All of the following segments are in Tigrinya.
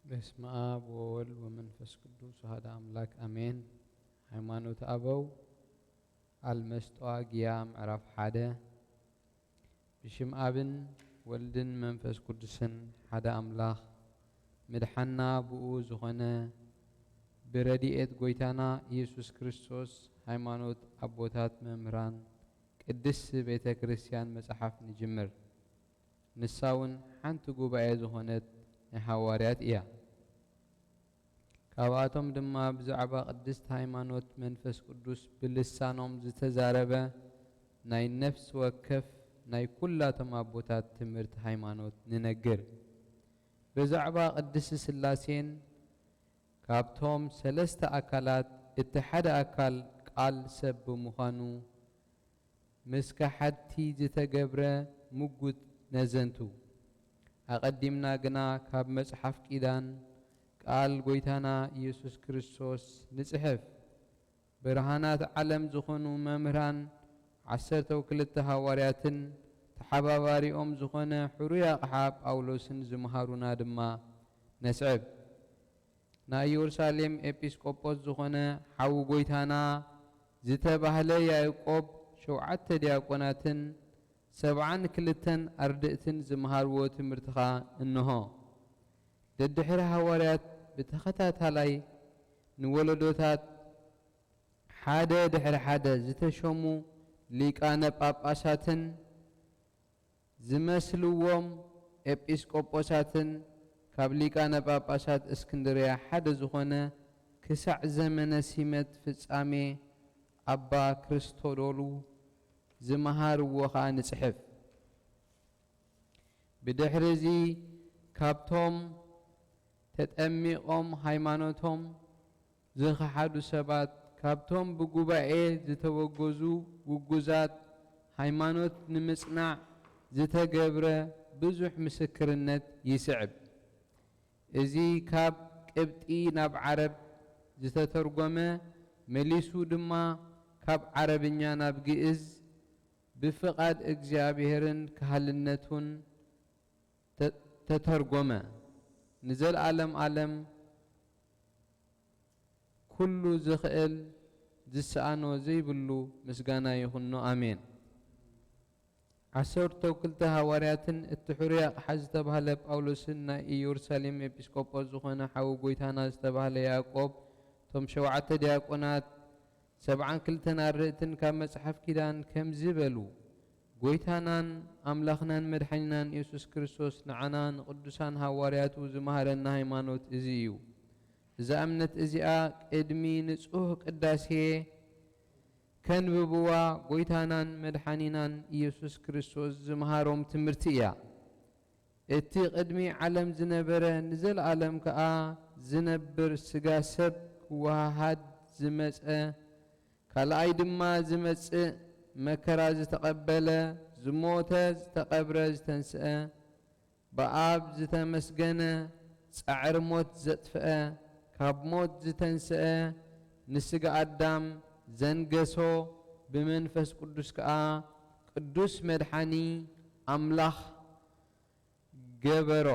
በስመ አብ ወወልድ ወመንፈስ ቅዱስ አሐደ አምላክ አሜን። ሃይማኖት አበው አልመስጠዋ ግያ ምዕራፍ ሓደ። ብሽም ኣብን ወልድን መንፈስ ቅዱስን ሓደ ኣምላኽ፣ ምድሓና ብኡ ዝኾነ፣ ብረድኤት ጎይታና ኢየሱስ ክርስቶስ፣ ሃይማኖት ኣቦታት መምህራን፣ ቅድስት ቤተ ክርስቲያን መጽሓፍ ንጅምር። ንሳ እውን ሓንቲ ጉባኤ ዝኾነት ናይ ሃዋርያት እያ። ካብኣቶም ድማ ብዛዕባ ቅድስት ሃይማኖት መንፈስ ቅዱስ ብልሳኖም ዝተዛረበ ናይ ነፍሲ ወከፍ ናይ ኩላቶም ኣቦታት ትምህርቲ ሃይማኖት ንነግር። ብዛዕባ ቅድስት ሥላሴን ካብቶም ሰለስተ ኣካላት እቲ ሓደ ኣካል ቃል ሰብ ብምዃኑ ምስ ከሓድቲ ዝተገብረ ምጉት ነዘንቱ። ኣቐዲምና ግና ካብ መጽሓፍ ኪዳን ቃል ጐይታና ኢየሱስ ክርስቶስ ንጽሕፍ። ብርሃናት ዓለም ዝኾኑ መምህራን ዓሰርተው ክልተ ሃዋርያትን ተሓባባሪኦም ዝኾነ ሕሩይ ኣቕሓ ጳውሎስን ዝመሃሩና ድማ ነስዕብ። ናይ ኢየሩሳሌም ኤጲስቆጶስ ዝኾነ ሓው ጐይታና ዝተባህለ ያዕቆብ ሸውዓተ ዲያቆናትን ሰብዓን ክልተን ኣርድእትን ዝመሃርዎ ትምህርቲ ኸኣ እንሆ። ደድሕሪ ሃዋርያት ብተኸታታላይ ንወለዶታት ሓደ ድሕሪ ሓደ ዝተሾሙ ሊቃነ ጳጳሳትን ዝመስልዎም ኤጲስቆጶሳትን ካብ ሊቃነ ጳጳሳት እስክንድርያ ሓደ ዝኾነ ክሳዕ ዘመነ ሲመት ፍጻሜ ኣባ ክርስቶዶሉ ዝመሃርዎ ኸኣ ንጽሕፍ። ብድሕሪ እዚ ካብቶም ተጠሚቖም ሃይማኖቶም ዝኸሓዱ ሰባት፣ ካብቶም ብጉባኤ ዝተወገዙ ውጉዛት፣ ሃይማኖት ንምጽናዕ ዝተገብረ ብዙሕ ምስክርነት ይስዕብ። እዚ ካብ ቅብጢ ናብ ዓረብ ዝተተርጎመ፣ መሊሱ ድማ ካብ ዓረብኛ ናብ ግእዝ ብፍቓድ እግዚኣብሔርን ካህልነቱን ተ-፣ ተተርጎመ። ንዘለዓለም ዓለም ኩሉ ዝኽእል ዝሰኣኖ ዘይብሉ ምስጋና ይኹኖ። ኣሜን። ዓሰርተው ክልተ ሃዋርያትን እቲ ሕሩይ ኣቕሓ ዝተባህለ ጳውሎስን ናይ ኢየሩሳሌም ኤጲስቆጶስ ዝኾነ ሓው ጐይታና ዝተባህለ ያዕቆብ፣ እቶም ሸውዓተ ዲያቆናት፣ ሰብዓን ክልተን ኣርድእትን ካብ መጽሓፍ ኪዳን ከምዚ በሉ፣ ጐይታናን ኣምላኽናን መድሓኒናን ኢየሱስ ክርስቶስ ንዓና ንቅዱሳን ሃዋርያቱ ዝመሃረና ሃይማኖት እዚ እዩ። እዛ እምነት እዚኣ ቅድሚ ንጹህ ቅዳሴ ከንብብዋ ጐይታናን መድሓኒናን ኢየሱስ ክርስቶስ ዝመሃሮም ትምህርቲ እያ። እቲ ቅድሚ ዓለም ዝነበረ ንዘለኣለም ከኣ ዝነብር ስጋ ሰብ ክወሃሃድ ዝመጸ፣ ካልኣይ ድማ ዝመጽእ፣ መከራ ዝተቐበለ፣ ዝሞተ፣ ዝተቐብረ፣ ዝተንስአ፣ ብኣብ ዝተመስገነ፣ ጻዕሪ ሞት ዘጥፍአ፣ ካብ ሞት ዝተንስአ፣ ንስጋ ኣዳም ዘንገሶ፣ ብመንፈስ ቅዱስ ከኣ ቅዱስ መድሓኒ ኣምላኽ ገበሮ።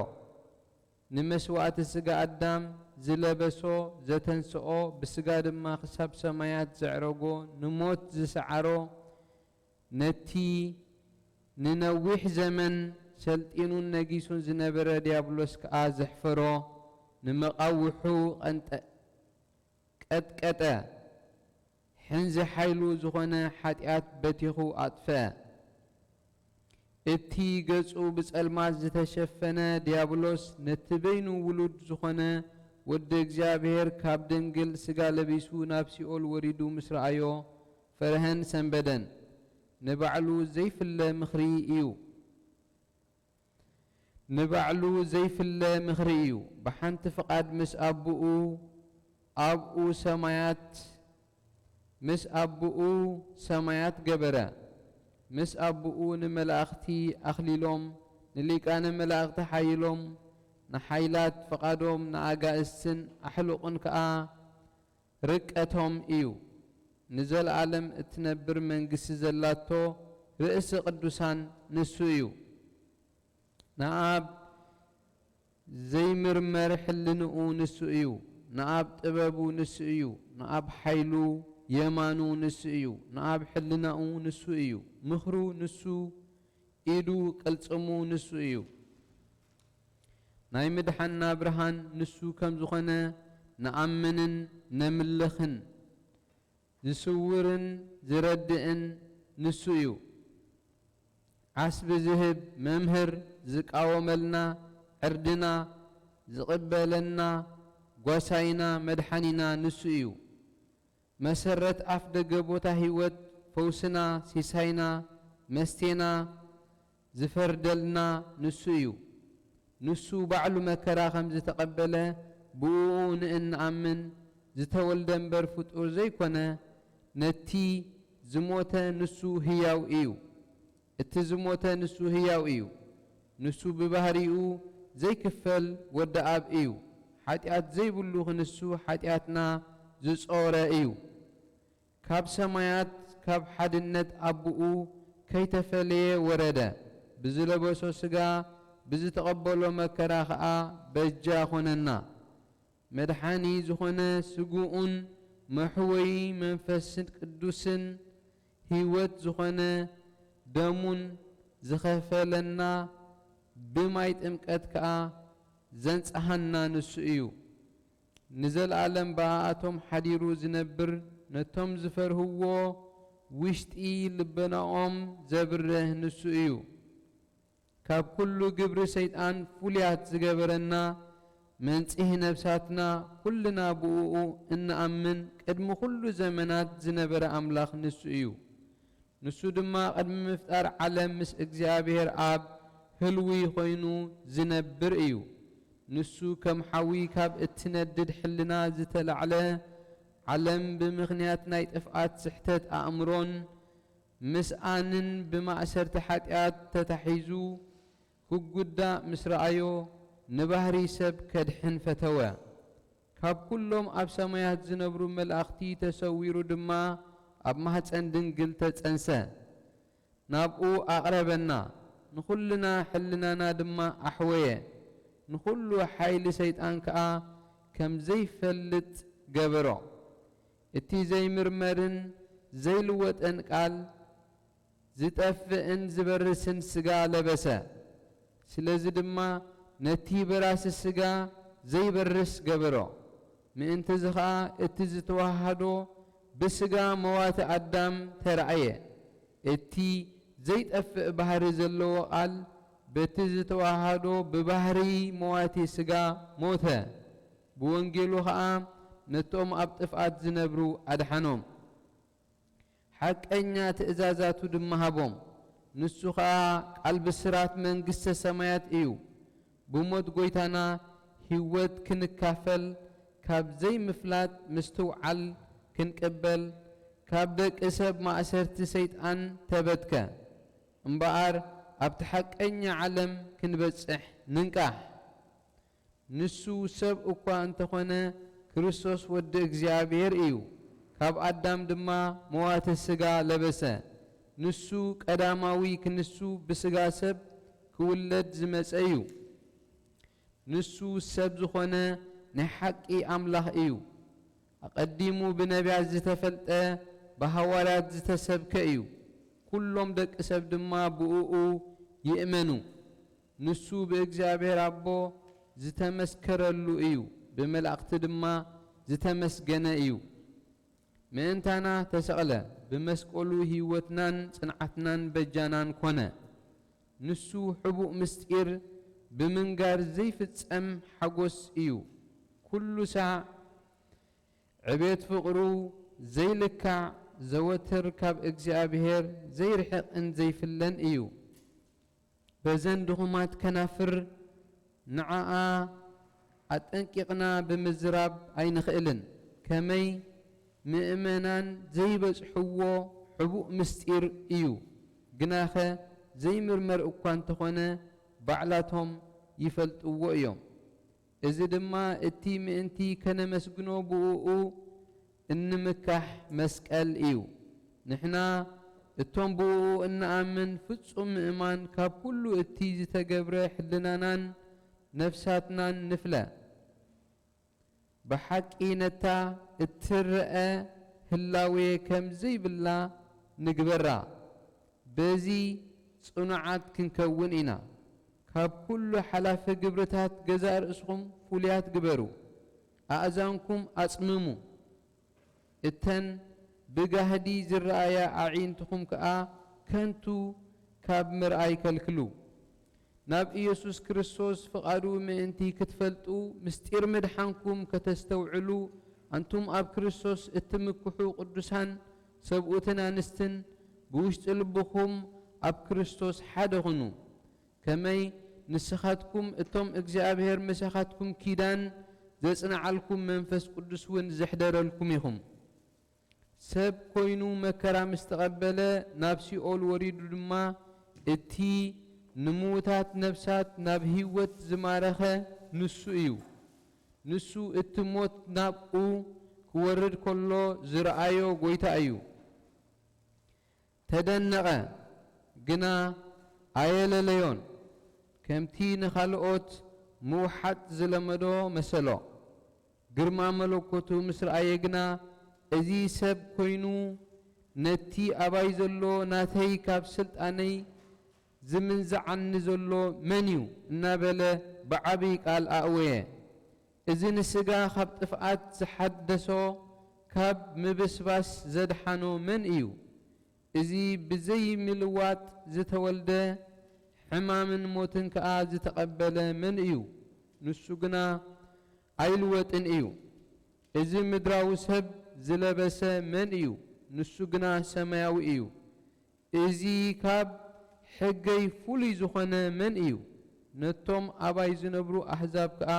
ንመስዋእቲ ስጋ ኣዳም ዝለበሶ፣ ዘተንስኦ፣ ብስጋ ድማ ክሳብ ሰማያት ዘዕረጎ፣ ንሞት ዝሰዓሮ፣ ነቲ ንነዊሕ ዘመን ሰልጢኑን ነጊሱን ዝነበረ ዲያብሎስ ከኣ ዘሕፈሮ፣ ንመቓውሑ ቀንጠ-፣ ቀጥቀጠ፣ ሕንዚ ሓይሉ ዝኾነ ሓጢኣት በቲኹ ኣጥፍአ። እቲ ገጹ ብጸልማት ዝተሸፈነ ዲያብሎስ ነቲ በይኑ ውሉድ ዝኾነ ወዲ እግዚኣብሔር ካብ ድንግል ስጋ ለቢሱ ናብ ሲኦል ወሪዱ ምስ ረኣዮ ፈርሀን ሰንበደን። ንባዕሉ ዘይፍለ ምኽሪ እዩ። ንባዕሉ ዘይፍለ ምኽሪ እዩ። ብሓንቲ ፍቓድ ምስ ኣቦኡ ኣብኡ ሰማያት፣ ምስ ኣቦኡ ሰማያት ገበረ። ምስ ኣቦኡ ንመላእኽቲ ኣኽሊሎም፣ ንሊቃነ መላእኽቲ ሓይሎም፣ ንሓይላት ፍቓዶም፣ ንኣጋእዝትን ኣሕሉቕን ከኣ ርቀቶም እዩ። ንዘለኣለም እትነብር መንግስቲ ዘላቶ ርእሲ ቅዱሳን ንሱ እዩ። ንኣብ ዘይምርመር ሕልንኡ ንሱ እዩ። ንኣብ ጥበቡ ንሱ እዩ። ንኣብ ሓይሉ የማኑ ንሱ እዩ። ንኣብ ሕልናኡ ንሱ እዩ። ምኽሩ ንሱ፣ ኢዱ ቅልጽሙ ንሱ እዩ። ናይ ምድሓንና ብርሃን ንሱ ከም ዝኾነ ንኣምንን ነምልኽን። ዝስውርን ዝረድእን ንሱ እዩ። ዓስቢ ዝህብ መምህር፣ ዝቃወመልና ዕርድና፣ ዝቕበለና ጓሳይና መድሓኒና ንሱ እዩ። መሰረት ኣፍ ደገ ቦታ ህይወት፣ ፈውስና፣ ሲሳይና፣ መስቴና፣ ዝፈርደልና ንሱ እዩ። ንሱ ባዕሉ መከራ ከም ዝተቐበለ ብእኡ ንእንኣምን፣ ዝተወልደ እምበር ፍጡር ዘይኮነ፣ ነቲ ዝሞተ ንሱ ህያው እዩ። እቲ ዝሞተ ንሱ ህያው እዩ። ንሱ ብባህሪኡ ዘይክፈል ወዲ ኣብ እዩ። ሓጢኣት ዘይብሉ ክንሱ ሓጢኣትና ዝጾረ እዩ። ካብ ሰማያት ካብ ሓድነት ኣቦኡ ከይተፈለየ ወረደ። ብዝለበሶ ስጋ ብዝተቐበሎ መከራ ኸኣ በጃ ኾነና። መድሓኒ ዝኾነ ስግኡን መሕወዪ መንፈስ ቅዱስን ህይወት ዝኾነ ደሙን ዝኸፈለና ብማይ ጥምቀት ከኣ ዘንጽሃና ንሱ እዩ። ንዘለኣለም ብኣኣቶም ሓዲሩ ዝነብር ነቶም ዝፈርህዎ ውሽጢ ልበናኦም ዘብርህ ንሱ እዩ። ካብ ኩሉ ግብሪ ሰይጣን ፍሉያት ዝገበረና መንጽሂ ነፍሳትና ኩልና ብእኡ እንኣምን ቅድሚ ኩሉ ዘመናት ዝነበረ ኣምላኽ ንሱ እዩ። ንሱ ድማ ቅድሚ ምፍጣር ዓለም ምስ እግዚኣብሔር ኣብ ህልዊ ኮይኑ ዝነብር እዩ። ንሱ ከም ሓዊ ካብ እትነድድ ሕልና ዝተላዕለ ዓለም ብምኽንያት ናይ ጥፍኣት ስሕተት ኣእምሮን ምስኣንን ብማእሰርቲ ሓጢኣት ተታሒዙ ክጉዳእ ምስ ረኣዮ ንባህሪ ሰብ ከድሕን ፈተወ። ካብ ኩሎም ኣብ ሰማያት ዝነብሩ መላእኽቲ ተሰዊሩ ድማ ኣብ ማህፀን ድንግል ተጸንሰ። ናብኡ ኣቕረበና፣ ንኹልና ሕልናና ድማ ኣሕወየ። ንኹሉ ሓይሊ ሰይጣን ከኣ ከም ዘይፈልጥ ገበሮ። እቲ ዘይምርመርን ዘይልወጥን ቃል ዝጠፍእን ዝበርስን ስጋ ለበሰ። ስለዚ ድማ ነቲ በራሲ ስጋ ዘይበርስ ገበሮ። ምእንትዚ ኸኣ እቲ ዝተዋሃዶ ብስጋ መዋቲ ኣዳም ተራእየ። እቲ ዘይጠፍእ ባህሪ ዘለዎ ቃል በቲ ዝተዋሃዶ ብባህሪ መዋቲ ስጋ ሞተ። ብወንጌሉ ኸኣ ነቶም ኣብ ጥፍኣት ዝነብሩ ኣድሓኖም። ሓቀኛ ትእዛዛቱ ድማ ሃቦም። ንሱ ኸኣ ቃል ብስራት መንግስተ ሰማያት እዩ። ብሞት ጐይታና ህይወት ክንካፈል ካብ ዘይምፍላጥ ምስትውዓል ክንቅበል ካብ ደቂ ሰብ ማእሰርቲ ሰይጣን ተበትከ። እምበኣር ኣብቲ ሓቀኛ ዓለም ክንበጽሕ ንንቃሕ። ንሱ ሰብ እኳ እንተኾነ ክርስቶስ ወዲ እግዚኣብሔር እዩ። ካብ ኣዳም ድማ መዋቲ ሥጋ ለበሰ። ንሱ ቀዳማዊ ክንሱ ብሥጋ ሰብ ክውለድ ዝመጸ እዩ። ንሱ ሰብ ዝኾነ ናይ ሓቂ ኣምላኽ እዩ። ኣቐዲሙ ብነቢያት ዝተፈልጠ፣ ብሃዋርያት ዝተሰብከ እዩ። ኩሎም ደቂ ሰብ ድማ ብእኡ ይእመኑ። ንሱ ብእግዚኣብሔር ኣቦ ዝተመስከረሉ እዩ፣ ብመላእኽቲ ድማ ዝተመስገነ እዩ። ምእንታና ተሰቕለ፣ ብመስቀሉ ህይወትናን ጽንዓትናን በጃናን ኮነ። ንሱ ሕቡእ ምስጢር ብምንጋር ዘይፍጸም ሓጎስ እዩ። ኩሉ ሳዕ ዕቤት ፍቕሩ ዘይልካዕ፣ ዘወትር ካብ እግዚኣብሔር ዘይርሕቕን ዘይፍለን እዩ። በዘን ድኹማት ከናፍር ንዓኣ ኣጠንቂቕና ብምዝራብ ኣይንኽእልን። ከመይ ምእመናን ዘይበጽሕዎ ሕቡእ ምስጢር እዩ። ግናኸ ዘይምርመር እኳ እንተኾነ ባዕላቶም ይፈልጥዎ እዮም። እዚ ድማ እቲ ምእንቲ ከነመስግኖ ብእኡ እንምካሕ መስቀል እዩ። ንሕና እቶም ብእኡ እንኣምን ፍጹም ምእማን ካብ ኩሉ እቲ ዝተገብረ ሕልናናን ነፍሳትናን ንፍለ። ብሓቂ ነታ እትረኣ ህላዌ ከም ዘይብላ ንግበራ። በዚ ጽኑዓት ክንከውን ኢና። ካብ ኩሉ ሓላፊ ግብርታት ገዛእ ርእስኹም ፍሉያት ግበሩ። ኣእዛንኩም ኣጽምሙ። እተን ብጋህዲ ዝረኣያ ኣዒንትኹም ከኣ ከንቱ ካብ ምርኣይ ከልክሉ። ናብ ኢየሱስ ክርስቶስ ፍቓዱ ምእንቲ ክትፈልጡ፣ ምስጢር ምድሓንኩም ከተስተውዕሉ፣ ኣንቱም ኣብ ክርስቶስ እትምክሑ ቅዱሳን ሰብኡትን ኣንስትን፣ ብውሽጢ ልብኹም ኣብ ክርስቶስ ሓደ ኹኑ። ከመይ ንስኻትኩም እቶም እግዚኣብሔር ምሳኻትኩም ኪዳን ዘጽንዓልኩም መንፈስ ቅዱስ እውን ዘሕደረልኩም ኢኹም። ሰብ ኮይኑ መከራ ምስ ተቐበለ፣ ናብ ሲኦል ወሪዱ ድማ፣ እቲ ንምዉታት ነፍሳት ናብ ህይወት ዝማረኸ ንሱ እዩ። ንሱ እቲ ሞት ናብኡ ክወርድ ከሎ ዝረኣዮ ጐይታ እዩ። ተደነቐ፣ ግና ኣየለለዮን። ከምቲ ንኻልኦት ምውሓጥ ዝለመዶ መሰሎ። ግርማ መለኮቱ ምስ ረኣየ ግና፣ እዚ ሰብ ኮይኑ ነቲ ኣባይ ዘሎ ናተይ ካብ ስልጣነይ ዝምንዝዓኒ ዘሎ መን እዩ? እናበለ ብዓብይ ቃል ኣእወየ። እዚ ንስጋ ካብ ጥፍኣት ዝሓደሶ፣ ካብ ምብስባስ ዘድሓኖ መን እዩ? እዚ ብዘይ ምልዋጥ ዝተወልደ፣ ሕማምን ሞትን ከኣ ዝተቐበለ መን እዩ? ንሱ ግና ኣይልወጥን እዩ። እዚ ምድራዊ ሰብ ዝለበሰ መን እዩ? ንሱ ግና ሰማያዊ እዩ። እዚ ካብ ሕገይ ፍሉይ ዝኾነ መን እዩ? ነቶም ኣባይ ዝነብሩ ኣህዛብ ከኣ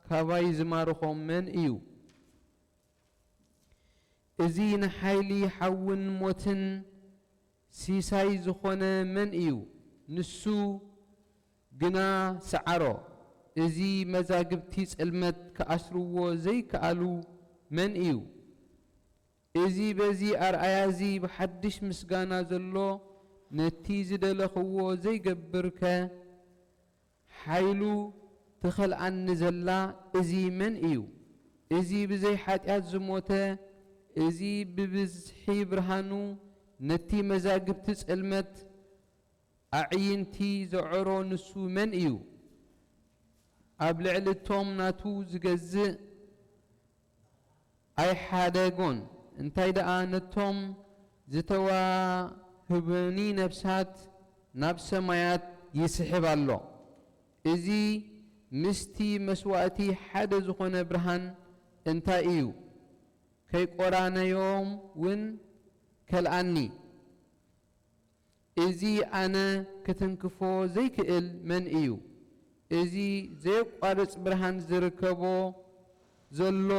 ካባይ ዝማርኾም መን እዩ? እዚ ንሓይሊ ሓውን ሞትን ሲሳይ ዝኾነ መን እዩ? ንሱ ግና ሰዓሮ። እዚ መዛግብቲ ጽልመት ክኣስርዎ ዘይከኣሉ መን እዩ? እዚ በዚ ኣርኣያ እዚ ብሓድሽ ምስጋና ዘሎ ነቲ ዝደለኽዎ ዘይገብርከ ሓይሉ ትኸልኣኒ ዘላ እዚ መን እዩ? እዚ ብዘይ ሓጢኣት ዝሞተ፣ እዚ ብብዝሒ ብርሃኑ ነቲ መዛግብቲ ጽልመት ኣዕይንቲ ዘዐሮ ንሱ መን እዩ? ኣብ ልዕሊ እቶም ናቱ ዝገዝእ ኣይሓደጎን፣ እንታይ ደኣ ነቶም ዝተዋህቡኒ ነፍሳት ናብ ሰማያት ይስሕብ ኣሎ። እዚ ምስቲ መስዋእቲ ሓደ ዝኾነ ብርሃን እንታይ እዩ? ከይቆራነዮም እውን ከልኣኒ። እዚ ኣነ ክትንክፎ ዘይክእል መን እዩ? እዚ ዘየቋርጽ ብርሃን ዝርከቦ ዘሎ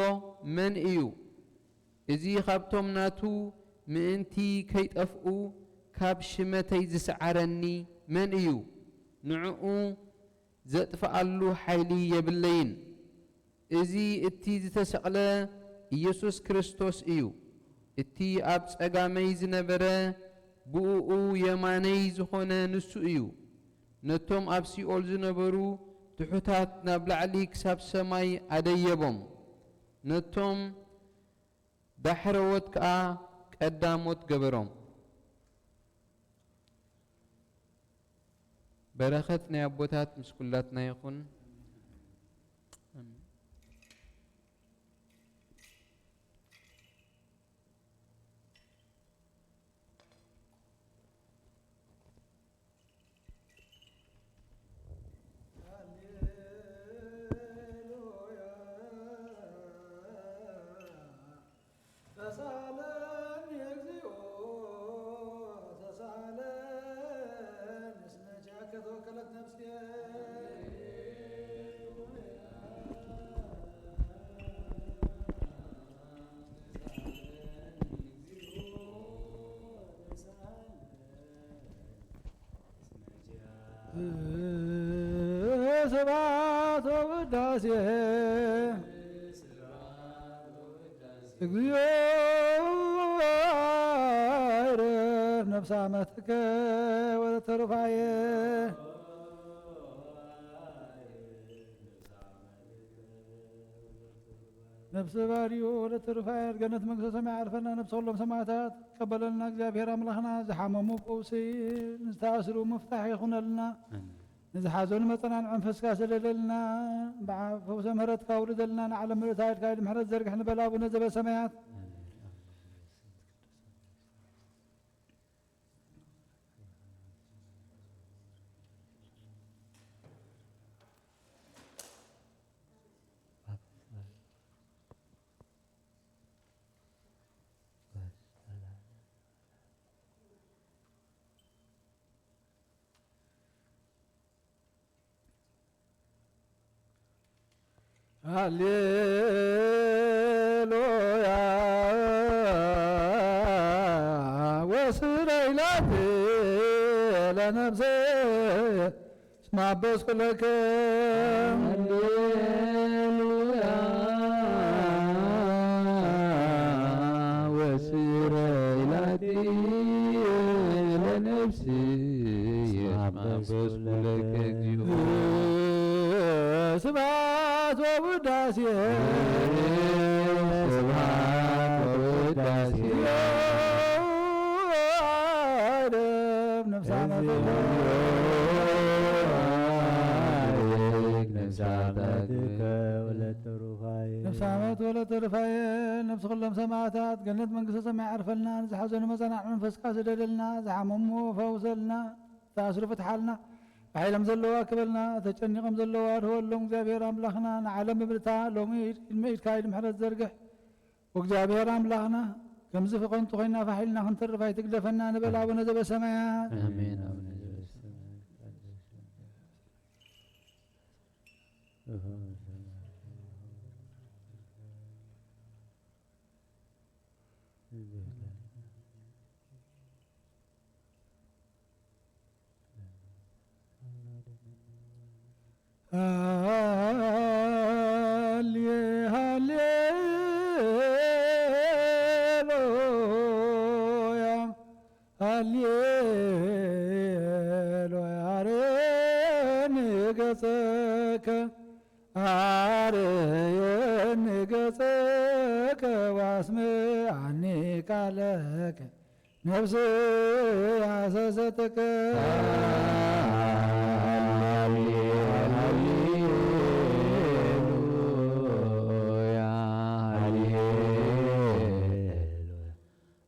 መን እዩ? እዚ ካብቶም ናቱ ምእንቲ ከይጠፍኡ ካብ ሽመተይ ዝሰዓረኒ መን እዩ? ንዕኡ ዘጥፍኣሉ ሓይሊ የብለይን። እዚ እቲ ዝተሰቕለ ኢየሱስ ክርስቶስ እዩ። እቲ ኣብ ጸጋመይ ዝነበረ ብእኡ የማነይ ዝኾነ ንሱ እዩ። ነቶም ኣብ ሲኦል ዝነበሩ ትሑታት ናብ ላዕሊ ክሳብ ሰማይ ኣደየቦም። ነቶም ዳሕረዎት ከኣ ቀዳሞት ገበሮም። በረኸት ናይ ኣቦታት ምስ ኩላትና ይኹን። ኣሜን። ተሳለኒ እግዚኦ ተሳለኒ፣ እስመ ኪያከ ተወከለት ነፍስየ። ስብሐት ወውዳሴ እግዚኦ ይረፍ ነፍሳ መትከ ወለተሩፋየ። ነፍሲ ባርዩ ወለተ ሩፋኤል ገነት መንግስተ ሰማይ ዓርፈና። ነፍሲ ኩሎም ሰማዕታት ቀበለልና እግዚኣብሔር ኣምላኽና። ዝሓመሙ ፈውሲ፣ ንዝተኣስሩ ምፍታሕ ይኹነልና። ንዝሓዘኑ መጸናንዒ መንፈስካ ስደደልና። ብዓ-፣ ፈውሰ ምህረትካ ውርደልና። ንዓለም ምልእታ ኢድካ ኢድ ምሕረት ዘርግሕ ንበል ኣቡነ ዘበሰማያት። ሃሌሉያ ወስረይ ላቲ ለነፍሰ እስመ አበስኩ ለከ። ሃሌሉያ ወስረይ ላቲ ለነፍሲ እስመ አበስኩ ለከ እግዚኦ። ስብሐት ወውዳሴ ስብሐት ወውዳሴ ነፍሳመ ነፍሳመ ወለተ ሩፋኤል ነፍሲ ኩሎም ሰማዕታት ገነት መንግስተ ሰማይ ዓርፈልና። ንዝሓዘኑ መጸናዕ መንፈስካ ስደደልና። ዝሓመሙ ፈውሰልና። ዝተኣስሩ ፍትሓልና። ባሕሎም ዘለዋ ክበልና። ተጨኒቖም ዘለዋ ኣድህወሎም። እግዚኣብሔር ኣምላኽና ንዓለም ብምልታ ሎሚ ኢድ ቅድሚ ኢድካ ኢድ ምሕረት ዘርግሕ። ወእግዚኣብሔር ኣምላኽና ከምዚ ከንቱ ኮይና ፋሕ ኢልና ክንተርፍ ኣይትግደፈና ንበል ኣቡነ ዘበሰማያት። ኣሜን። ኣቡነ ዘበሰማያት። ሃሌ ሃሌሉያ ሃሌሉያ አርየኒ ገጸከ አርየኒ ገጸከ ወአስምዓኒ ቃለከ ነፍስ ያሰሰተከ ሃሌሉያ ሃሌሉያ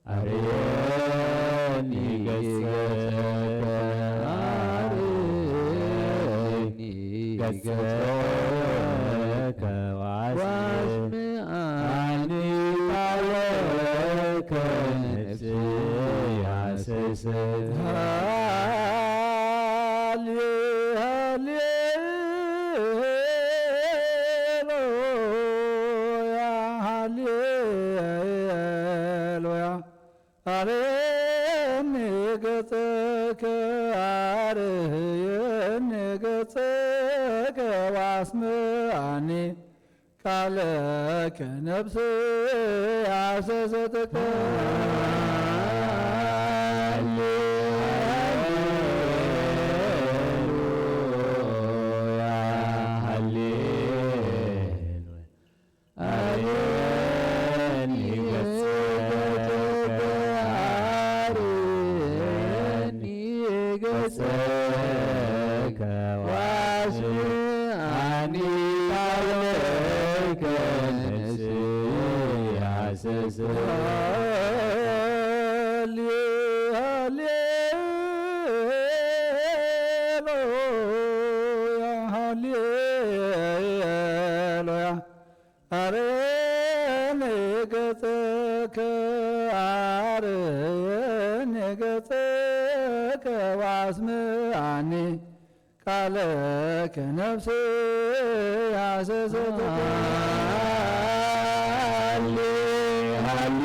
አርየኒ ገጸከ አርየኒ ገጸከ ወአስምዓኒ ቃለከ ነፍስየ ሐሰሰት። ሃሌ ሃሌሉያ ሃሌሉያ አርየኒ ገጸከ አርየኒ ገጸከ ወአስምዓኒ ቃለከ ነፍስየ ሐሰሰትከ። ሃሌሉያ ሃሌሉያ አርየኒ ገጸከ አርየኒ ገጸከ ወአስምዓኒ ቃለከ ነፍስየ ሐሰሰት። ሃሌ ሃሌሉያ ሃሌሉያ አርየኒ ገጸከ አርየኒ ገጸከ ወአስምዓኒ ቃለከ ነፍስየ ሐሰሰትከ። ሃሌ ሃሌ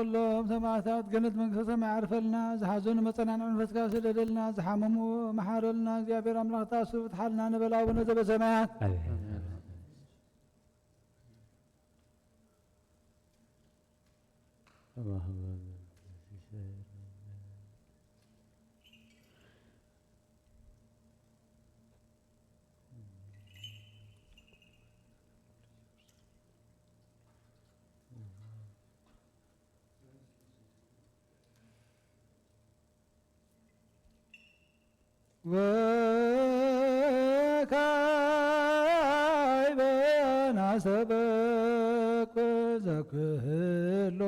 ኩሎም ሰማዕታት ገነት መንግስተ ሰማይ ዓርፈልና። ዝሓዘኑ መጸናንዒ መንፈስካ ስደደልና። ዝሓመሙ መሓረልና። እግዚኣብሔር ኣምላኽ ተኣስሩ ፍትሓልና ንበል ኣቡነ ዘበሰማያት። ኣሜን። ወካዕበ ናሰበኩ ዘኩሎ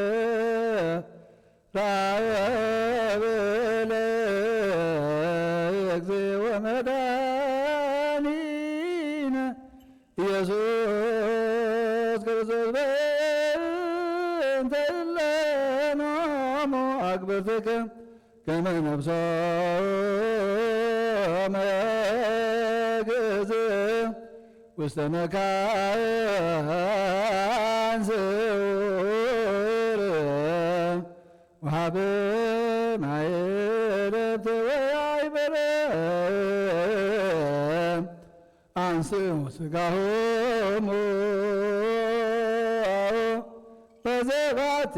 የእግዚኣብሔር ራብለ እግዚኦ መድኃኒነ ኢየሱስ ክርስቶስ በእንተ እለ ኖሙ አግብርትከ ከመ ነፍሶም ግእዝ ውስተ መካን ስውር ወሃብ ማየ ለብተ ወያይበረ አንስኡ ስጋሆሙ በዘባቲ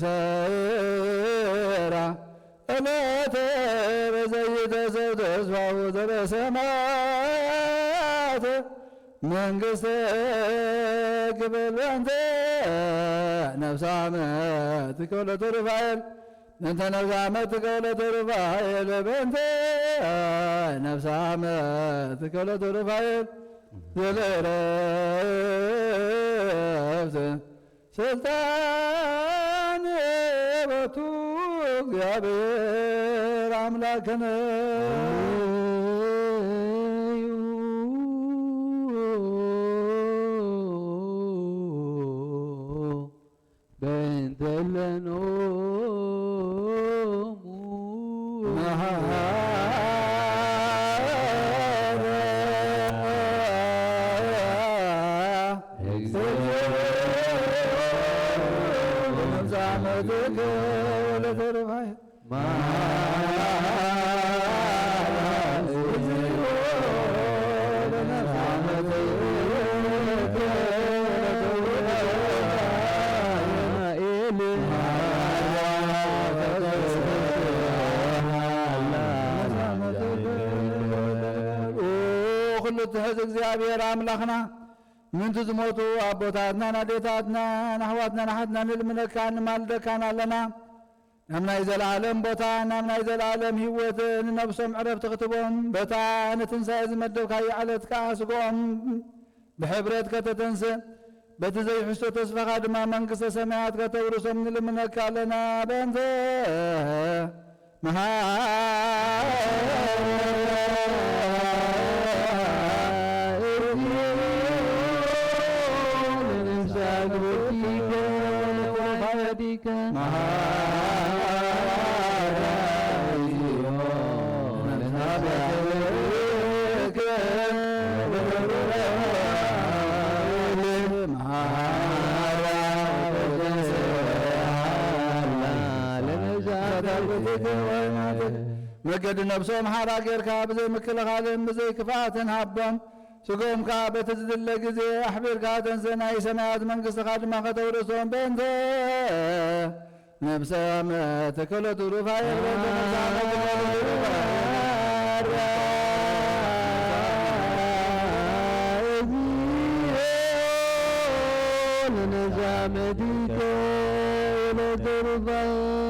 ሰራ ዕለተ በዘይተሰብ ተስፋሁ ዘበሰማያት መንግስተ ክብል በእንተ ነፍሳ መትከ ወለተ ሩፋኤል በእንተ ነፍሳ መትከ ወለተ ሩፋኤል በእንተ ነፍሳ መትከ ወለተ ሩፋኤል ዘለረፍት ስልጣን ቦቱ እግዚኣብሔር ኣምላክነ በእንተ ለኖሙ መሃረ ኩሉ ትሕዝ እግዚኣብሔር ኣምላኽና ምእንቲ ዝሞቱ ኣቦታትናን ኣዴታትናን ኣሕዋትናን ኣሓትናን ንልምነካን ንማልደካን ኣለና። ናብ ናይ ዘለኣለም ቦታ ናብ ናይ ዘለኣለም ህይወት ንነብሶም ዕረፍቲ ክትቦም በታ ንትንሳኤ ዝመደብካዮ ዕለት ከኣ ስግኦም ብሕብረት ከተተንስእ በቲ ዘይሕሶ ተስፋኻ ድማ መንግስተ ሰማያት ከተውርሶም ንልምነካ ኣለና። በእንተ መሃ መገዲ ነብሶም ሓራ ጌርካ ብዘይ ምክልኻልን ብዘይ ክፍኣትን ሃቦም። ስግኦም ከኣ በቲ ዝድለ ግዜ ኣሕቢርካ ተንስእ፣ ናይ ሰማያት መንግስትኻ ድማ ከተውርሶም። በእንተ ነብሰ መትከለ ትሩፋኤል በእንተ ነብሰ መትከለ ትሩፋኤል።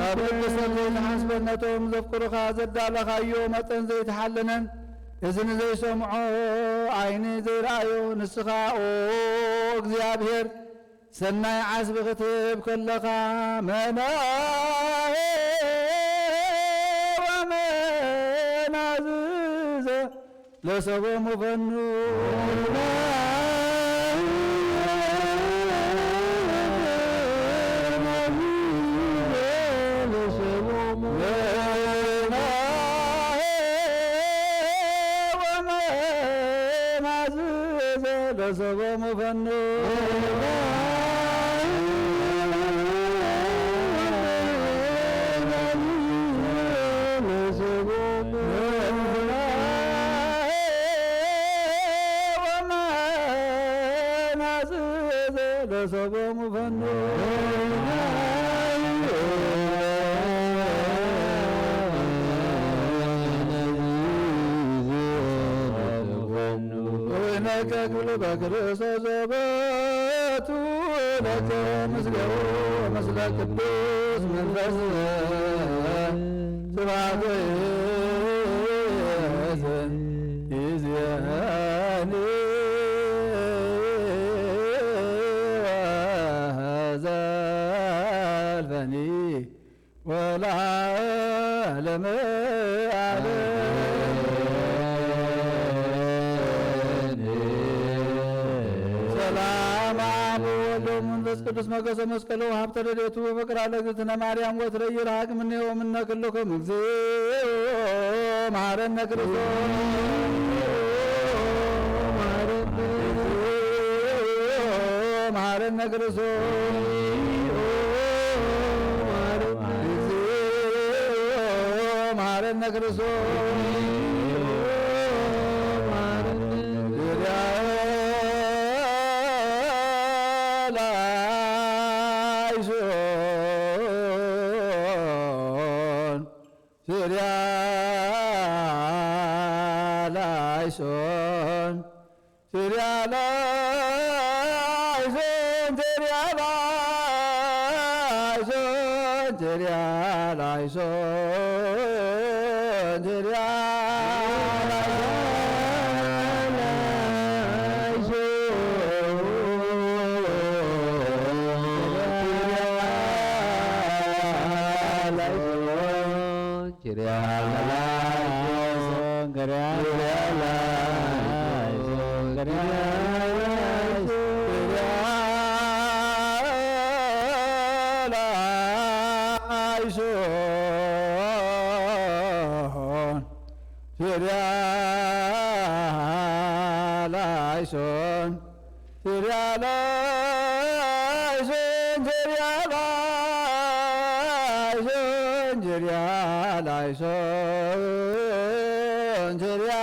ኣብ ልቢ ሰብ ዘይትሓስበን ነቶም ዘፍቅሩኻ ዘዳለኻዮ መጠን ዘይትሓልነን፣ እዝኒ ዘይሰምዖ ዓይኒ ዘይረኣዮ ንስኻ ኦ እግዚኣብሔር ሰናይ ዓስቢ ክትህብ ከለኻ መናሄ ወመናዝዘ ለሰቦሙ ፈኑ ለሰቦሙ ፈኑ ለሰቦሙ ፈኑ ወይነከ ክብሉ በክርስቶስ ዘበቱ ለከ ምስሌሁ ወምስለ ቅዱስ መንፈስ ስብሐት ወይእዜኒ ወዘልፈኒ ወለዓለመ ዓለም። ሰላም አብ ወወልድ ወመንፈስ ቅዱስ ሞገሰ መስቀሉ ሀብተ ረድኤቱ ፍቅራ ለእግዝእትነ ማርያም ወትረ ይርሃቅ እምኔሁ እምነ ኩልክሙ እግዚኦ መሐረነ ክርስቶስ። መሐረነ ክርስቶስ። እግዚኦ መሐረነ ክርስቶስ። ኪርያ ላይሶን፣ ኪርያ ላይሶን፣ ኪርያ ላይሶን፣ ኪርያ ላይሶን፣ ኪርያ ላይሶን፣ ኪርያ ላይሶን። ኪርያ ላይሶን፣ ኪርያ ላይሶን፣ ኪርያ ላይሶን፣ ኪርያ ላይሶን፣ ኪርያ ላይሶን። ኪርያ ላይሶን፣ ኪርያ ላይሶን፣ ኪርያ ላይሶን፣ ኪርያ ላይሶን፣ ላይሶን፣ ኪርያ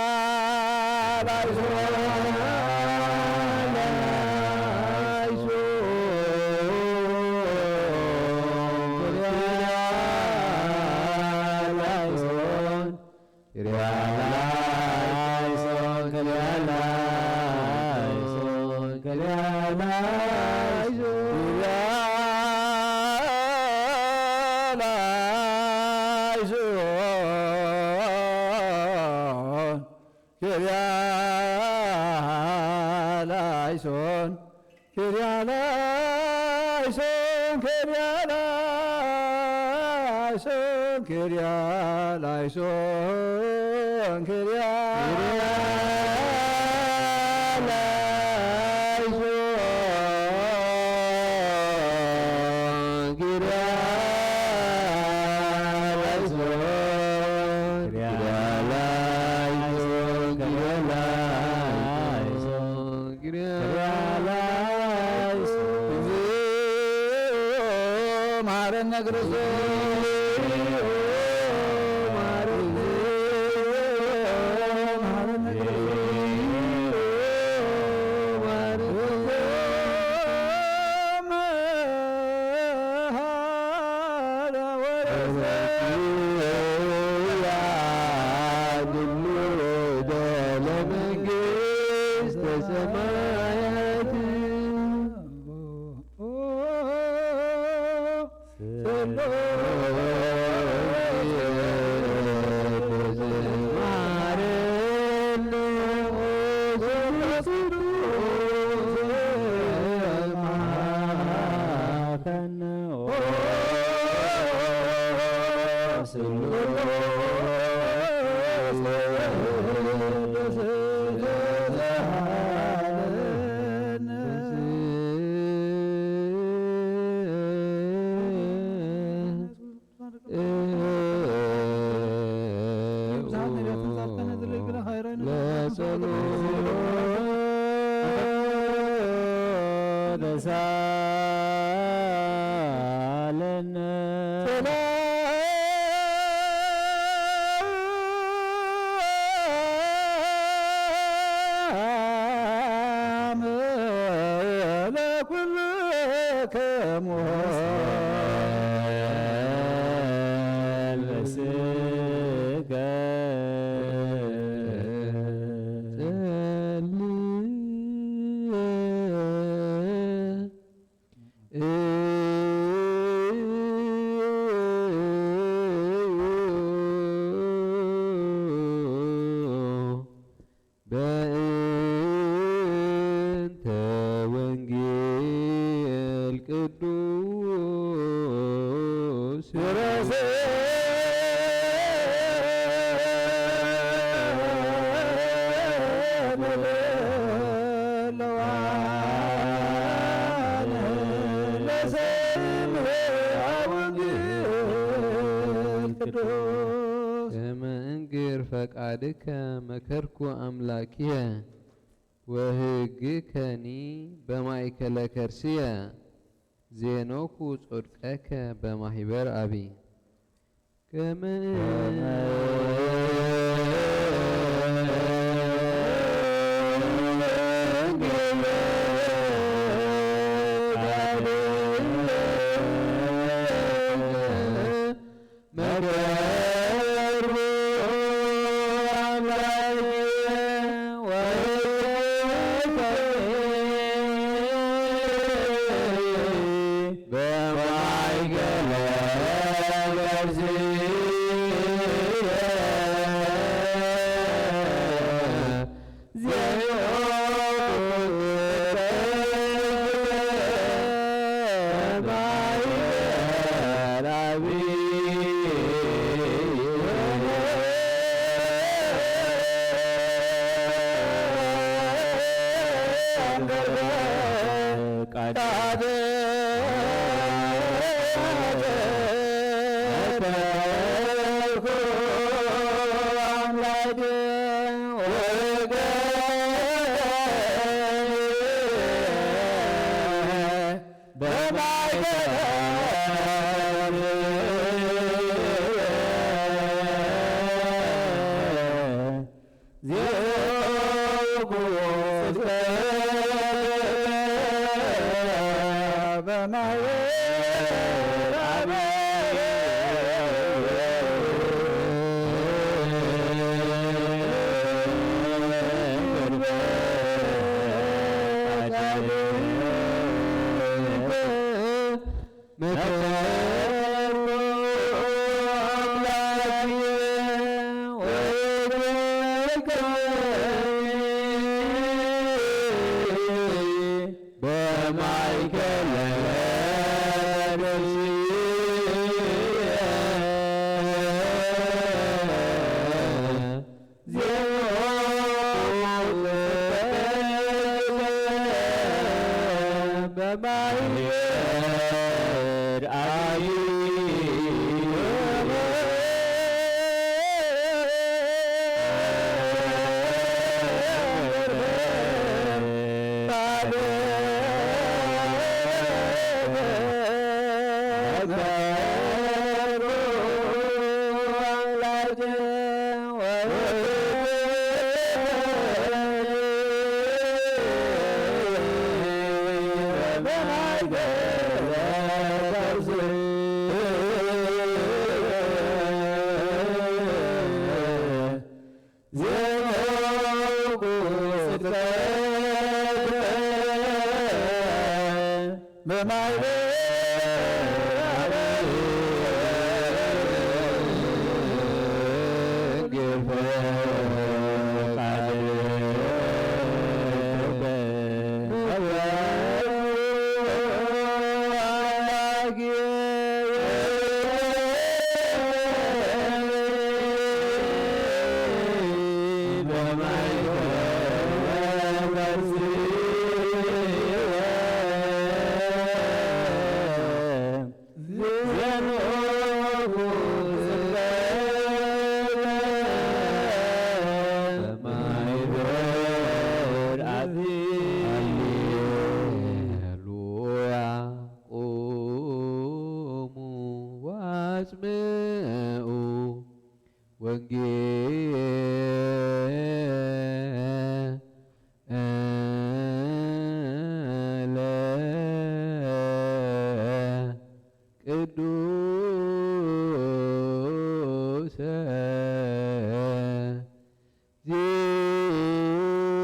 ላይሶን። ኪርያ ላይሶን፣ ኪርያ ላይሶን፣ ኪርያ ላይሶን፣ ኪርያ ላይሶን፣ ኪርያ ላይሶን። ኪርያ ላይሶን፣ ኪርያ ላይሶን፣ ኪርያ ላይሶን፣ ኪርያ ላይሶን፣ ኪርያ ላይሶን፣ ኪርያ ላይሶን፣ ኪርያ ላይሶን። ኪርያ ላይሶን። እግዚኦ መሐረነ ክርስቶስ። እግዚኦ መሐረነ ክርስቶስ። መሐረነ ክርስቶስ። ለመንግስተ ሰማያት። በእንተ ወንጌል ቅዱስ እምእንግር ፈቃድከ መከርኩ ኣምላክየ፣ ወህግከኒ በማእከለ ከርስየ፣ ዜኖኩ ጾድቀከ በማህበር ኣቢ። ሃሌሉያ። ቁሙ ወአጽምዑ ወንጌለ ቅዱሰ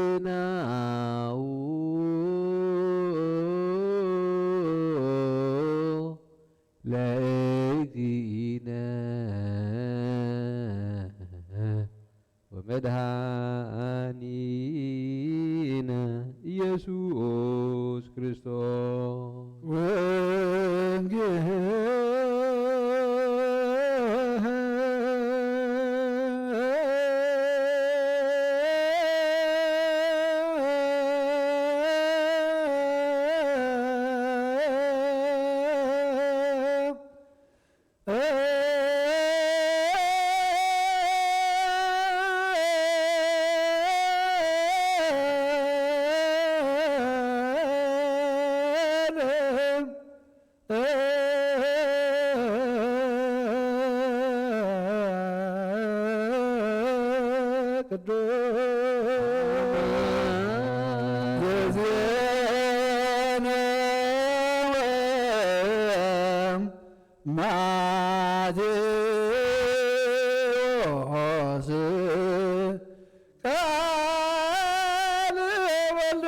ዜናሁ ለእግዚእነ ወመድኃኒነ ኢየሱስ ክርስቶስ። ወንጌል ቅዱስ ጊዜነ ማቴዎስ ቃል ወልደ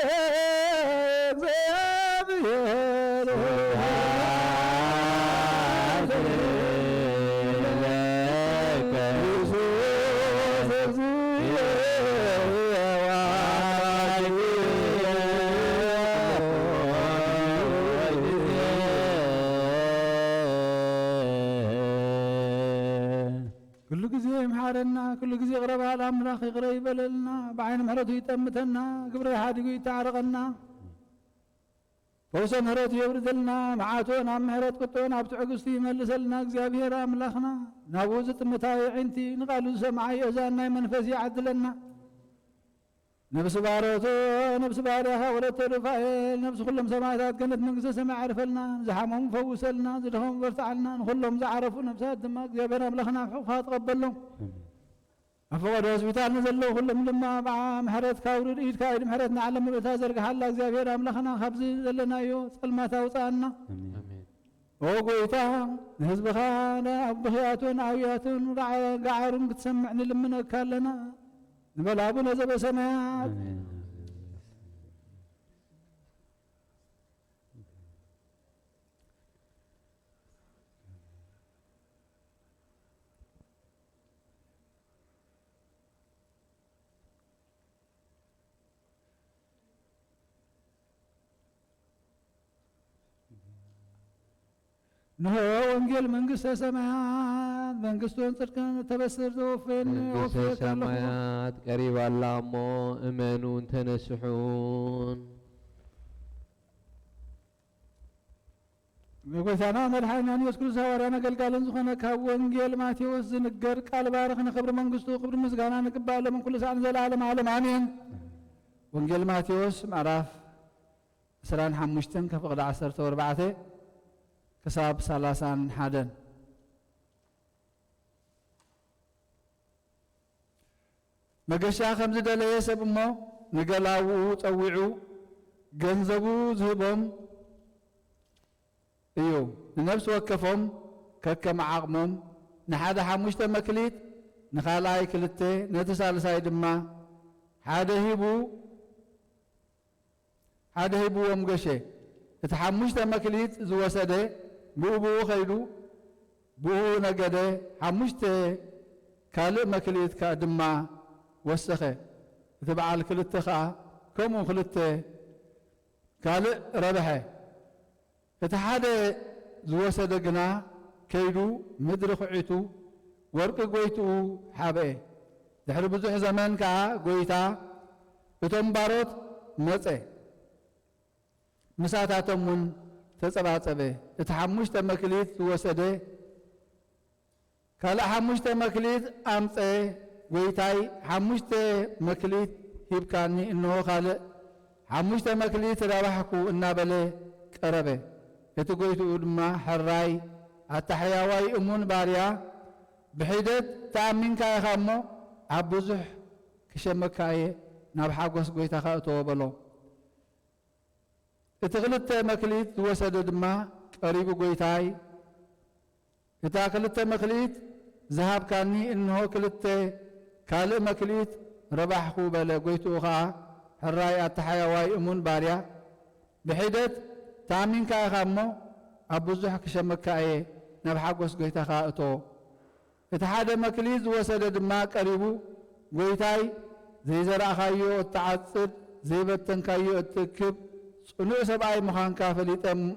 እግዚአብሔር ኩሉ ግዜ ይምሓረና፣ ኩሉ ግዜ ይቕረ በሃል ኣምላኽ ይቕረ ይበለልና፣ ብዓይኒ ምሕረቱ ይጠምተና፣ ግብረ ሓዲጉ ይተዓረቐና፣ ፈውሰ ምሕረቱ የውርደልና፣ መዓቱ ናብ ምሕረት ቁጥዑ ናብ ትዕግስቱ ይመልሰልና እግዚኣብሔር ኣምላኽና። ናብኡ ዝጥምታ የዒንቲ፣ ንቓሉ ዝሰምዓ የእዛን ናይ መንፈስ ይዓድለና። ነብሲ ባሮቶ፣ ነብሲ ባርያኻ ወለተ ሩፋኤል፣ ነብሲ ኩሎም ሰማዕታት ገነት መንግስተ ሰማይ ዓርፈልና፣ ዝሓመሙ ፈውሰልና፣ ዝደኸሙ በርትዓልና፣ ንኹሎም ዝዓረፉ ነብሳት ድማ እግዚኣብሔር ኣምላኽና ኣብ ሕቑፋ ተቐበሎም። ኣሜን። ኣብ ፈቐዶ ሆስፒታል ንዘለዉ ኩሎም ድማ ብዓ ምሕረትካ ኣውርድ፣ ኢድካ ኢድ ምሕረት ንዓለም ምልእታ ዘርግሓላ እግዚኣብሔር ኣምላኽና ካብዚ ዘለናዮ ጸልማት ኣውጽኣና። ኣሜን። ኣሜን። ኦ ጎይታ፣ ንህዝብኻ ኣብ ብኽያቱን ኣውያቱን ራዕ-፣ ጋዓሩን ክትሰምዕ ንልምነካ ኣለና። ንበል ኣቡነ ዘበሰማያት። ኣሜን። ንሆ ወንጌል መንግስተ ሰማያት፣ መንግስቱን ጽድቅን እተበስር ዘወፍየኒ መንግስተ ወፍየካ ኣለኹ። ሰማያት ቀሪባ ኣላ እሞ እመኑን ተነስሑን። ንጎይታና መድሓኒናን የሱስ ክርስቶስ ሃዋርያን ኣገልጋልን ዝኾነ ካብ ወንጌል ማቴዎስ ዝንገር ቃል ባርኽ። ንኽብሪ መንግስቱ ክብሪ ምስጋና ንግባእ ሎምን ኩሉ ሰዓትን ዘለዓለም ዓለም ኣሜን። ወንጌል ማቴዎስ ምዕራፍ ዕስራን ሓሙሽተን ከፍቕዲ ዓሰርተ ወርባዕተ ክሳብ ሰላሳን ሓደን። መገሻ ከም ዝደለየ ሰብ እሞ ንገላውኡ ጸዊዑ ገንዘቡ ዝህቦም እዩ። ንነፍሲ ወከፎም ከከም ዓቕሞም ንሓደ ሓሙሽተ መክሊት፣ ንኻልኣይ ክልተ፣ ነቲ ሳልሳይ ድማ ሓደ ሂቡ ሓደ ሂብዎም ገሸ። እቲ ሓሙሽተ መክሊት ዝወሰደ ብኡ ብኡ ኸይዱ ብኡ ነገደ፣ ሓሙሽተ ካልእ መክሊት ከ-፣ ድማ ወሰኸ። እቲ በዓል ክልተ ኸኣ ከምኡ ክልተ ካልእ ረብሐ። እቲ ሓደ ዝወሰደ ግና ከይዱ ምድሪ ኹዒቱ ወርቂ ጎይትኡ ሓብአ። ድሕሪ ብዙሕ ዘመን ከኣ ጎይታ እቶም ባሮት መጸ፣ ምሳታቶም እውን ተጸባጸበ። እቲ ሓሙሽተ መክሊት ዝወሰደ ካልእ ሓሙሽተ መክሊት ኣምጸ፣ ጎይታይ ሓሙሽተ መክሊት ሂብካኒ፣ እንሆ ካልእ ሓሙሽተ መክሊት ረባሕኩ እናበለ ቀረበ። እቲ ጎይትኡ ድማ፣ ሕራይ ኣታ ሕያዋይ እሙን ባርያ፣ ብሒደት ተኣሚንካ ኢኻ እሞ ኣብ ብዙሕ ክሸመካ እየ፣ ናብ ሓጎስ ጎይታኻ እተዎ በሎ። እቲ ክልተ መክሊት ዝወሰደ ድማ ቀሪቡ፣ ጎይታይ፣ እታ ክልተ መክሊት ዝሃብካኒ፣ እንሆ ክልተ ካልእ መክሊት ረባሕኩ በለ። ጎይትኡ ኸኣ፣ ሕራይ ኣታ ሕያዋይ እሙን ባርያ፣ ብሒደት ተኣሚንካ ኢኻ እሞ ኣብ ብዙሕ ክሸመካ እየ፣ ናብ ሓጎስ ጎይታኻ እቶ። እቲ ሓደ መክሊት ዝወሰደ ድማ ቀሪቡ፣ ጎይታይ፣ ዘይዘራእኻዮ እትዓጽድ፣ ዘይበተንካዮ እትእክብ፣ ጽኑዕ ሰብኣይ ምዃንካ ፈሊጠ እም-፣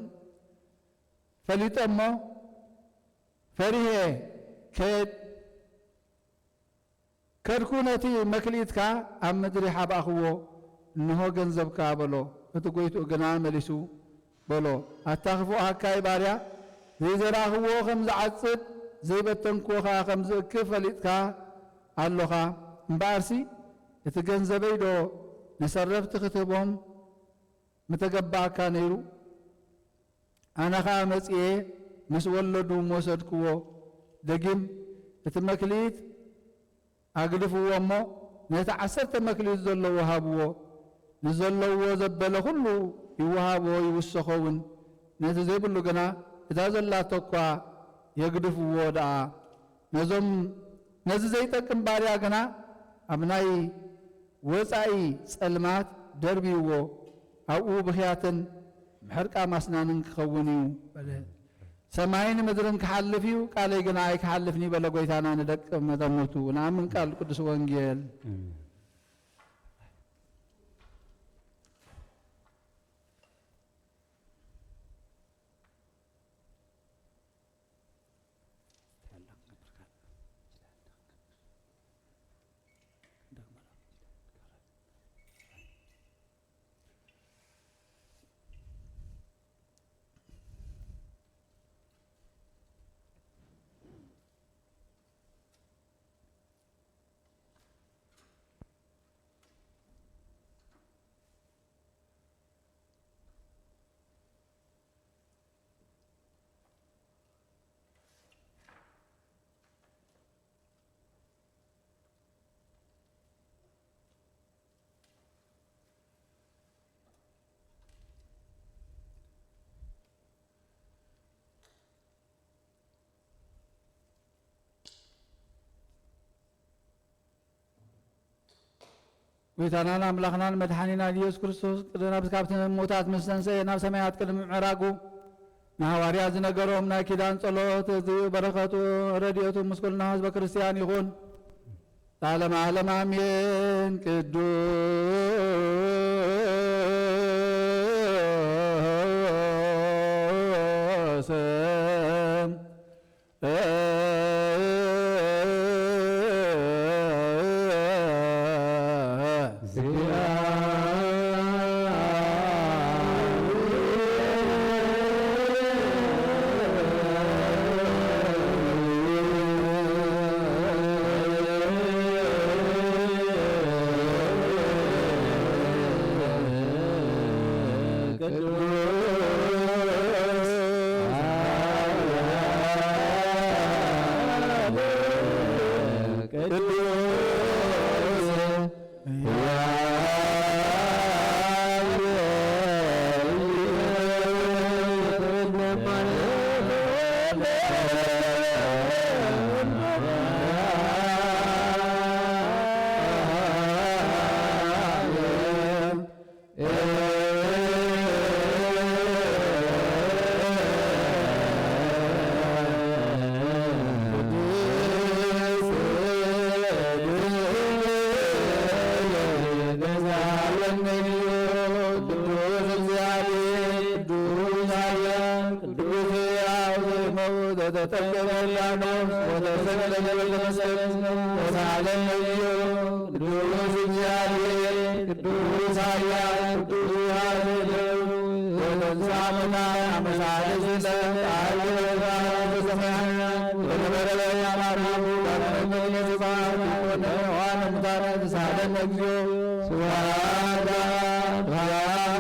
ፈሊጠ እሞ፣ ፈሪሄ ከድ-፣ ከድኩ፣ ነቲ መክሊትካ ኣብ ምድሪ ሓባእኽዎ፣ እንሆ ገንዘብካ በሎ። እቲ ጎይትኡ ግና መሊሱ በሎ፣ ኣታ ክፉእ ሃካይ ባርያ፣ ዘይዘራእኽዎ ከም ዝዓጽድ፣ ዘይበተንክዎ ኸኣ ከም ዝእክብ ፈሊጥካ ኣሎኻ። እምበኣርሲ እቲ ገንዘበይዶ ንሰረፍቲ ክትህቦም ምተገባእካ ነይሩ? ኣነ ኸኣ መጺኤ ምስ ወለዱ ምወሰድክዎ። ደጊም እቲ መክሊት ኣግድፍዎ እሞ፣ ነቲ ዓሰርተ መክሊት ዘለዎ ሃብዎ። ንዘለዎ ዘበለ ኹሉ ይወሃቦ ይውሰኾ እውን፣ ነቲ ዘይብሉ ግና እታ ዘላቶ እኳ የግድፍዎ ደኣ። ነዞም፣ ነዚ ዘይጠቅም ባርያ ግና ኣብ ናይ ወጻኢ ጸልማት ደርብይዎ፣ ኣብኡ ብኽያትን ምሕርቃም ኣስናንን ክኸውን እዩ በለ። ሰማይን ምድርን ክሓልፍ እዩ፣ ቃለይ ግና ኣይክሓልፍን እዩ በለ ጎይታና ንደቂ መዛሙርቱ። ንኣምን ቃል ቅዱስ ወንጌል። ጎይታናን ኣምላኽናን መድሓኒናን ኢየሱስ ክርስቶስ ቅድሚ ናብ ካብቲ ምዉታት ምስ ተንሰኤ ናብ ሰማያት ቅድሚ ምዕራጉ ንሃዋርያት ዝነገሮም ናይ ኪዳን ጸሎት፣ እዚ በረኸቱ ረድኤቱ ምስ ኩልና ህዝበ ክርስትያን ይኹን። ለዓለመ ዓለም ኣሜን። ቅዱስ ወተጠምቀ በዮርዳኖስ ወተሰቅለ በመስቀል ተሳሃለነ እግዚኦ። ቅዱስ እግዚአብሔር፣ ቅዱስ ኃያል፣ ቅዱስ ኃያል፣ ወተንሥአ እሙታን አመ ሳልስት ዕለት አርገ በሰማያት ወነበረ በአርያም አብርሃም ወመንበረ ስብሐት ይኮነ ዮሐንስ ሙታነ ተሳሃለነ እግዚኦ። ስብሐት ለአብ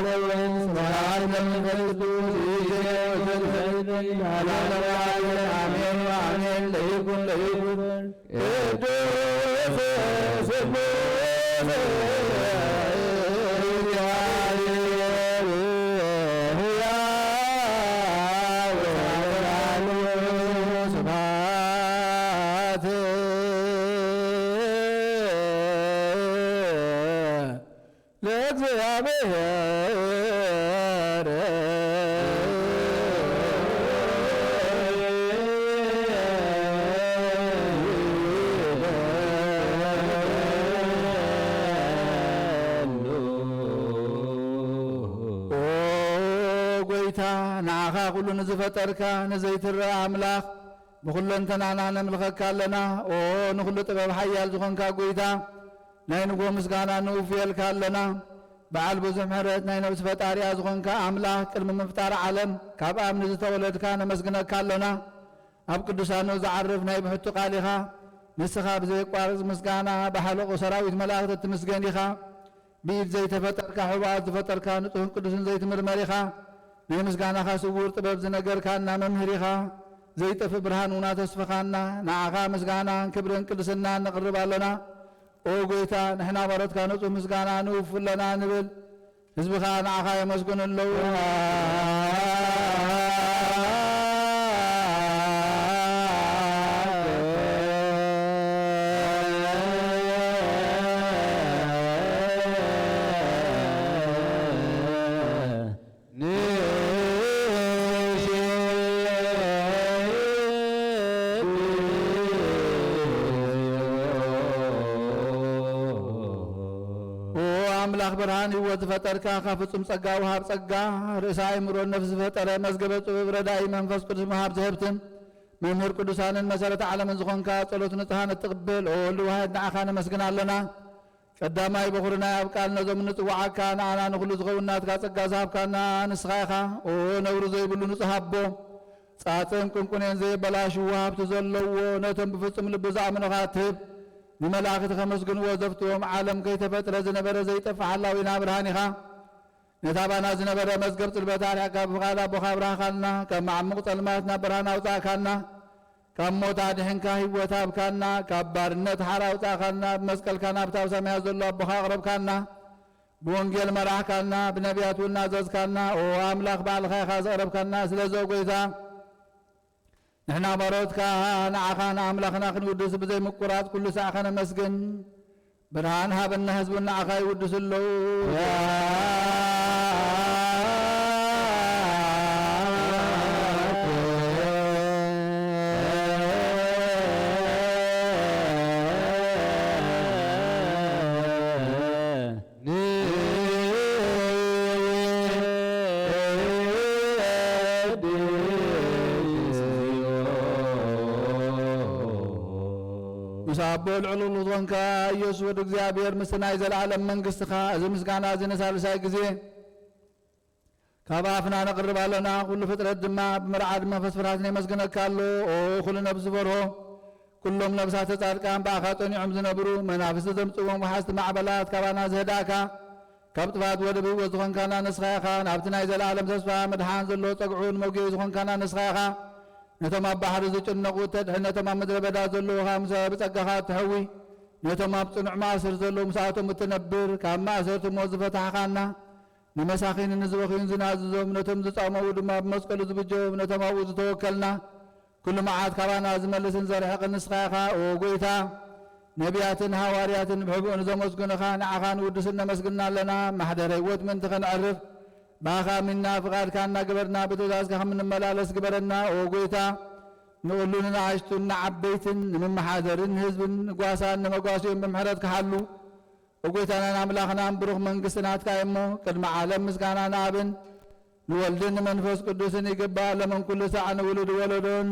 ወወልድ ወስብሐት ለመንፈስ ቅዱስ ይእዜ ወዘልፈኒ ለዓለመ ዓለም አሜን ወአሜን። ለይኩን ለይኩን ቅዱስ ስሉስ እግዚአብሔር ሕያው ወዘላለሙ ስብሐት ለእግዚአብሔር። ኦ ጎይታ፣ ንዓኻ ኩሉ ንዝፈጠርካ ንዘይትረአ ኣምላኽ ብኹለንተናና ነምልኸካ ኣለና። ኦ ንኹሉ ጥበብ ሓያል ዝኾንካ ጎይታ፣ ናይ ንጎ ምስጋና ንውፍየልካ ኣለና። በዓል ብዙሕ ምሕረት ናይ ነብሲ ፈጣሪኣ ዝኾንካ ኣምላኽ፣ ቅድሚ ምፍጣር ዓለም ካብ ኣምኒ ዝተወለድካ ነመስግነካ ኣለና። ኣብ ቅዱሳኑ ዝዓርፍ ናይ ብሕቱ ቃል ኢኻ። ንስኻ ብዘየቋርጽ ምስጋና ብሓለቆ ሰራዊት መላእኽቲ እትምስገን ኢኻ። ብኢድ ዘይተፈጠርካ፣ ሕቡኣት ዝፈጠርካ ንጹህን ቅዱስን ዘይትምርመር ኢኻ። ናይ ምስጋናኻ ስውር ጥበብ ዝነገርካና መምህር ኢኻ። ዘይጠፍእ ብርሃን ውና ተስፍኻና። ንዓኻ ምስጋናን ክብርን ቅድስናን ነቕርብ ኣሎና። ኦ ጎይታ፣ ንሕና ባሮትካ ንጹህ ምስጋና ንውፍ ኣለና ንብል። ህዝብኻ ንዓኻ የመስግኑ ኣለዉ። ኦ ኣምላኽ ብርሃን ህይወት ዝፈጠርካ፣ ካብ ፍጹም ጸጋ ወሃብ ጸጋ፣ ርእሰ ኣእምሮን ነፍሲ ዝፈጠረ፣ መዝገበ ጽቡብ ረዳኢ መንፈስ ቅዱስ መሃብ ዝህብትን መምህር ቅዱሳንን መሰረተ ዓለምን ዝኾንካ፣ ጸሎት ንጽሃን እትቕበል፣ ኦ ወልድ ዋሕድ፣ ንዓኻ ነመስግን ኣለና። ቀዳማይ በኹሪ ናይ ኣብ ቃል ነዞም እንጽውዓካ ንኣና ንኹሉ ዝኸውን ናትካ ጸጋ ዝሃብካና ንስኻ ኢኻ። ኦ ነውሪ ዘይብሉ ንጹህ ኣቦ፣ ጻጸን ቁንቁኔን ዘየበላሽዎ ሃብቲ ዘለዎ፣ ነቶም ብፍጹም ልቢ ዝኣምኑኻ ትህብ፣ ንመላእኽቲ ከመስግንዎ ዘፍትዎም፣ ዓለም ከይተፈጥረ ዝነበረ ዘይጠፍእ ሓላዊና ብርሃን ኢኻ። ነቲ ኣባና ዝነበረ መዝገብ ጽልመት ኣርሒቕካ ብፍቓድ ኣቦኻ ኣብራህኻልና፣ ካብ መዓሙቕ ጸልማት ናብ ብርሃን ኣውጻእካና። ካብ ሞት ኣድሒንካ ህይወት ሃብካና፣ ካብ ባርነት ሓራ ኣውጻእካና፣ ብመስቀልካ ናብቲ ኣብ ሰማያት ዘሎ ኣቦኻ ኣቕረብካና፣ ብወንጌል መራሕካና፣ ብነቢያት እውን ኣዘዝካና። ኦ ኣምላኽ፣ ባዕልኻ ኢኻ ዘቕረብካና። ስለዚ ኦ ጐይታ፣ ንሕና ባሮትካ ንዓኻ ንኣምላኽና ክንውድስ ብዘይ ምቁራጽ ኩሉ ሳዕ ከነመስግን፣ ብርሃን ሃበና፣ ህዝቢ ንዓኻ ይውድሱ ኣለዉ። ምስ ኣቦ ልዑል ዝኾንካ ኢየሱስ ወዲ እግዚኣብሔር፣ ምስቲ ናይ ዘለዓለም መንግስትኻ፣ እዚ ምስጋና እዚ ንሳልሳይ ግዜ ካብ ኣፍና ነቕርብ ኣለና። ኩሉ ፍጥረት ድማ ብመርዓድ መንፈስ ፍርሃትን የመስግነካ ኣሎ። ኦ ኩሉ ነብሲ ዝፈርሆ፣ ኩሎም ነብሳተ ጻድቃን ብኣኻ ጸኒዖም ዝነብሩ፣ መናፍስቲ ዘምጽእዎም ወሓዝቲ ማዕበላት ካባና ዝህዳእካ፣ ካብ ጥፋት ወደብ ህይወት ዝኾንካና ንስኻ ኢኻ። ናብቲ ናይ ዘለኣለም ተስፋ ምድሓን ዘሎ ጸግዑ ንመጒ ዝኾንካና ንስኻ ኢኻ። ነቶም ኣብ ባሕሪ ዝጭነቑ እተድሕን፣ ነቶም ኣብ ምድረ በዳ ዘለዉ ኸኣ ምስ ብጸጋኻ እትሕዊ፣ ነቶም ኣብ ጽኑዕ ማእስር ዘለዉ ምስኣቶም እትነብር፣ ካብ ማእሰርቲ ሞት ዝፈታሕኻና፣ ንመሳኺን ንዝበኽዩን ዝናዝዞም፣ ነቶም ዝጻመኡ ድማ ብመስቀሉ ዝብጀዎም፣ ነቶም ኣብኡ ዝተወከልና፣ ኩሉ መዓት ካባና ዝመልስን ዘርሕቕን ንስኻ ኢኻ። ኦ ጐይታ፣ ነቢያትን ሃዋርያትን ብሕቡእ ንዘመስግኑኻ ንዓኻ ንውድስን ነመስግንና ኣለና። ማሕደረ ህይወት ምእንቲ ኸነዕርፍ ብኣኻ ኣሚንና ፍቓድካ እናገበርና ብትእዛዝካ ከም እንመላለስ ግበረና። ኦ ጐይታ፣ ንኹሉ ንንኣሽቱን ንዓበይትን ንምመሓደርን ንህዝብን ንጓሳን ንመጓስኦም ብምሕረትካ ሓሉ። ኦ ጐይታናን ኣምላኽናን ብሩኽ መንግስቲ ናትካ እዩ እሞ፣ ቅድሚ ዓለም ምስጋና ንኣብን ንወልድን ንመንፈስ ቅዱስን ይግባእ። ለመን ኩሉ ሳዕ ንውሉድ ወለዶን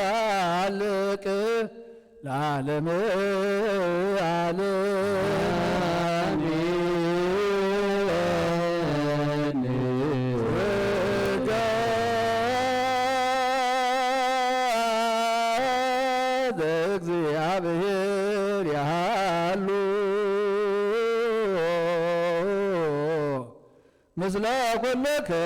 ዘይሃልቅ ለዓለመ ዓለም። ኣሜን። ስብሐት ለእግዚኣብሔር ይሃሉ ምስለ ኩልክሙ።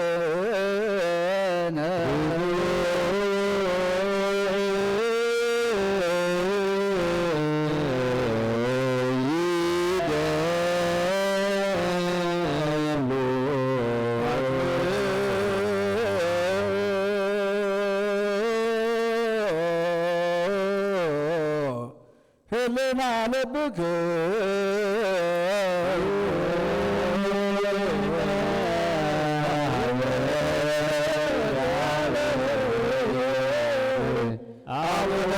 ለአምላክነ ህልና ለብክ አቡነ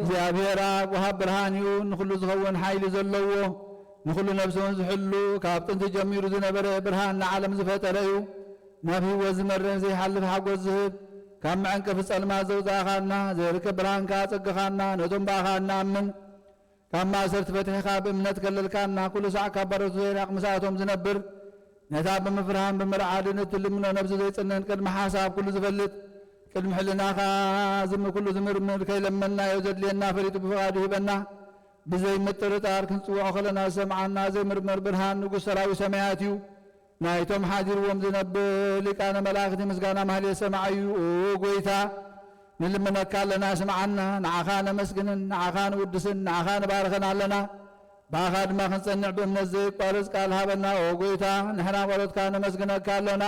እግዚኣብሔር ኣብ ወሃብ ብርሃን እዩ፣ ንኹሉ ዝኸውን ሓይሊ ዘለዎ፣ ንኹሉ ነፍሲ እውን ዝሕሉ፣ ካብ ጥንቲ ጀሚሩ ዝነበረ፣ ብርሃን ንዓለም ዝፈጠረ እዩ። ናብ ህይወት ዝመርሕ ዘይሓልፍ ሓጎስ ዝህብ፣ ካብ መዐንቀፊ ጸልማት ዘውጻእኻና፣ ዘይርከብ ብርሃን ከኣ ኣጸግኻና፣ ነቶም ብኣኻ እንኣምን፣ ካብ ማእሰርቲ ፈቲሕኻ ብእምነት ከለልካና፣ ኩሉ ሳዕ ካብ ባሮቱ ዘይራቕ ምስኣቶም ዝነብር፣ ነታ ብምፍርሃን ብምርዓድን እትልምኖ ነብሲ ዘይጽነን ቅድሚ ሓሳብ ኩሉ ዝፈልጥ፣ ቅድሚ ሕልናኻ ዝም-፣ ኩሉ ዝምርምር፣ ከይለመንናዮ ዘድልየና ፈሊጡ ብፍቓዱ ይህበና። ብዘይ ምጥርጣር ክንጽውዖ ከለና ዝሰምዓና ዘይምርመር ብርሃን ንጉስ ሰራዊት ሰማያት እዩ። ናይቶም ሓዲርዎም ዝነብር ሊቃነ መላእኽቲ ምስጋና ማህሌት ሰማዒ እዩ። ኦ ጎይታ፣ ንልምነካ ኣለና፣ ስምዓና። ንዓኻ ነመስግንን፣ ንዓኻ ንውድስን፣ ንዓኻ ንባርኽን ኣለና። ብኣኻ ድማ ክንጸንዕ ብእምነት ዘይቋርጽ ቃል ሃበና። ኦ ጎይታ፣ ንሕና ቆሎትካ ነመስግነካ ኣለና።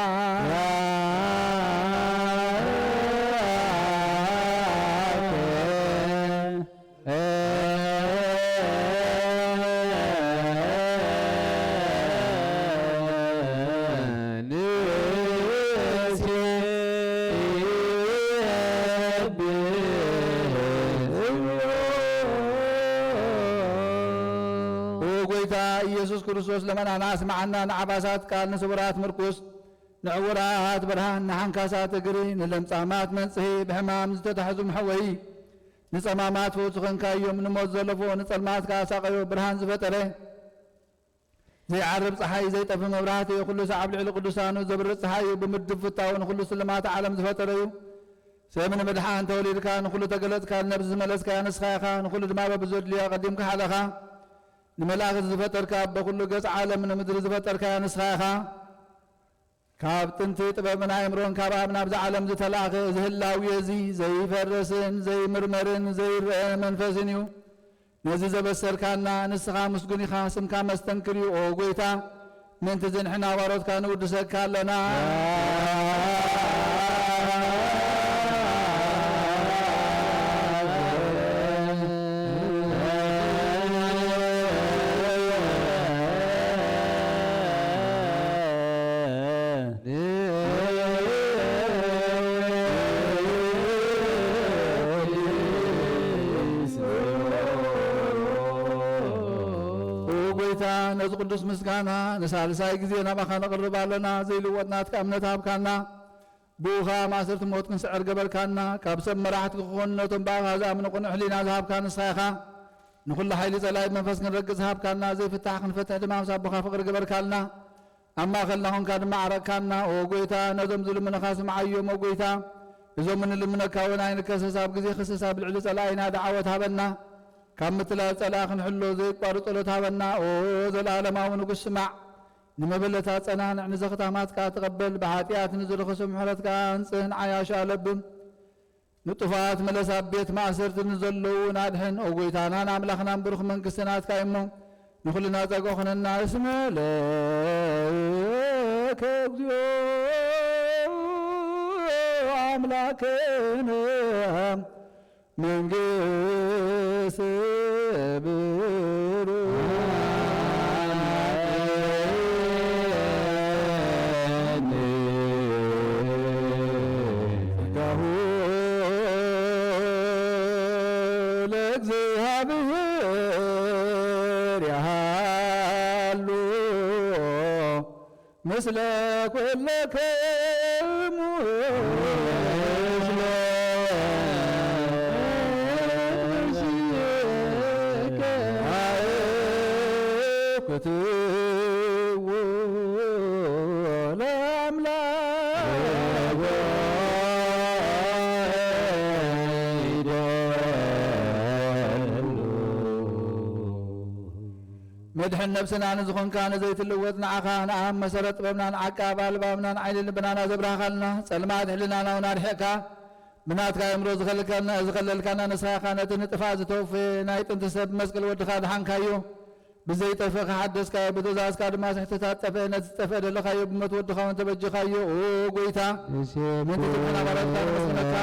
ኦ ጎይታ ኢየሱስ ክርስቶስ፣ ለመናና ስምዓና፣ ንዓባሳት ቃል ንስውራት ምርኩስ፣ ንዕውራት ብርሃን፣ ንሓንካሳት እግሪ፣ ንለምጻማት መንጽሂ፣ ብሕማም ዝተታሕዙ መሕወዪ፣ ንጸማማት ፈውሲ ኾንካዮም፣ ንሞት ዘለፎ፣ ንጸልማት ከኣ ሳቐዮ ብርሃን ዝፈጠረ፣ ዘይዓርብ ጸሓይ፣ ዘይጠፊ መብራህቲ፣ ኩሉ ሳዕ ኣብ ልዕሊ ቅዱሳኑ ዘብርህ ጸሓይ እዩ። ብምድብ ፍታው ንኹሉ ስልማት ዓለም ዝፈጠረ እዩ። ሰብ ንምድሓን ተወሊድካ፣ ንኹሉ ተገለጽካ፣ ንነብሲ ዝመለስካያ ንስኻ ኢኻ፣ ንኹሉ ድማ በብዘድልዮ ኣቐዲምካ ሓለኻ። ንመላእኽቲ ዝፈጠርካ፣ በኹሉ ገጽ ዓለም ንምድሪ ዝፈጠርካያ ንስኻ ኢኻ። ካብ ጥንቲ ጥበብን ኣእምሮን ካብ ኣብ ናብዚ ዓለም ዝተላእከ፣ እዚ ህላዌ እዚ ዘይፈርስን ዘይምርመርን ዘይረአ መንፈስን እዩ። ነዚ ዘበሰርካና ንስኻ ምስጉን ኢኻ፣ ስምካ መስተንክር እዩ። ኦ ጎይታ፣ ምእንቲ እዚ ንሕና ባሮትካ ንውድሰካ ኣለና። ኦ ጎይታ፣ ነዚ ቅዱስ ምስጋና ንሳልሳይ ግዜ ናባኻ ነቕርብ ኣለና። ዘይልወጥ ናትካ እምነት ሃብካና። ብኡ ኸኣ ማእሰርቲ ሞት ክንስዕር ገበርካና። ካብ ሰብ መራሕቲ ክኾኑ ነቶም ብኣኻ ዝኣምኑ ቅኑዕ ሕሊና ዝሃብካ ንስኻ ኢኻ። ንኹሉ ሓይሊ ጸላኢ ብመንፈስ ክንረግጽ ዝሃብካና። ዘይፍታሕ ክንፈትሕ ድማ ምስ ኣቦኻ ፍቕሪ ገበርካልና። ኣብ ማእከልና ኾንካ ድማ ዓረቕካና። ኦ ጎይታ፣ ነዞም ዝልምኑኻ ስምዓዮም። ኦ ጎይታ፣ እዞም እንልምነካ እውን ኣይንከሰስ። ኣብ ግዜ ክሰስ ኣብ ልዕሊ ጸላኢና ደዓወት ሃበና። ካብ ምትላል ጸላእ ክንሕሎ ዘይቋርጽ ጸሎት ሃበና። ኦ ዘለዓለማዊ ንጉስ ስማዕ፣ ንመበለታት ጸናንዕ፣ ንዘኽታማትካ ተቐበል፣ ብሓጢኣት ንዝረኸሱ ምሕረትካ ኣንጽህን ዓያሹ ኣለብም። ንጡፋት ምለስ፣ ኣብ ቤት ማእሰርቲ ንዘለዉ ናድሕን። ኦ ጎይታናን ኣምላኽናን ብሩኽ መንግስቲ ናትካ እሞ ንኹልና ጸጋ ኾነና። እስመ ለከ እግዚኦ ኣምላክነ መንግስት ብሩ ጸጋሁ ለእግዚኣብሔር ያሃሉ ምስለ ኩለክሙ። ክትዎ ለአምላክ መድሕን ነብስና ንዝኾንካ ንዘይትልወጥ ንዓኻ ንኣብ መሰረት ጥበብናን ዓቃብ ኣልባብናን ዓይኒ ልብናና ዘብራህኻልና፣ ጸልማት ሕልናና እውን ኣርሒቕካ ብናትካ ኣእምሮ ዝኸልከልና-፣ ዝኸለልካና ንስኻ ኢኻ። ነቲ ንጥፋእ ዝተወፈየ ናይ ጥንቲ ሰብ መስቀል ወድኻ ድሓንካዮ፣ ብዘይጠፍእ ከሓደስካዮ፣ ብትእዛዝካ ድማ ስሕተታት ጠፍአ፣ ነቲ ዝጠፍአ ደለኻዮ፣ ብሞት ወድኻ እውን ተበጀኻዮ። ኦ ጎይታ፣ ምእንቲ ትምሕና ባሮትካ ነመስግነካ።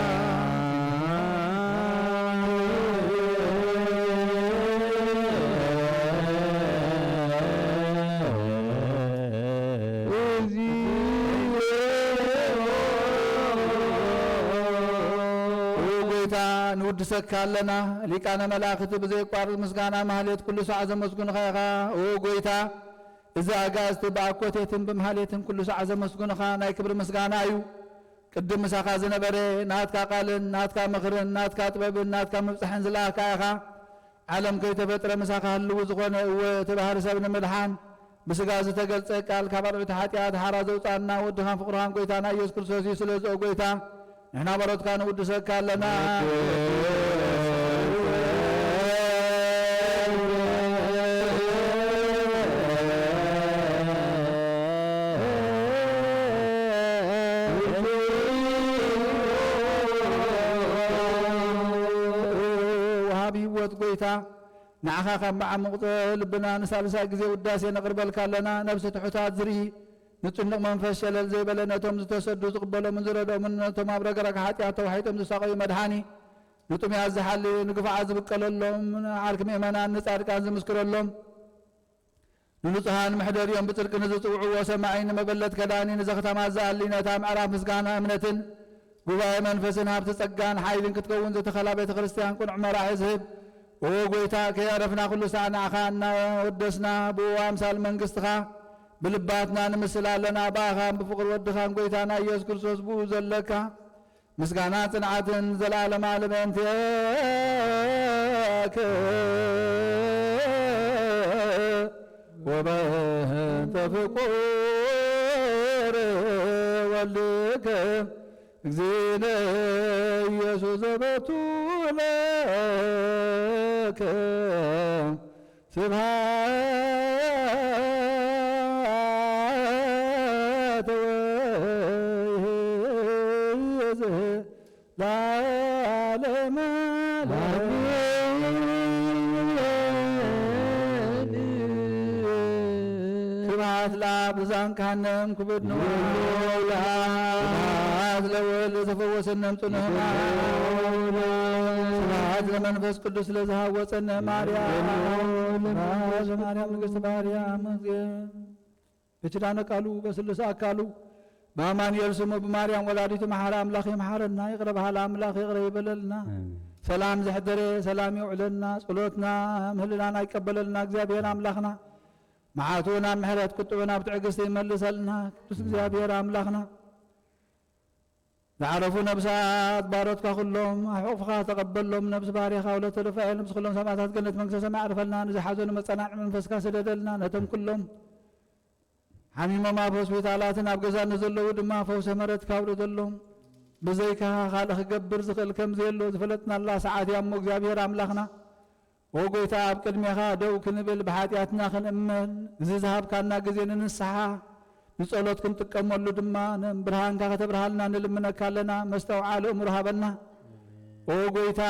ኦ ጎይታ፣ ንውድሰካ ኣለና። ሊቃነ መላእክቲ ብዘየቋርጥ ምስጋና ማህሌት ኩሉ ሳዕ ዘመስግኑኻ ኢኻ። ኦ ጎይታ፣ እዚ ኣጋእዝቲ ብኣኮቴትን ብማህሌትን ኩሉ ሳዕ ዘመስግኑኻ ናይ ክብሪ ምስጋና እዩ። ቅድም ምሳኻ ዝነበረ፣ ናትካ ቃልን ናትካ ምኽርን ናትካ ጥበብን ናትካ ምብጻሕን ዝለኣኻ ኢኻ። ዓለም ከይተፈጥረ ምሳኻ ህልው ዝኾነ፣ እወ፣ እቲ ባህሪ ሰብ ንምድሓን ብስጋ ዝተገልጸ ቃል ካብ ኣርዑት ሓጢኣት ሓራ ዘውጻና ወድኻን ፍቕርኻን ጎይታና ኢየሱስ ክርስቶስ እዩ። ስለዚ ኦ ጎይታ፣ ንሕና ባሮትካ ንውድሰካ ኣለና። ወሃቢ ህይወት ጎይታ፣ ንዓኻ ካብ መዓሙቕ ልብና ንሳልሳይ ግዜ ውዳሴ ነቕርበልካ ኣለና። ነብሲ ትሑታት ዝርኢ፣ ንጭኑቕ መንፈስ ሸለል ዘይበለ፣ ነቶም ዝተሰዱ ዝቕበሎምን ዝረድኦምን፣ ነቶም ኣብ ረግረግ ሓጢኣት ተዋሒጦም ዝሳቐዩ መድሓኒ፣ ንጥሙያት ዝሓሊ፣ ንግፉዓት ዝብቀለሎም፣ ንዓርኪ ምእመናን ንጻድቃን ዝምስክረሎም፣ ንንጹሃን መሕደሪኦም ብጽድቂ ንዝጽውዕዎ ሰማዒ፣ ንመበለት ከዳኒ፣ ንዘኽታማት ዝኣሊ፣ ነታ ምዕራፍ ምስጋና እምነትን ጉባኤ መንፈስን ሃብቲ ጸጋን ሓይልን ክትከውን፣ ዘተኸላ ቤተ ክርስቲያን ቅኑዕ መራሒ ዝህብ፣ ኦ ጎይታ፣ ከየዕረፍና ኩሉ ሳዕ ንዓኻ እናወደስና፣ ብኡ ኣምሳል መንግስትኻ ብልባትና ንምስል ኣለና። ብኣኻን ብፍቕሪ ወድኻን ጎይታና ኢየሱስ ክርስቶስ ብኡ ዘለካ ምስጋና ጽንዓትን ዘለዓለማ ልበንትየከ ወበእንተ ፍቁር ወልድከ እግዚእነ ኢየሱስ ዘበቱ ለከ ስብሐት ወይህዝ ለዓለመ ዓለም። ስብሐት ለአብ ዘአንቀሐነ እምክቡድ ንውሓት። ስብሐት ለወልድ ዘፈወሰነ እምጽኑ ሕማም። ስብሐት ለመንፈስ ቅዱስ ለዘሃወፀነ ማርያም። ስብሐት ለማርያም ንግሥት ማርያም። በኪዳነ ቃሉ በስሉስ አካሉ በአማኑኤል ስሙ ብማርያም ወላዲቱ መሐረ አምላኽ ይምሐረና። ይቅረ በሃላ አምላኽ ይቅረ ይበለልና። አሜን። ሰላም ዘሕደረ ሰላም የውዕለና። ጸሎትና ምህልላና ይቀበለልና። እግዚኣብሔር አምላኽና መዓቱ ናብ ምሕረት ቁጥዑ ናብ ትዕግስቲ ይመልሰልና። ቅዱስ እግዚኣብሔር አምላኽና ዝዓረፉ ነብሳት ባሮትካ ኩሎም ኣብ ሕቑፍኻ ተቐበሎም። ነብሲ ባርያኻ ወለተ ሩፋኤል፣ ነብሲ ኩሎም ሰማእታት ገነት መንግስተ ሰማይ ኣዕርፈልና። ንዝሓዘኑ መጸናንዒ መንፈስካ ስደደልና። ነቶም ኩሎም ሓሚሞም ኣብ ሆስፒታላትን ኣብ ገዛ ንዘለዉ ድማ ፈውሰ ምሕረትካ ኣውርደሎም። ብዘይካኻ ካልእ ክገብር ዝኽእል ከም ዘየሎ ዝፈለጥናላ ሰዓት እያ እሞ እግዚኣብሔር ኣምላኽና ኦ ጎይታ፣ ኣብ ቅድሜኻ ደው ክንብል፣ ብሓጢኣትና ክንእመን፣ እዚ ዝሃብካና ግዜ ንንስሓ፣ ንጸሎት ክንጥቀመሉ ድማ፣ ንብርሃንካ ከተብርሃልና ንልምነካ ኣለና። መስተውዓሊ እምሮ ሃበና። ኦ ጎይታ፣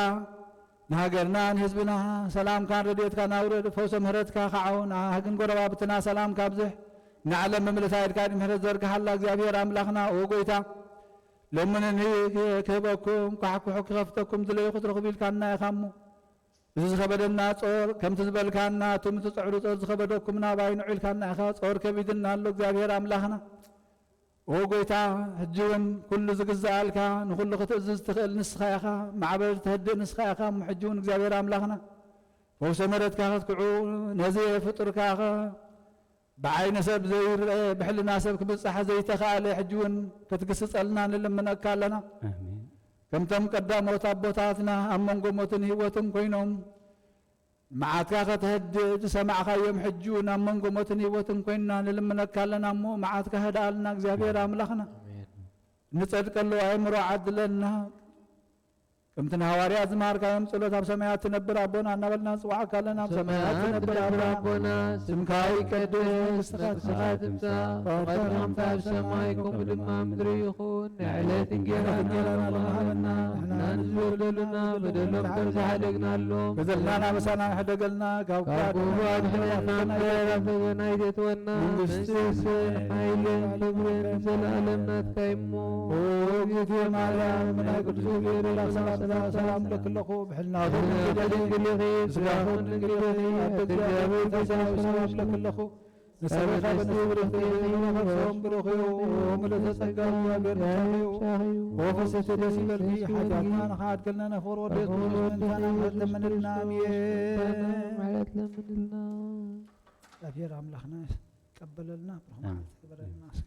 ንሃገርና፣ ንህዝብና ሰላምካን ረድኤትካን ኣውርድ። ፈውሰ ምህረትካ ከዓው፣ ንኣህግን ጎረባብትና ሰላምካ ኣብዝሕ። ንዓለም ብምልእታ ኢድካ ምሕረት ዘርግሓላ እግዚኣብሔር ኣምላኽና። ኦ ጎይታ፣ ሎምንኒ ክህበኩም፣ ኳሕኩሑ ክኸፍተኩም፣ ድለዩ ክትረኽቡ ኢልካና ኢኻ እሞ፣ እዚ ዝኸበደና ጾር፣ ከምቲ ዝበልካና፣ እቶም እትጽዕሩ ጾር ዝኸበደኩም ናባይ ንዑ ኢልካና ኢኻ። ጾር ከቢድና ኣሎ እግዚኣብሔር ኣምላኽና። ኦ ጎይታ፣ ሕጂ እውን ኩሉ ዝግዛኣልካ፣ ንኹሉ ክትእዝዝ ትኽእል ንስኻ ኢኻ፣ ማዕበል ተህድእ ንስኻ ኢኻ። እሞ ሕጂ እውን እግዚኣብሔር ኣምላኽና፣ ፈውሰ ምሕረትካ ክትክዑ፣ ነዚ ፍጡርካ ብዓይኒ ሰብ ዘይርአ፣ ብሕልና ሰብ ክብጻሕ ዘይተኻእለ፣ ሕጂ እውን ክትግስጸልና ንልምነካ ኣለና። ኣሜን። ከምቶም ቀዳሞት ኣቦታትና ኣብ መንጎ ሞትን ህይወትን ኮይኖም መዓትካ ከተህድእ ዝሰማዕካዮም፣ ሕጂ እውን ኣብ መንጎ ሞትን ህይወትን ኮይንና ንልምነካ ኣለና እሞ፣ መዓትካ ህድኣልና እግዚኣብሔር ኣምላኽና። ኣሜን። ንጸድቀሉ ኣእምሮ ዓድለና። ከምቲ ንሃዋርያት ዝመሃርካዮም፣ ጸሎት ኣብ ሰማያት ትነብር ኣቦና እናበልና ንጽውዓካ ኣለና። ኣብ ሰማያት ትነብር ኣቦና፣ ስምካ ይቀደስ፣ መንግስትኻ ትምጻእ፣ ፍቓድካ ከምቲ ኣብ ሰማይ ከምኡ ድማ ኣብ ምድሪ ይኹን። ንዕለት እንጌራና ሃበና፣ ንሕና ንዝበደሉና በደሎም ከም ዝሓደግናሎም፣ በደልናን ኣበሳናን ሕደገልና፣ ካብ ካብ ክፉ ኣድሕነና እምበር፣ ኣብ ፈተና ኣይተእትወና። መንግስቲ፣ መንግስትን ሓይልን ክብርን ዘለኣለም ናትካ እሞ። ኦ እግዝእትየ ማርያም፣ ናይ ቅዱስ ገብርኤል ሰላምታ ሰላም እብለኪ ኣለኹ። ብሕልና ድንግል ኢኺ፣ ስጋኹን ድንግል ኢኺ፣ ኣደ እግዚኣብሔር ተሳዊ ሰላም እብለኪ ኣለኹ። ንሰብኻ በስቲ ብርኽቲ እምኒ ከብሶም ብሩኽ እዩ። ምልእተ ጸጋ እግዚኣብሔር ምሳኺ እዩ። ኦ ፍስሕቲ ደስ ይበልኪ፣ ሓጢኣትና ንኽሓድገልና ነፍቅር ወደት ቅዱስ ምእንታና ምሕረት ለምንልና። ኣሜን። ምሕረት ለምንልና። እግዚኣብሔር ኣምላኽና ይቀበለልና፣ ብሩኽ ኣሜን። መዓልቲ ይግበረልና። እስኪ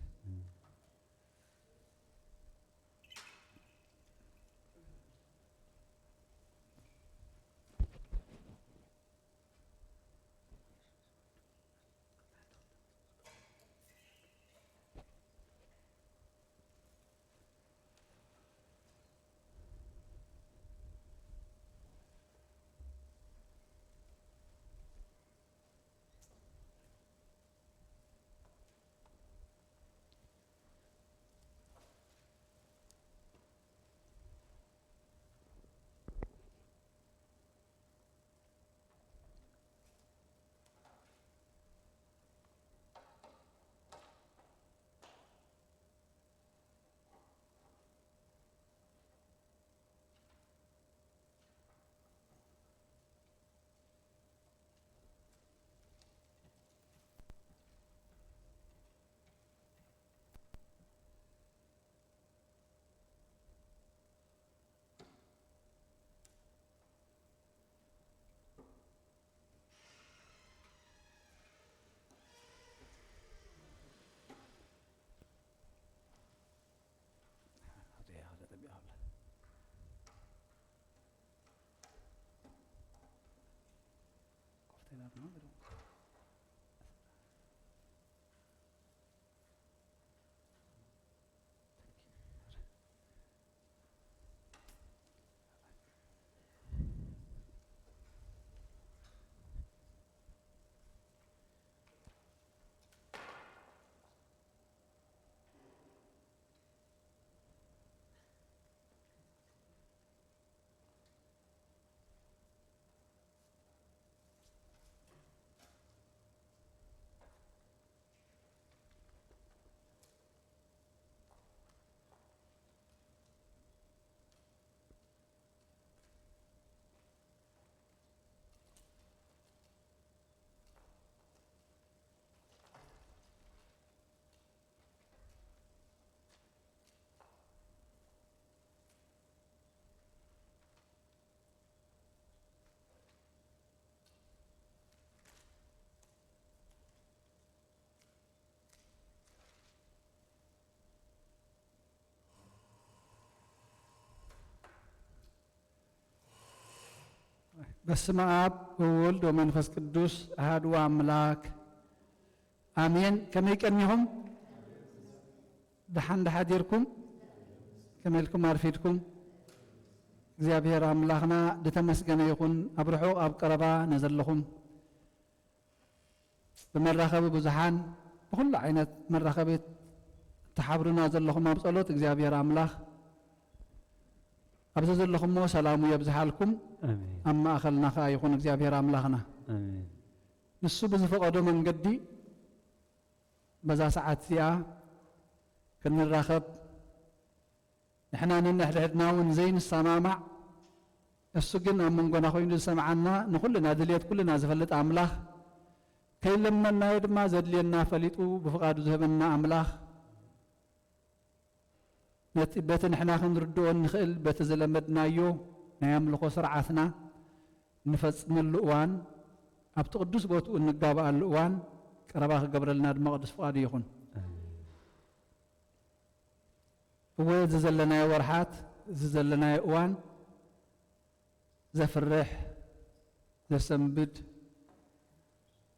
በስመ አብ ወወልድ ወመንፈስ ቅዱስ አሐዱ አምላክ አሜን። ከመይ ቀኒኹም? ደሓን ዶ ሓዲርኩም? ከመይ ኢልኩም ኣርፊድኩም? እግዚኣብሔር ኣምላኽና ዝተመስገነ ይኹን። ኣብ ርሑቕ ኣብ ቀረባ ነዘለኹም ብመራኸቢ ብዙሓን ብኹሉ ዓይነት መራኸቢ እትሓብሩና ዘለኹም ኣብ ጸሎት እግዚኣብሔር ኣምላኽ ኣብዚ ዘለኹሞ ሰላሙ የብዝሓልኩም። ኣሜን። ኣብ ማእኸልና ኸኣ ይኹን እግዚኣብሔር ኣምላኽና። ኣሜን። ንሱ ብዝፈቐዶ መንገዲ በዛ ሰዓት እዚኣ ክንራኸብ ንሕና ነንሕድሕድና እውን ዘይንሰማማዕ እሱ ግን ኣብ መንጎና ኮይኑ ዝሰምዓና ንኹልና ድልየት ኩልና ዝፈልጥ ኣምላኽ ከይለመናዮ ድማ ዘድልየና ፈሊጡ ብፍቓዱ ዝህበና ኣምላኽ ነቲ በቲ ንሕና ክንርድኦ እንኽእል በቲ ዝለመድናዮ ናይ ኣምልኾ ስርዓትና ንፈጽመሉ እዋን ኣብቲ ቅዱስ ቦትኡ እንጋብኣሉ እዋን ቀረባ ክገብረልና ድማ ቅዱስ ፍቓዱ ይኹን። እወ እዚ ዘለናዮ ወርሓት እዚ ዘለናዮ እዋን ዘፍርሕ ዘሰንብድ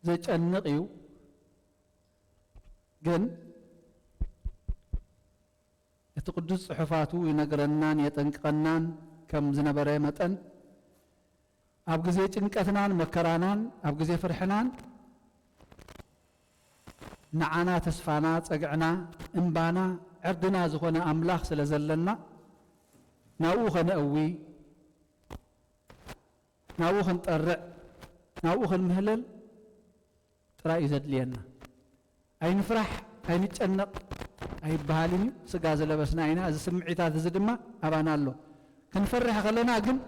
ዘጨንቕ እዩ። ግን እቲ ቅዱስ ጽሑፋቱ ይነግረናን የጠንቅቐናን ከም ዝነበረ መጠን ኣብ ግዜ ጭንቀትናን መከራናን ኣብ ግዜ ፍርሕናን ንዓና ተስፋና ጸግዕና እምባና ዕርድና ዝኾነ ኣምላኽ ስለ ዘለና ናብኡ ኸነእዊ ናብኡ ክንጠርዕ ናብኡ ክንምህለል ጥራይ እዩ ዘድልየና። ኣይንፍራሕ ኣይንጨነቕ ኣይበሃልን እዩ። ስጋ ዝለበስና ኢና። እዚ ስምዒታት እዚ ድማ ኣባና ኣሎ። ክንፈርሕ ከለና ግን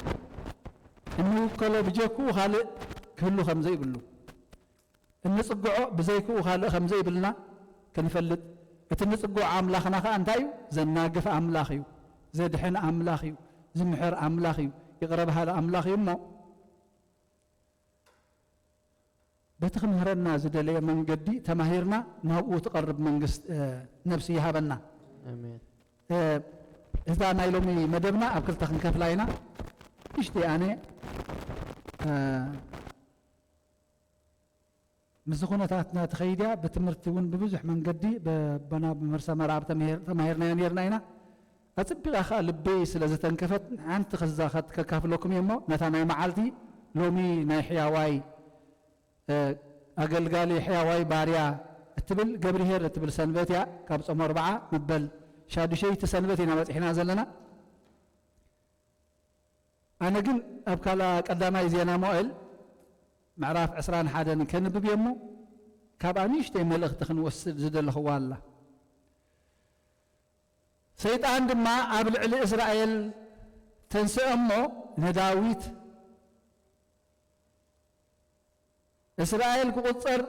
እንውከሎ ብጀክኡ ካልእ ክህሉ ከም ዘይብሉ እንጽግዖ ብዘይክኡ ካልእ ከም ዘይብልና ክንፈልጥ እቲ ንጽግዖ ኣምላኽና ከኣ እንታይ እዩ? ዘናግፍ ኣምላኽ እዩ። ዘድሕን ኣምላኽ እዩ። ዝምሕር ኣምላኽ እዩ። ይቕረ በሃሊ ኣምላኽ እዩ እሞ በቲ ክምህረና ዝደለየ መንገዲ ተማሂርና ናብኡ ትቐርብ መንግስት ነብሲ ይሃበና። ኣሜን። እዛ ናይ ሎሚ መደብና ኣብ ክልተ ክንከፍላ ኢና። እሽቲ ኣነ ምስዚ ኩነታትና ትኸይድ እያ። ብትምህርቲ እውን ብብዙሕ መንገዲ በቦና ብመርሳ መርኣብ ተማሂር- ተማሂርናዮ ነርና ኢና። ኣጽቢቓ ከኣ ልበይ ስለ ዝተንከፈት ሓንቲ ከዛ ከካፍለኩም እየ እሞ ነታ ናይ መዓልቲ ሎሚ ናይ ሕያዋይ ኣገልጋሊ ሕያዋይ ባርያ እትብል ገብርሄር እትብል ሰንበት እያ። ካብ ጾም ኣርብዓ መበል ሻዱሸይቲ ሰንበት ኢና በጺሕና ዘለና። ኣነ ግን ኣብ ካላ ቀዳማይ ዜና መዋእል ምዕራፍ ዕስራን ሓደን ከንብብ እየ እሞ ካብ ኣንእሽተይ መልእኽቲ ክንወስድ ዝደለኽዋ ኣላ። ሰይጣን ድማ ኣብ ልዕሊ እስራኤል ተንስአ እሞ ንዳዊት እስራኤል ክቑጸር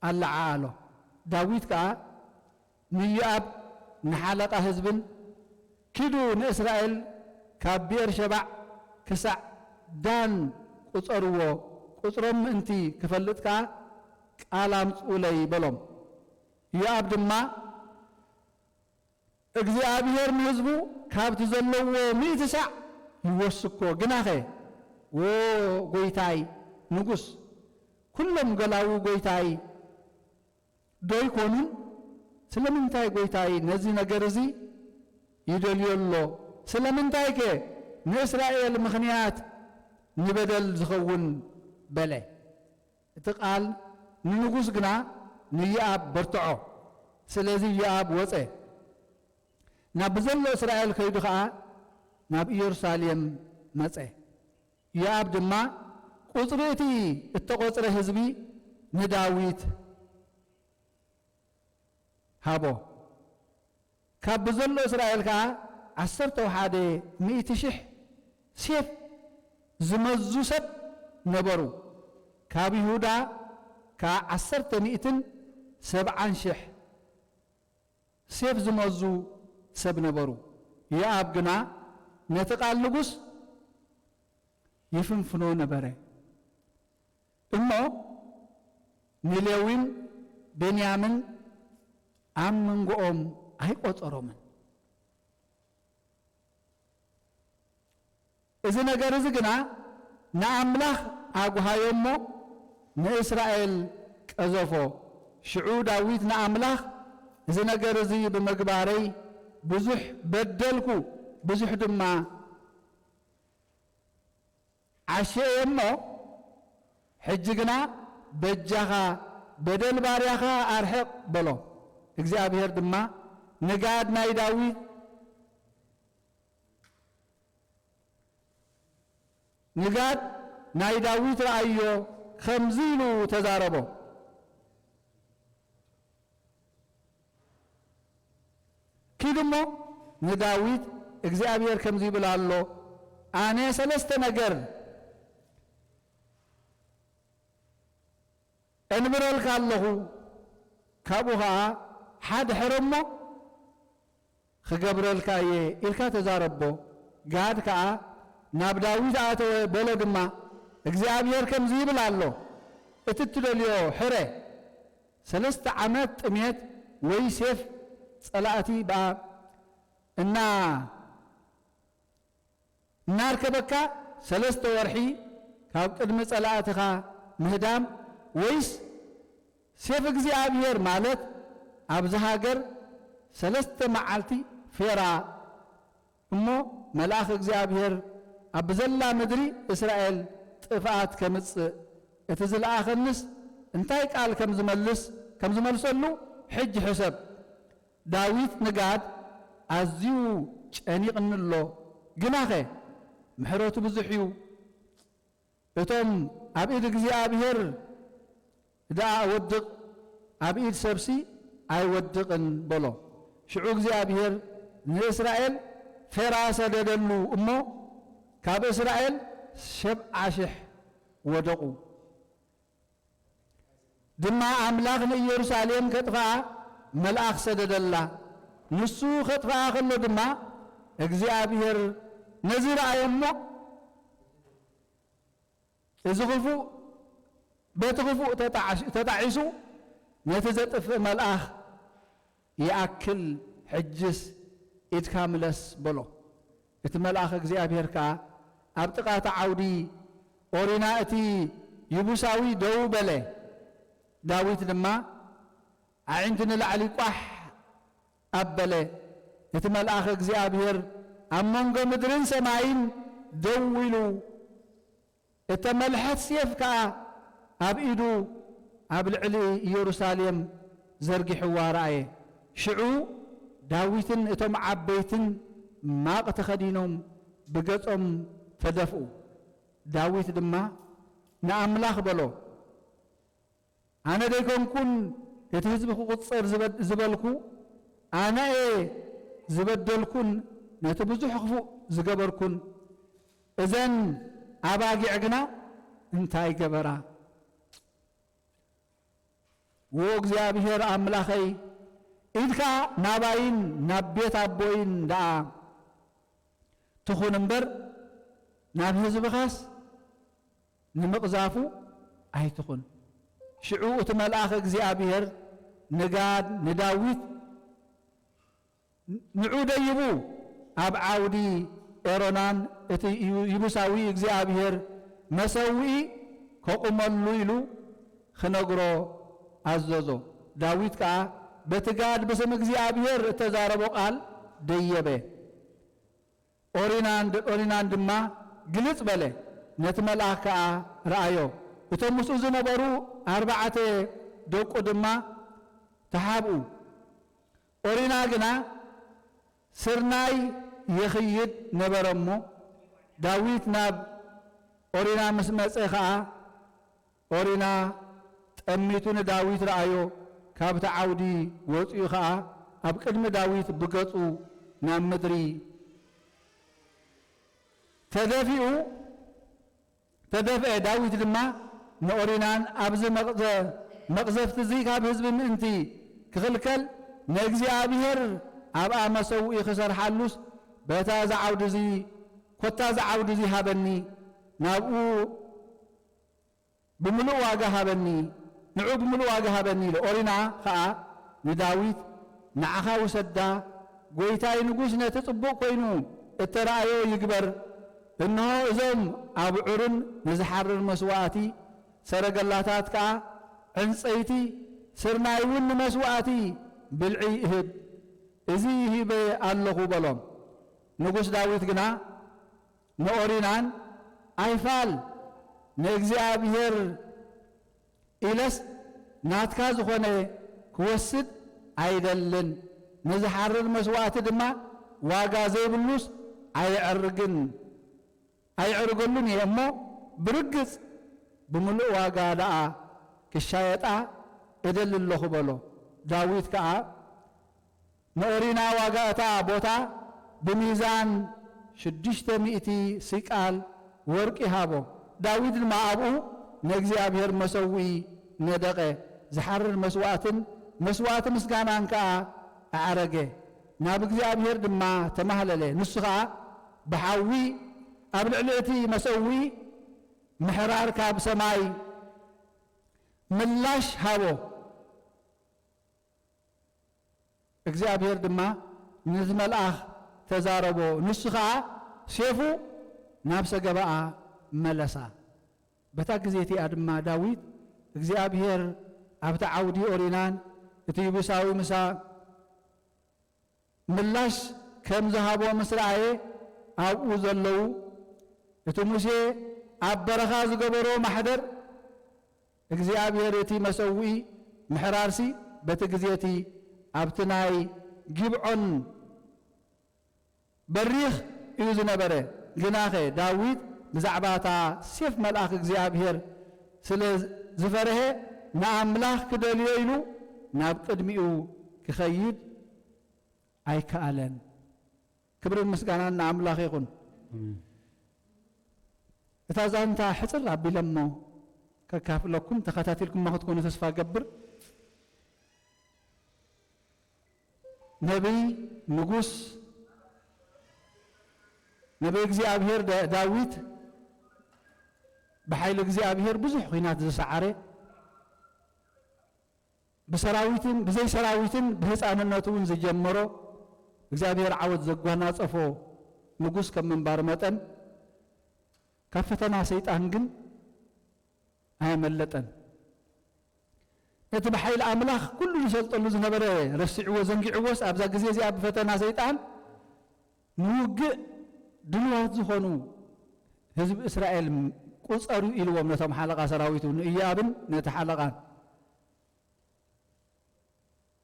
ኣለዓዓሎ። ዳዊት ከኣ ንዮኣብ ንሓለቓ ህዝብን ኪዱ ንእስራኤል ካብ ብኤርሸባዕ ክሳዕ ዳን ቁጸርዎ፣ ቁጽሮም ምእንቲ ክፈልጥ ከኣ ቃል ኣምጽኡለይ በሎም። ዮኣብ ድማ እግዚኣብሄር ንህዝቡ ካብቲ ዘለዎ ሚእቲ ሳዕ ይወስኮ። ግናኸ ዎ ጎይታይ ንጉስ፣ ኩሎም ገላዉ ጎይታይ ዶ ኣይኮኑን? ስለምንታይ ጎይታይ ነዚ ነገር እዚ ይደልዮ ኣሎ? ስለምንታይከ ንእስራኤል ምኽንያት ንበደል ዝኸውን በለ? እቲ ቃል ንንጉስ ግና ንዮኣብ በርትዖ። ስለዚ ዮኣብ ወጸ፣ ናብ ብዘሎ እስራኤል ከይዱ ኸኣ ናብ ኢየሩሳሌም መጸ። ዮኣብ ድማ ቁጽሪ እቲ እተቖጽረ ህዝቢ ንዳዊት ሃቦ። ካብ ብዘሎ እስራኤል ከኣ ዓሰርተ ሓደ ሚእቲ ሽሕ ሴፍ ዝመዙ ሰብ ነበሩ። ካብ ይሁዳ ከኣ ዓሰርተ ሚእትን ሰብዓን ሽሕ ሴፍ ዝመዙ ሰብ ነበሩ። ዮኣብ ግና ነቲ ቃል ንጉስ ይፍንፍኖ ነበረ። እሞ ንሌዊን ቤንያምን ኣብ መንጎኦም ኣይቆጸሮምን። እዚ ነገር እዚ ግና ንኣምላኽ ኣጉሃዮ እሞ ንእስራኤል ቀዘፎ። ሽዑ ዳዊት ንኣምላኽ፣ እዚ ነገር እዚ ብምግባረይ ብዙሕ በደልኩ፣ ብዙሕ ድማ ዓሸየ እሞ፣ ሕጂ ግና በጃኻ በደል ባርያኻ ኣርሕቕ በሎ። እግዚኣብሔር ድማ ንጋድ ናይ ዳዊት ንጋድ ናይ ዳዊት ረኣዮ፣ ከምዚ ኢሉ ተዛረቦ። ኪድ እሞ ንዳዊት እግዚኣብሔር ከምዚ ይብል ኣሎ፣ ኣነ ሰለስተ ነገር እንብረልካ ኣለኹ፣ ካብኡ ኸዓ ሓደ ሕረ እሞ ክገብረልካ እየ ኢልካ ተዛረቦ። ጋድ ከኣ ናብ ዳዊት ኣተወ፣ በሎ ድማ፣ እግዚኣብሔር ከምዚ ይብል ኣሎ፣ እቲ እትደልዮ ሕረ፣ ሰለስተ ዓመት ጥሜት ወይ ሴፍ ጸላእቲ ብኣ እና እናርከበካ ሰለስተ ወርሒ ካብ ቅድሚ ጸላእትኻ ምህዳም፣ ወይስ ሴፍ እግዚኣብሔር ማለት ኣብዚ ሃገር ሰለስተ መዓልቲ ፌራ እሞ መልኣኽ እግዚኣብሔር ኣብ ዘላ ምድሪ እስራኤል ጥፍኣት ከምጽእ እቲ ዝለኣኸንስ እንታይ ቃል ከም ዝመልስ ከም ዝመልሰሉ ሕጂ ሕሰብ። ዳዊት ንጋድ ኣዝዩ ጨኒቕኒ ኣሎ፣ ግናኸ ምሕረቱ ብዙሕ እዩ። እቶም ኣብ ኢድ እግዚኣብሔር ደኣ እወድቕ፣ ኣብ ኢድ ሰብሲ ኣይወድቕን በሎ። ሽዑ እግዚኣብሔር ንእስራኤል ፌራ ሰደደሉ እሞ ካብ እስራኤል ሸብዓ ሽሕ ወደቑ። ድማ ኣምላኽ ንኢየሩሳሌም ከጥፍኣ መልኣኽ ሰደደላ። ንሱ ከጥፍኣ ከሎ ድማ እግዚኣብሔር ነዚ ረኣዮ እሞ እዚ ክፉእ በቲ ክፉእ ተጣዕስ-፣ ተጣዒሱ ነቲ ዘጥፍእ መልኣኽ ይኣክል፣ ሕጅስ ኢድካ ምለስ በሎ። እቲ መልኣኽ እግዚኣብሔር ከኣ ኣብ ጥቓ እቲ ዓውዲ ኦሪና እቲ ይቡሳዊ ደው በለ። ዳዊት ድማ ኣዒንቲ ንላዕሊ ቋሕ ኣበለ። እቲ መልኣኽ እግዚኣብሔር ኣብ መንጎ ምድርን ሰማይን ደው ኢሉ እተመልሐት ሴፍ ከኣ ኣብ ኢዱ ኣብ ልዕሊ ኢየሩሳሌም ዘርጊሕዋ ረኣየ። ሽዑ ዳዊትን እቶም ዓበይትን ማቕ ተኸዲኖም ብገጾም ተደፍኡ። ዳዊት ድማ ንኣምላኽ በሎ፣ ኣነ ደይኮንኩን እቲ ህዝቢ ክቑጸር ዝበድ-፣ ዝበልኩ? ኣነ እየ ዝበደልኩን ነቲ ብዙሕ ክፉእ ዝገበርኩን። እዘን ኣባጊዕ ግና እንታይ ገበራ? ዎ እግዚኣብሔር ኣምላኸይ፣ ኢድካ ናባይን ናብ ቤት ኣቦይን ደኣ ትኹን እምበር፣ ናብ ህዝብኻስ ንምቕዛፉ ኣይትኹን። ሽዑ እቲ መልኣኽ እግዚኣብሔር ንጋድ ንዳዊት፣ ንዑ ደይቡ ኣብ ዓውዲ ኦሪናን እቲ ይቡሳዊ እግዚኣብሔር መሰውኢ ከቑመሉ ኢሉ ክነግሮ ኣዘዞ። ዳዊት ከኣ በቲ ጋድ ብስም እግዚኣብሔር እተዛረቦ ቃል ደየበ። ኦሪናን ድ-፣ ኦሪናን ድማ ግልጽ በለ፣ ነቲ መልኣኽ ከኣ ረኣዮ። እቶም ምስኡ ዝነበሩ ኣርባዕተ ደቁ ድማ ተሓብኡ። ኦሪና ግና ስርናይ ይኽይድ ነበረ እሞ፣ ዳዊት ናብ ኦሪና ምስ መጸ ኸኣ፣ ኦሪና ጠሚቱ ንዳዊት ረኣዮ፣ ካብቲ ዓውዲ ወጺኡ ኸኣ ኣብ ቅድሚ ዳዊት ብገጹ ናብ ምድሪ ተደፊኡ፣ ተደፍአ። ዳዊት ድማ ንኦሪናን፣ "ኣብዚ መቕዘ-፣ መቕዘፍቲ እዚ ካብ ህዝቢ ምእንቲ ክኽልከል ንእግዚኣብሔር ኣብኣ መሰውኢ ክሰርሓሉስ በታ እዚ ዓውዲ እዚ፣ ኮታ እዚ ዓውዲ እዚ ሃበኒ፣ ናብኡ ብምሉእ ዋጋ ሃበኒ፣ ንዑ ብምሉእ ዋጋ ሃበኒ" ኢሉ። ኦሪና ኸኣ ንዳዊት፣ "ንዓኻ ውሰዳ፣ ጐይታይ ንጉስ ነቲ ጽቡቕ ኰይኑ እተራእዮ ይግበር። እንሆ፣ እዞም ኣብዑርን ንዝሓርር መስዋእቲ ሰረገላታት ከኣ ዕንጸይቲ፣ ስርናይ እውን ንመስዋእቲ ብልዒ እህብ፣ እዚ ሂበ ኣለኹ" በሎም። ንጉስ ዳዊት ግና ንኦሪናን ኣይፋል ንእግዚኣብሔር ኢለስ ናትካ ዝኾነ ክወስድ ኣይደልን፣ ንዝሓርር መስዋእቲ ድማ ዋጋ ዘይብሉስ ኣይዕርግን፣ ኣይዕርገሉን እየ እሞ፣ ብርግጽ ብምሉእ ዋጋ ደኣ ክሻየጣ እደሊ ኣለኹ በሎ። ዳዊት ከኣ ንኦሪና ዋጋ እታ ቦታ ብሚዛን ሽዱሽተ ሚእቲ ሲቃል ወርቂ ሃቦ። ዳዊት ድማ ኣብኡ ንእግዚኣብሔር መሰውኢ ነደቐ፣ ዝሓርር መስዋእትን መስዋእቲ ምስጋናን ከኣ ኣዕረገ። ናብ እግዚኣብሔር ድማ ተማህለለ። ንሱ ኸኣ ብሓዊ ኣብ ልዕሊ እቲ መሰውኢ ምሕራር ካብ ሰማይ ምላሽ ሃቦ። እግዚኣብሔር ድማ ነቲ መልኣኽ ተዛረቦ፣ ንሱ ኸኣ ሴፉ ናብ ሰገባኣ መለሳ። በታ ግዜ እቲኣ ድማ ዳዊት እግዚኣብሔር ኣብቲ ዓውዲ ኦሪናን እቲ ይቡሳዊ ምሳ ምላሽ ከም ዝሃቦ ምስ ረኣየ፣ ኣብኡ ዘለዉ እቲ ሙሴ ኣብ በረኻ ዝገበሮ ማሕደር እግዚኣብሔር እቲ መሰውኢ ምሕራርሲ በቲ ግዜ እቲ ኣብቲ ናይ ጊብዖን በሪኽ እዩ ዝነበረ። ግናኸ ዳዊት ብዛዕባ እታ ሴፍ መልኣኽ እግዚኣብሔር ስለ ዝፈርሀ፣ ንኣምላኽ ክደልዮ ኢሉ ናብ ቅድሚኡ ክኸይድ ኣይከኣለን። ክብርን ምስጋናን ንኣምላኽ ይኹን። ኣሜን። እታ ዛንታ ሕጽር ኣቢለ እሞ ከካፍለኩም፣ ተኸታቲልኩሞ ክትኮኑ ተስፋ እገብር። ነቢይ፣ ንጉስ፣ ነቢይ እግዚኣብሔር ዳ-፣ ዳዊት ብሓይሊ እግዚኣብሔር ብዙሕ ኲናት ዝሰዓረ፣ ብሰራዊትን ብዘይ ሰራዊትን ብህፃንነቱ እውን ዝጀመሮ፣ እግዚኣብሔር ዓወት ዘጓናጸፎ ንጉስ ከም ምንባሩ መጠን፣ ካብ ፈተና ሰይጣን ግን ኣየመለጠን። ነቲ ብሓይሊ ኣምላኽ ኩሉ ዝሰልጠሉ ዝነበረ ረሲዕዎ፣ ዘንጊዕዎስ፣ ኣብዛ ግዜ እዚኣ ብፈተና ሰይጣን ንውግእ ድልዋት ዝኾኑ ህዝቢ እስራኤል ቁጸሩ ኢልዎም ነቶም ሓለቓ ሰራዊቱ ንኢዮኣብን ነቲ ሓለቓን።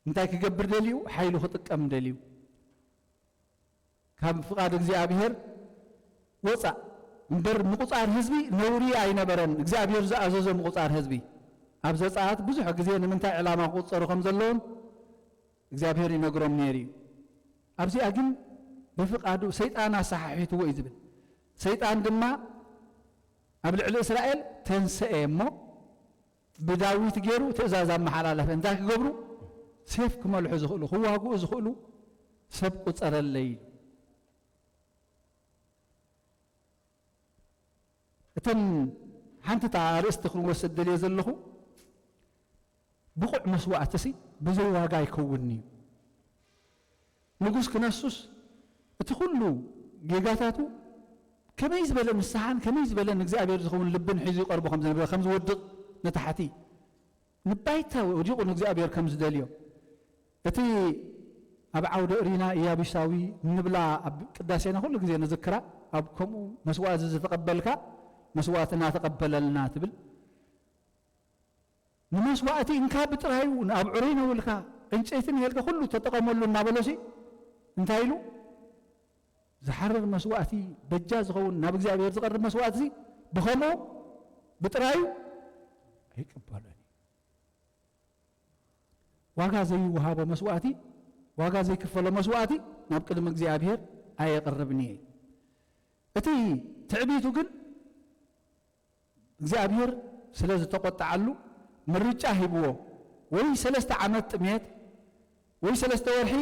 እንታይ ክገብር ደልዩ? ሓይሉ ክጥቀም ደልዩ። ካብ ፍቓድ እግዚኣብሔር ወፃእ እምበር ምቁፃር ህዝቢ ነውሪ ኣይነበረን። እግዚኣብሔር ዝኣዘዞ ምቁፃር ህዝቢ። ኣብ ዘፀኣት ብዙሕ ግዜ ንምንታይ ዕላማ ክቁፀሩ ከም ዘለዎም እግዚኣብሔር ይነግሮም ነይሩ እዩ። ኣብዚኣ ግን ብፍቓዱ ሰይጣን ኣሰሓሒትዎ እዩ ዝብል። ሰይጣን ድማ ኣብ ልዕሊ እስራኤል ተንሰኤ እሞ ብዳዊት ገይሩ ትእዛዝ ኣመሓላለፈ። እንታይ ክገብሩ? ሴፍ ክመልሑ ዝኽእሉ፣ ክዋግኡ ዝኽእሉ ሰብ ቁጸረለይ ኢሉ። እተን ሓንቲ እታ ኣርእስቲ ክንወስድ ደልየ ዘለኹ፣ ብቑዕ መስዋእትሲ ብዘይ ዋጋ ኣይከውንን እዩ። ንጉስ ክነሱስ እቲ ኩሉ ጌጋታቱ ከመይ ዝበለ ንስሓን ከመይ ዝበለ ንእግዚኣብሔር ዝኸውን ልብን ሒዙ ይቐርቦ ከም ዝነበረ፣ ከም ዝወድቕ ንታሕቲ ንባይታ ወዲቑ ንእግዚኣብሔር ከም ዝደልዮ፣ እቲ ኣብ ዓውደ እሪና ኢያቡሳዊ እንብላ ኣብ ቅዳሴና ኩሉ ግዜ ንዝክራ፣ ኣብ ከምኡ መስዋእቲ ዝተቐበልካ መስዋእትና ተቐበለልና ትብል። ንመስዋእቲ እንካ ብጥራዩ፣ ንኣብዑረይ ነውልካ፣ ዕንጨይቲ ነልካ፣ ኩሉ ተጠቐመሉ እናበሎሲ እንታይ ኢሉ? ዝሓርር መስዋእቲ፣ በጃ ዝኸውን ናብ እግዚኣብሔር ዝቐርብ መስዋእቲ ብኸምኡ ብጥራዩ ኣይቅበሎን እዩ። ዋጋ ዘይወሃቦ መስዋእቲ፣ ዋጋ ዘይክፈሎ መስዋእቲ ናብ ቅድሚ እግዚኣብሔር ኣየቕርብን እየ። እቲ ትዕቢቱ ግን እግዚኣብሔር ስለ ዝተቖጥዓሉ ምርጫ ሂብዎ። ወይ ሰለስተ ዓመት ጥሜት፣ ወይ ሰለስተ ወርሒ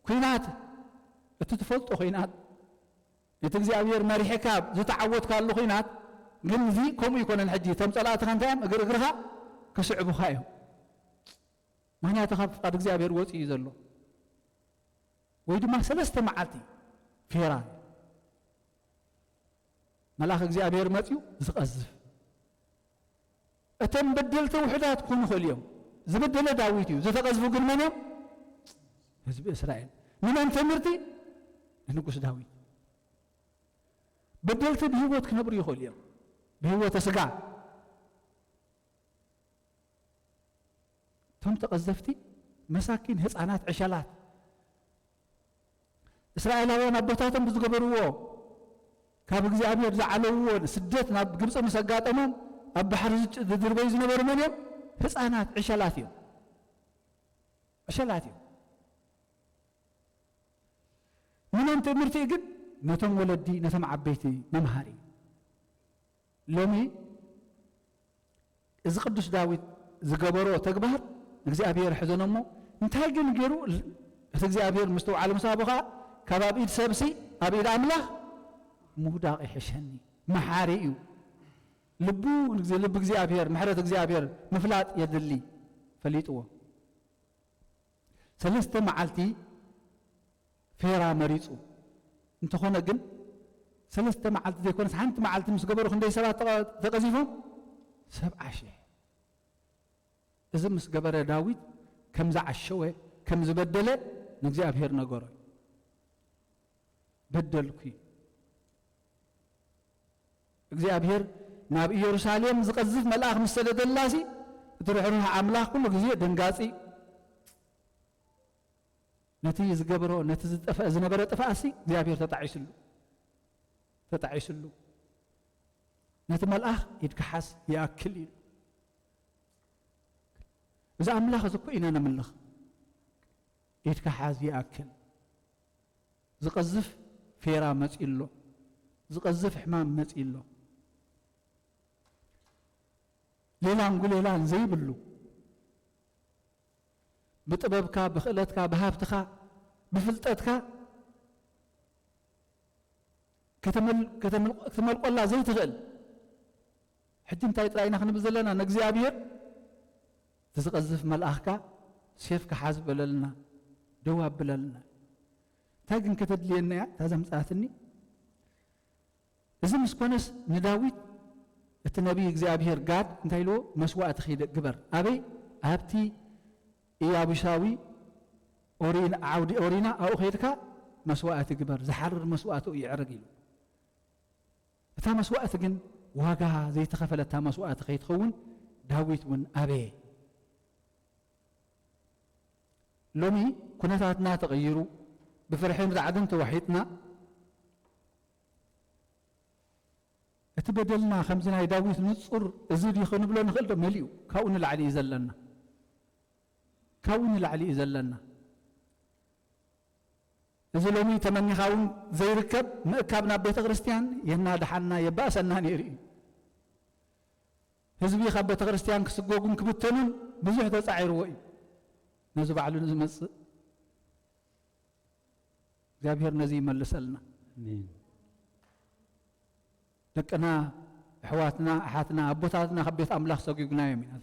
ኲናት፣ እቲ ትፈልጦ ኲናት፣ እቲ እግዚኣብሔር መሪሕካ ዝተዓወትካሉ ኲናት። ግን እዚ ከምኡ ኣይኮነን። ሕጂ እቶም ጸላእትኻ እንታይ እዮም? እግር እግርኻ ክስዕቡኻ እዮም። ምኽንያቱ ካብ ፍቓድ እግዚኣብሔር ወጺኡ እዩ ዘሎ። ወይ ድማ ሰለስተ መዓልቲ ፌራ መልኣኽ እግዚኣብሔር መጺኡ ዝቐዝፍ። እቶም በደልቲ ውሑዳት ክኾኑ ይኽእሉ እዮም። ዝበደለ ዳዊት እዩ። ዝተቐዝፉ ግን መን እዮም? ህዝቢ እስራኤል። ንመን ትምህርቲ? ንንጉስ ዳዊት። በደልቲ ብህይወት ክነብሩ ይኽእሉ እዮም። ብህይወተ ስጋ። እቶም ተቐዘፍቲ መሳኪን ህፃናት ዕሸላት እስራኤላውያን ኣቦታቶም ብዝገበርዎ ካብ እግዚኣብሔር ዝዓለውዎ ስደት ናብ ግብፂ ምስ ኣጋጠሞም ኣብ ባሕሪ ዝጭ-፣ ዝድርበዩ ዝነበሩ መን እዮም? ህፃናት ዕሸላት እዮም። ዕሸላት እዮም። ምኖም ትምህርቲ ግን ነቶም ወለዲ ነቶም ዓበይቲ መምሃሪ። ሎሚ እዚ ቅዱስ ዳዊት ዝገበሮ ተግባር እግዚኣብሔር ሕዘኖ እሞ እንታይ ግን ገይሩ? እቲ እግዚኣብሔር ምስትውዓሉ ምስ ሃቦ ኸዓ ካብ ኣብ ኢድ ሰብሲ ኣብ ኢድ ኣምላኽ ምውዳቕ ይሕሸኒ። መሓሪ እዩ። ልቡ ልቢ እግዚኣብሔር ምሕረት እግዚኣብሔር ምፍላጥ የድሊ። ፈሊጥዎ። ሰለስተ መዓልቲ ፌራ መሪጹ። እንተኾነ ግን ሰለስተ መዓልቲ ዘይኮነስ ሓንቲ መዓልቲ ምስ ገበሩ ክንደይ ሰባት ተቐ-፣ ተቐዚፎም? ሰብዓ ሽሕ። እዚ ምስ ገበረ ዳዊት ከም ዝዓሸወ ከም ዝበደለ ንእግዚኣብሔር ነገሮ። በደልኩ። እግዚኣብሔር ናብ ኢየሩሳሌም ዝቐዝፍ መልኣኽ ምስ ሰደደላሲ እቲ ርሕሩሕ ኣምላኽ ኩሉ ግዜ ደንጋጺ። ነቲ ዝገብሮ ነቲ ዝጠፍአ ዝነበረ ጥፍኣሲ እግዚኣብሔር ተጣዒስሉ። ተጣዒስሉ። ነቲ መልኣኽ ኢድካ ሓዝ ይኣክል ኢሉ። እዚ ኣምላኽ እዚ እኮ ኢና ነምልኽ። ኢድካ ሓዝ ይኣክል። ዝቐዝፍ ፌራ መጺኡ ኣሎ። ዝቐዝፍ ሕማም መጺኡ ኣሎ። ሌላን ጉሌላን ዘይብሉ ብጥበብካ፣ ብኽእለትካ፣ ብሃብትኻ፣ ብፍልጠትካ ከተመል-፣ ከተመል-፣ ክትመልቆላ ዘይትኽእል። ሕጂ እንታይ ጥራይ ኢና ክንብል ዘለና? ንእግዚኣብሔር እቲ ዝቐዝፍ መልኣኽካ ሴፍካ ሓዝ በለልና፣ ደው ኣብለልና። እንታይ ግን ከተድልየና እያ እታ ዘምጽኣትኒ? እዚ ምስ ኮነስ ንዳዊት እቲ ነቢይ እግዚኣብሔር ጋድ እንታይ ኢልዎ? መስዋእቲ ኺድ ግበር። ኣበይ? ኣብቲ ኢያቡሳዊ ኦሪን-፣ ዓውዲ ኦሪና ኣብኡ ኸይድካ መስዋእቲ ግበር፣ ዝሓርር መስዋእቲ የዕርግ ኢሉ። እታ መስዋእቲ ግን ዋጋ ዘይተኸፈለታ መስዋእቲ ከይትኸውን ዳዊት እውን ኣበየ። ሎሚ ኩነታትና ተቐይሩ፣ ብፍርሕን ራዕድን ተዋሒጥና፣ እቲ በደልና ከምዚ ናይ ዳዊት ንጹር እዚ ድዩ ክንብሎ ንኽእል ዶ? መሊኡ፣ ካብኡ ንላዕሊ እዩ ዘለና። ካብኡ ንላዕሊ እዩ ዘለና። እዚ ሎሚ ተመኒኻ እውን ዘይርከብ ምእካብ ናብ ቤተ ክርስቲያን የናድሓና፣ የባእሰና ነይሩ እዩ። ህዝቢ ካብ ቤተ ክርስቲያን ክስጎጉን ክብተኑን ብዙሕ ተጻዒርዎ እዩ። ነዚ ባዕሉ ንዝመጽእ እግዚኣብሔር ነዚ ይመልሰልና። ኣሜን። ደቅና፣ ኣሕዋትና፣ ኣሓትና፣ ኣቦታትና ካብ ቤት ኣምላኽ ሰጒግናዮም ኢና።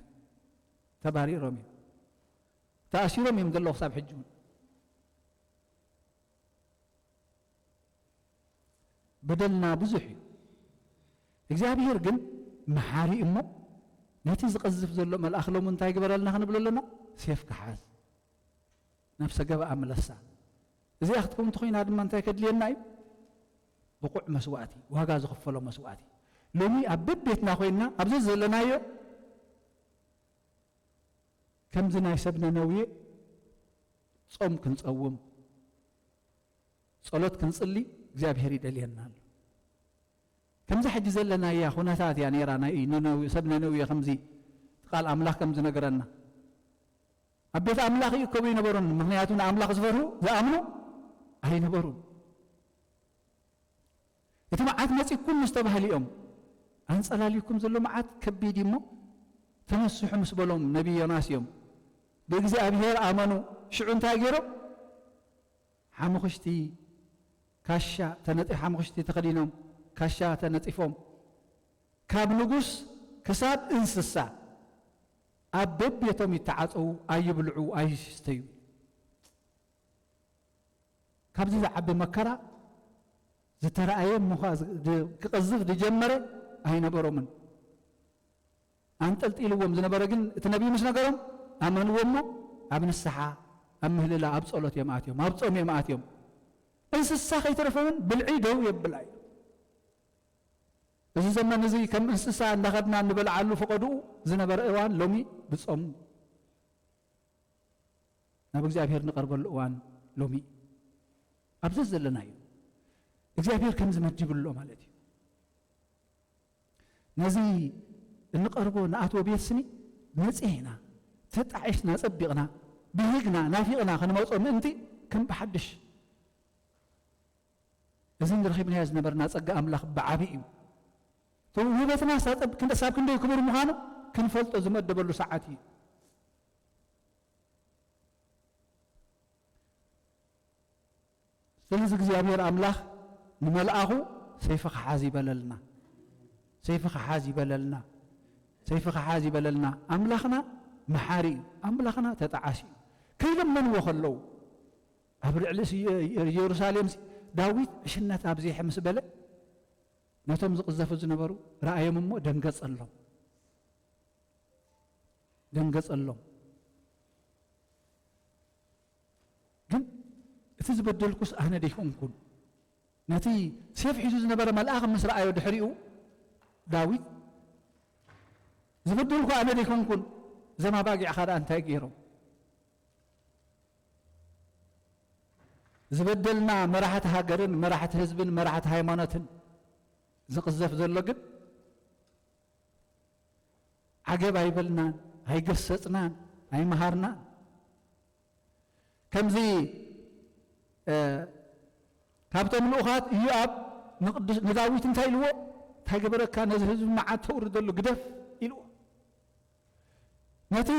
ተባሪሮም እዮም። ተኣሲሮም እዮም ዘለዉ ክሳብ ሕጂ እውን። በደልና ብዙሕ እዩ። እግዚኣብሔር ግን መሓሪ እሞ ነቲ ዝቐዝፍ ዘሎ መልኣኽ ሎሚ እንታይ ግበረልና ክንብል ኣለና? ሴፍካ ሓዝ። ነፍሰ ገበኣ ምለሳ። እዚኣ ክትከውን እንተኾይና ድማ እንታይ ከድልየና እዩ? ብቑዕ መስዋእቲ፣ ዋጋ ዝኽፈሎ መስዋእቲ። ሎሚ ኣብ በቤትና ኮይንና ኣብዚ ዘለናዮ ከምዚ ናይ ሰብ ነነዌ ጾም ክንጸውም፣ ጸሎት ክንጽሊ እግዚኣብሔር ይደልየና ኣሎ። ከምዚ ሕጂ ዘለናያ ኩነታት እያ ነይራ ናይ ነነዌ፣ ሰብ ነነዌ ከምዚ ቃል ኣምላኽ ከም ዝነገረና። ኣብ ቤት ኣምላኽ ይእከቡ ኣይነበሩን፣ ምኽንያቱ ንኣምላኽ ዝፈርሁ ዝኣምኑ ኣይነበሩን። እቲ መዓት መጺእኩም ምስ ተባህሉ እዮም፣ ኣንጸላልዩኩም ዘሎ መዓት ከቢድ እዩ እሞ ተነስሑ ምስ በሎም ነቢይ ዮናስ እዮም። ብእግዚኣብሔር ኣመኑ። ሽዑ እንታይ ገይሮም? ሓሙኽሽቲ ካሻ ተነጢ-፣ ሓሙኽሽቲ ተኸዲኖም፣ ካሻ ተነጺፎም፣ ካብ ንጉስ ክሳብ እንስሳ ኣብ በቤቶም ይተዓጸዉ፣ ኣይብልዑ፣ ኣይስተዩ። ካብዚ ዝዓቢ መከራ ዝተረኣየ እሞ ኸኣ ዝ-፣ ድ-፣ ክቐዝፍ ዝጀመረ ኣይነበሮምን። ኣንጠልጢልዎም ዝነበረ ግን እቲ ነቢይ ምስ ነገሮም ኣመንዎ እሞ ኣብ ንስሓ፣ ኣብ ምህልላ፣ ኣብ ጸሎት እዮም ኣትዮም፣ ኣብ ጾም እዮም ኣትዮም። እንስሳ ከይተረፈ እውን ብልዒ ደው የብላ እዩ። እዚ ዘመን እዚ ከም እንስሳ እንዳኸድና እንበልዓሉ ፈቐድኡ ዝነበረ እዋን ሎሚ ብጾም ናብ እግዚኣብሔር ንቐርበሉ እዋን ሎሚ እዩ። ኣብዚ ዘለናዮ እግዚኣብሔር ከም ዝመድብሎ ማለት እዩ። ነዚ እንቐርቦ ንኣትዎ ቤት ስኒ መጺሕና፣ ተጣዒስና፣ ጸቢቕና፣ ብሂግና፣ ናፊቕና ክንመጾ ምእንቲ ከም ብሓድሽ እዚ ንረኺብናዮ ዝነበርና ጸጋ ኣምላኽ ብዓቢ እዩ። እቲ ውህበትና ሳብ ክንደ-፣ ሳብ ክንደይ ክቡር ምዃኑ ክንፈልጦ ዝመደበሉ ሰዓት እዩ። ስለዚ እግዚኣብሔር ኣምላኽ ንመልኣኹ ሰይፍኻ ሓዝ ይበለልና፣ ሰይፍኻ ሓዝ ይበለልና፣ ሰይፍኻ ሓዝ ይበለልና። ኣምላኽና መሓሪ እዩ፣ ኣምላኽና ተጣዓሲ እዩ። ከይለመንዎ ከለዉ ኣብ ልዕሊ ስ-፣ ኢየሩሳሌም ሲ-፣ ዳዊት ዕሽነት ኣብዚሐ ምስ በለ ነቶም ዝቕዘፉ ዝነበሩ ረኣዮም እሞ ደንገጸሎም፣ ደንገጸሎም። ግን እቲ ዝበደልኩስ ኣነ ደይኮንኩን? ነቲ ሴፍ ሒዙ ዝነበረ መልኣኽ ምስ ረኣዮ ድሕሪኡ ዳዊት ዝበደልኩ ኣነ ደይኮንኩን? እዞም ኣባጊዕኻ ደኣ እንታይ ገይሮም? ዝበደልና መራሕቲ ሃገርን መራሕቲ ህዝብን መራሕቲ ሃይማኖትን ዝቕዘፍ ዘሎ ግን ዓገብ ኣይበልናን፣ ኣይገሰጽናን፣ ኣይመሃርናን። ከምዚ፣ እ፣ ካብቶም ልኡኻት ኢዮኣብ ንቅዱስ፣ ንዳዊት እንታይ ኢልዎ? "እንታይ ገበረካ ነዚ ህዝቢ መዓት ተውርደሉ ግደፍ?" ኢልዎ። ነቲ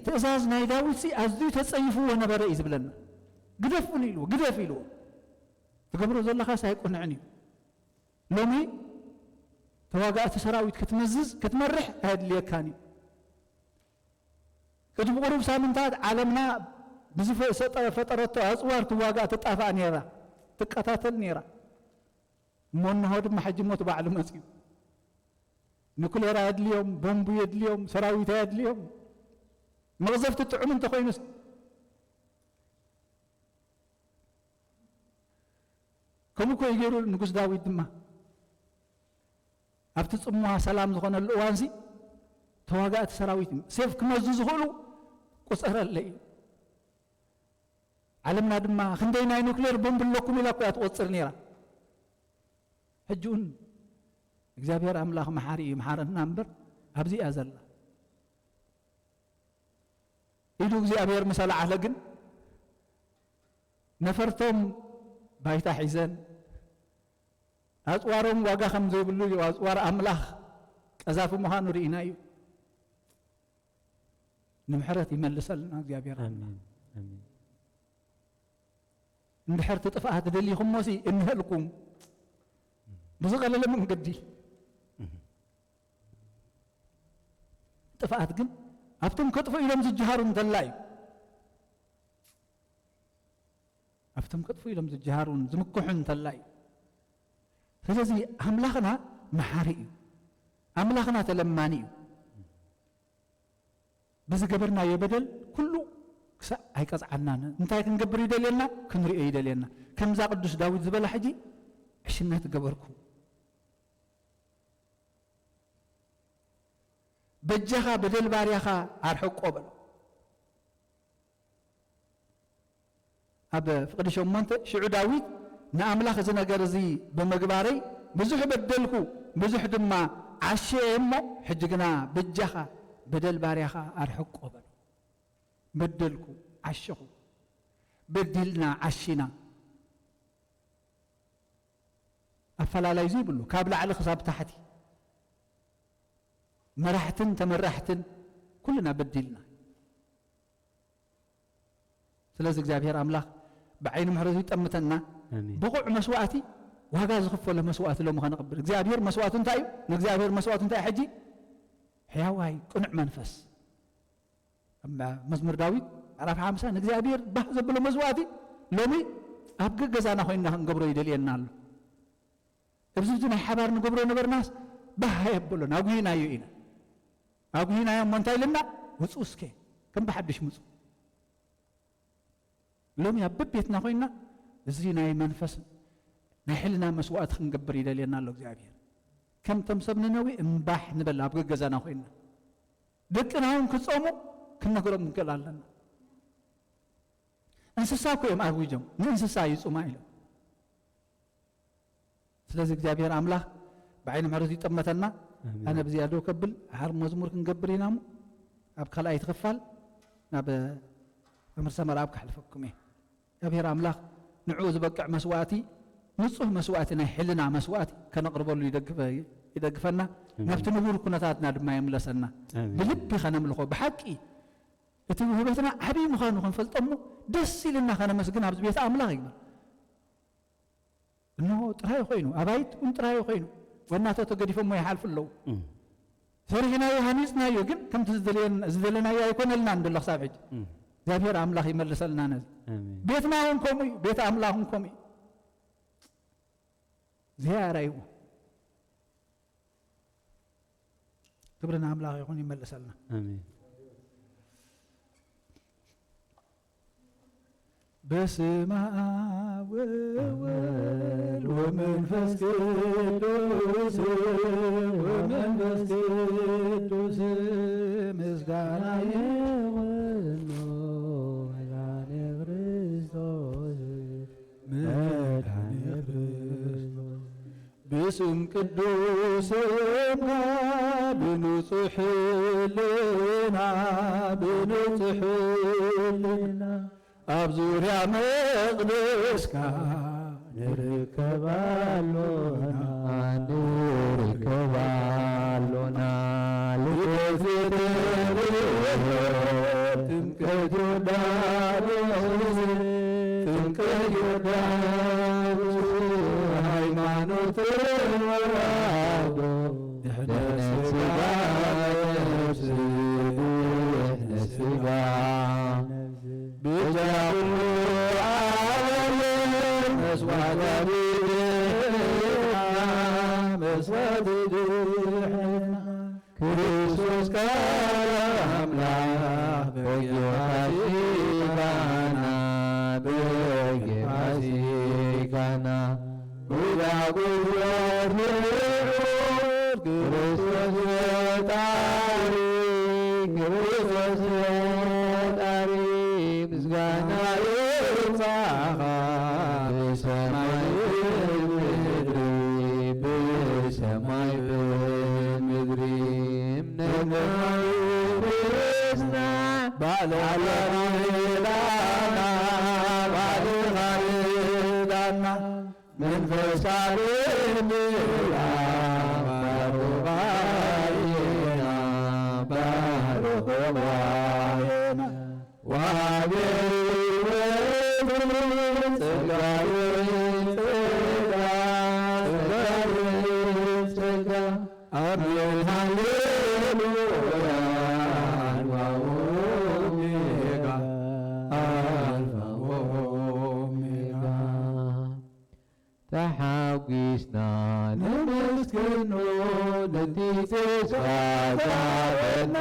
ትእዛዝ ናይ ዳዊት ሲ ኣዝዩ ተጸይፍዎ ነበረ እዩ ዝብለና። "ግደፍ እውን" ኢልዎ፣ "ግደፍ" ኢልዎ። "ትገብሮ ዘለኻስ ኣይቁንዕን እዩ። ሎሚ ተዋጋእቲ ሰራዊት ክትምዝዝ፣ ክትመርሕ ኣየድልየካን እዩ። ቅድሚ ቁሩብ ሳምንታት ዓለምና ብዝፈጠረቶ ኣጽዋር ትዋጋእ ትጣፋእ ነይራ፣ ትቀታተል ነይራ። እሞ እንሆ ድማ ሕጂ ሞት ባዕሉ መጺኡ። ኑክሌር ኣየድልዮም፣ ቦምቡ የድልዮም፣ ሰራዊት ኣየድልዮም። መቕዘፍቲ ጥዑም እንተኾይኑስ?" ከምኡ እኮ እዩ ገይሩ ንጉስ ዳዊት ድማ። ኣብቲ ጽምዋ ሰላም ዝኾነሉ እዋንሲ ተዋጋእቲ ሰራዊት ሴፍ ክመዙ ዝኽእሉ ቁጸረለይ። ዓለምና ድማ ክንደይ ናይ ኑክሌር ቦምብ ኣለኩም ኢላ እኮ እያ ትቆጽር ነይራ። ሕጂ እውን እግዚኣብሔር ኣምላኽ መሓሪ እዩ፣ መሓረና እምበር ኣብዚ እያ ዘላ። ኢዱ እግዚኣብሔር ምስ ኣልዓለ ግን ነፈርቶም ባይታ ሒዘን ኣጽዋሮም ዋጋ ከም ዘይብሉ እዩ። ኣጽዋር ኣምላኽ ቀዛፊ ምዃኑ ርኢና እዩ። ንምሕረት ይመልሰልና እግዚኣብሔር። ኣሜን፣ ኣሜን። እንድሕር እቲ ጥፍኣት ደሊኹሞሲ እንሀልኩም ብዝቐለለ መንገዲ። ጥፍኣት ግን ኣብቶም ከጥፉ ኢሎም ዝጀሃሩ እንተላ እዩ። ኣብቶም ከጥፉ ኢሎም ዝጀሃሩን ዝምክሑን እንተላ እዩ። ስለዚ ኣምላኽና መሓሪ እዩ። ኣምላኽና ተለማኒ እዩ። ብዝገበርናዮ በደል ኩሉ ክሳዕ ኣይቀጽዓናን። እንታይ ክንገብር ይደልየና? ክንሪኦ ይደልየና። ከምዛ ቅዱስ ዳዊት ዝበላ ሕጂ ዕሽነት ገበርኩ። በጃኻ በደል ባርያኻ ኣርሕቆ በሎ። ኣብ ፍቕዲ ሸሞንተ፣ ሽዑ ዳዊት ንኣምላኽ እዚ ነገር እዚ ብምግባረይ ብዙሕ በደልኩ፣ ብዙሕ ድማ ዓሸየ እሞ፣ ሕጂ ግና በጃኻ በደል ባርያኻ ኣርሕቆ በሎ። በደልኩ፣ ዓሸኹ፣ በዲልና፣ ዓሺና። ኣፈላላይ ዘይብሉ፣ ካብ ላዕሊ ክሳብ ታሕቲ፣ መራሕትን ተመራሕትን ኩልና በዲልና። ስለዚ እግዚኣብሔር ኣምላኽ ብዓይኒ ምሕረቱ ይጠምተና። ኣሜን። ብቑዕ መስዋእቲ፣ ዋጋ ዝኽፈሎ መስዋእቲ ሎሚ ኸነቕብል። እግዚኣብሔር መስዋእቱ እንታይ እዩ? ንእግዚኣብሔር መስዋእቱ እንታይ እዩ? ሕጂ ሕያዋይ ቅኑዕ መንፈስ። ኣብ መዝሙር ዳዊት ምዕራፍ ሓምሳ ንእግዚኣብሔር ባህ ዘብሎ መስዋእቲ ሎሚ ኣብ ገገዛና ኮይንና ክንገብሮ ይደልየና ኣሎ። ኣብዚ፣ እዚ ናይ ሓባር ንገብሮ ነበርናስ ባህ ኣየብሎን፣ ኣጉሂናዮ ኢና። ኣጉሂናዮ እሞ እንታይ ኢልና? ውጹ እስከ፣ ከም ብሓድሽ ምጹ። ሎሚ ኣብ በቤትና ኮይንና እዚ ናይ መንፈስ ናይ ሕልና መስዋእቲ ክንገብር ይደልየና ኣሎ እግዚኣብሔር። ከምቶም ሰብ ነነዌ እምባሕ ንበል ኣብ ገገዛና ኮይንና። ደቅና እውን ክጸሙ ክንነግሮም ክንክእል ኣለና። እንስሳ እኮ እዮም ኣውጆም፣ "ንእንስሳ ይጹማ" ኢሎም። ስለዚ እግዚኣብሔር ኣምላኽ ብዓይኒ ምሕረቱ ይጠመተና። ኣሜን። ኣነ ብዚኣ ደው ከብል፣ ሓር መዝሙር ክንገብር ኢና እሞ፣ ኣብ ካልኣይቲ ክፋል ናብ መምህር ሰመራ ኣብ ከሕልፈኩም እየ። እግዚኣብሔር ኣምላኽ ንዕኡ ዝበቅዕ መስዋእቲ፣ ንጹህ መስዋእቲ፣ ናይ ሕልና መስዋእቲ ከነቕርበሉ ይደግፈ-፣ ይደግፈና። ኣሜን። ናብቲ ንቡር ኩነታትና ድማ የምለሰና። ኣሜን። ብልቢ ከነምልኾ፣ ብሓቂ እቲ ውህበትና ዓብዪ ምዃኑ ክንፈልጦ እሞ፣ ደስ ኢልና ከነመስግን ኣብዚ ቤት ኣምላኽ ይግበር። እንሆ ጥራይ ኮይኑ፣ ኣባይቲ እውን ጥራይ ኮይኑ፣ ጎናቶ ተገዲፎሞ ይሓልፉ ኣለዉ። እም። ሰሪሕናዮ፣ ሃኒጽናዮ፣ ግን ከምቲ ዝደልየን-፣ ዝደለናዮ ኣይኮነልናን ዘሎ ክሳብ ሕጂ። እም። እግዚኣብሔር ኣምላኽ ይመልሰልና ነዚ። ኣሜን። ቤትና እውን ከምኡ እዩ፣ ቤት ኣምላኽ እውን ከምኡ እዩ። እግዚኣብሔር ኣይዎ። ክብሪ ንኣምላኽ ይኹን፣ ይመልሰልና። ኣሜን። በስመ ኣብ ወወልድ ወመንፈስ ቅዱስ፣ ወመንፈስ ቅዱስ ምስጋና ይወኖ መድኃኔ ክርስቶስ፣ መድኃኔ ክርስቶስ። ብስም ቅዱስ ስምካ ብንጹሕ ሕልና፣ ብንጹሕ ሕልና ኣብ ዙርያ መቕደስካ ንርከብ ኣሎና፣ ንርከብ ኣሎና። ልደት ቤተልሔም፣ ጥምቀት ዮርዳኖስ፣ ጥምቀት ዮርዳኖስ፣ ሃይማኖት ተዋህዶ፣ ድሕነት ስጋ ነፍስ፣ ድሕነት ስጋ ነፍስ። በጃ ኩሉ ዓለም መስዋዕተ ድሕነትና፣ መስዋዕተ ድሕነትና። ክርስቶስ ቃል ኣምላኽ በጊዕ ፋሲካና፣ በጊዕ ፋሲካና። ጉዳ ጉድለት ልዑል ክርስቶስ ፈጣሪ፣ ክርስቶስ ፈጣሪ ምስጋና ይብጻኻ ብሰማይ ብምድሪ፣ ብሰማይ ብምድሪ። እምነትና ይብጽና ባዕልኻ ርዳና፣ ባዕልኻ ርዳና። መንፈስካ ብምህላ ባርኽ ጉባኤና፣ ባርኽ ጉባኤና። ወሃቢ ሕይወት ጸጋ ጸጋ ጸጋ። ኣሜን ሃሌሉያ። ኣልፋ ወኦሜጋ፣ ኣልፋ ወኦሜጋ። ተሓጒስና ነመስግኖ ነቲ ተስፋ ዝሃበና፣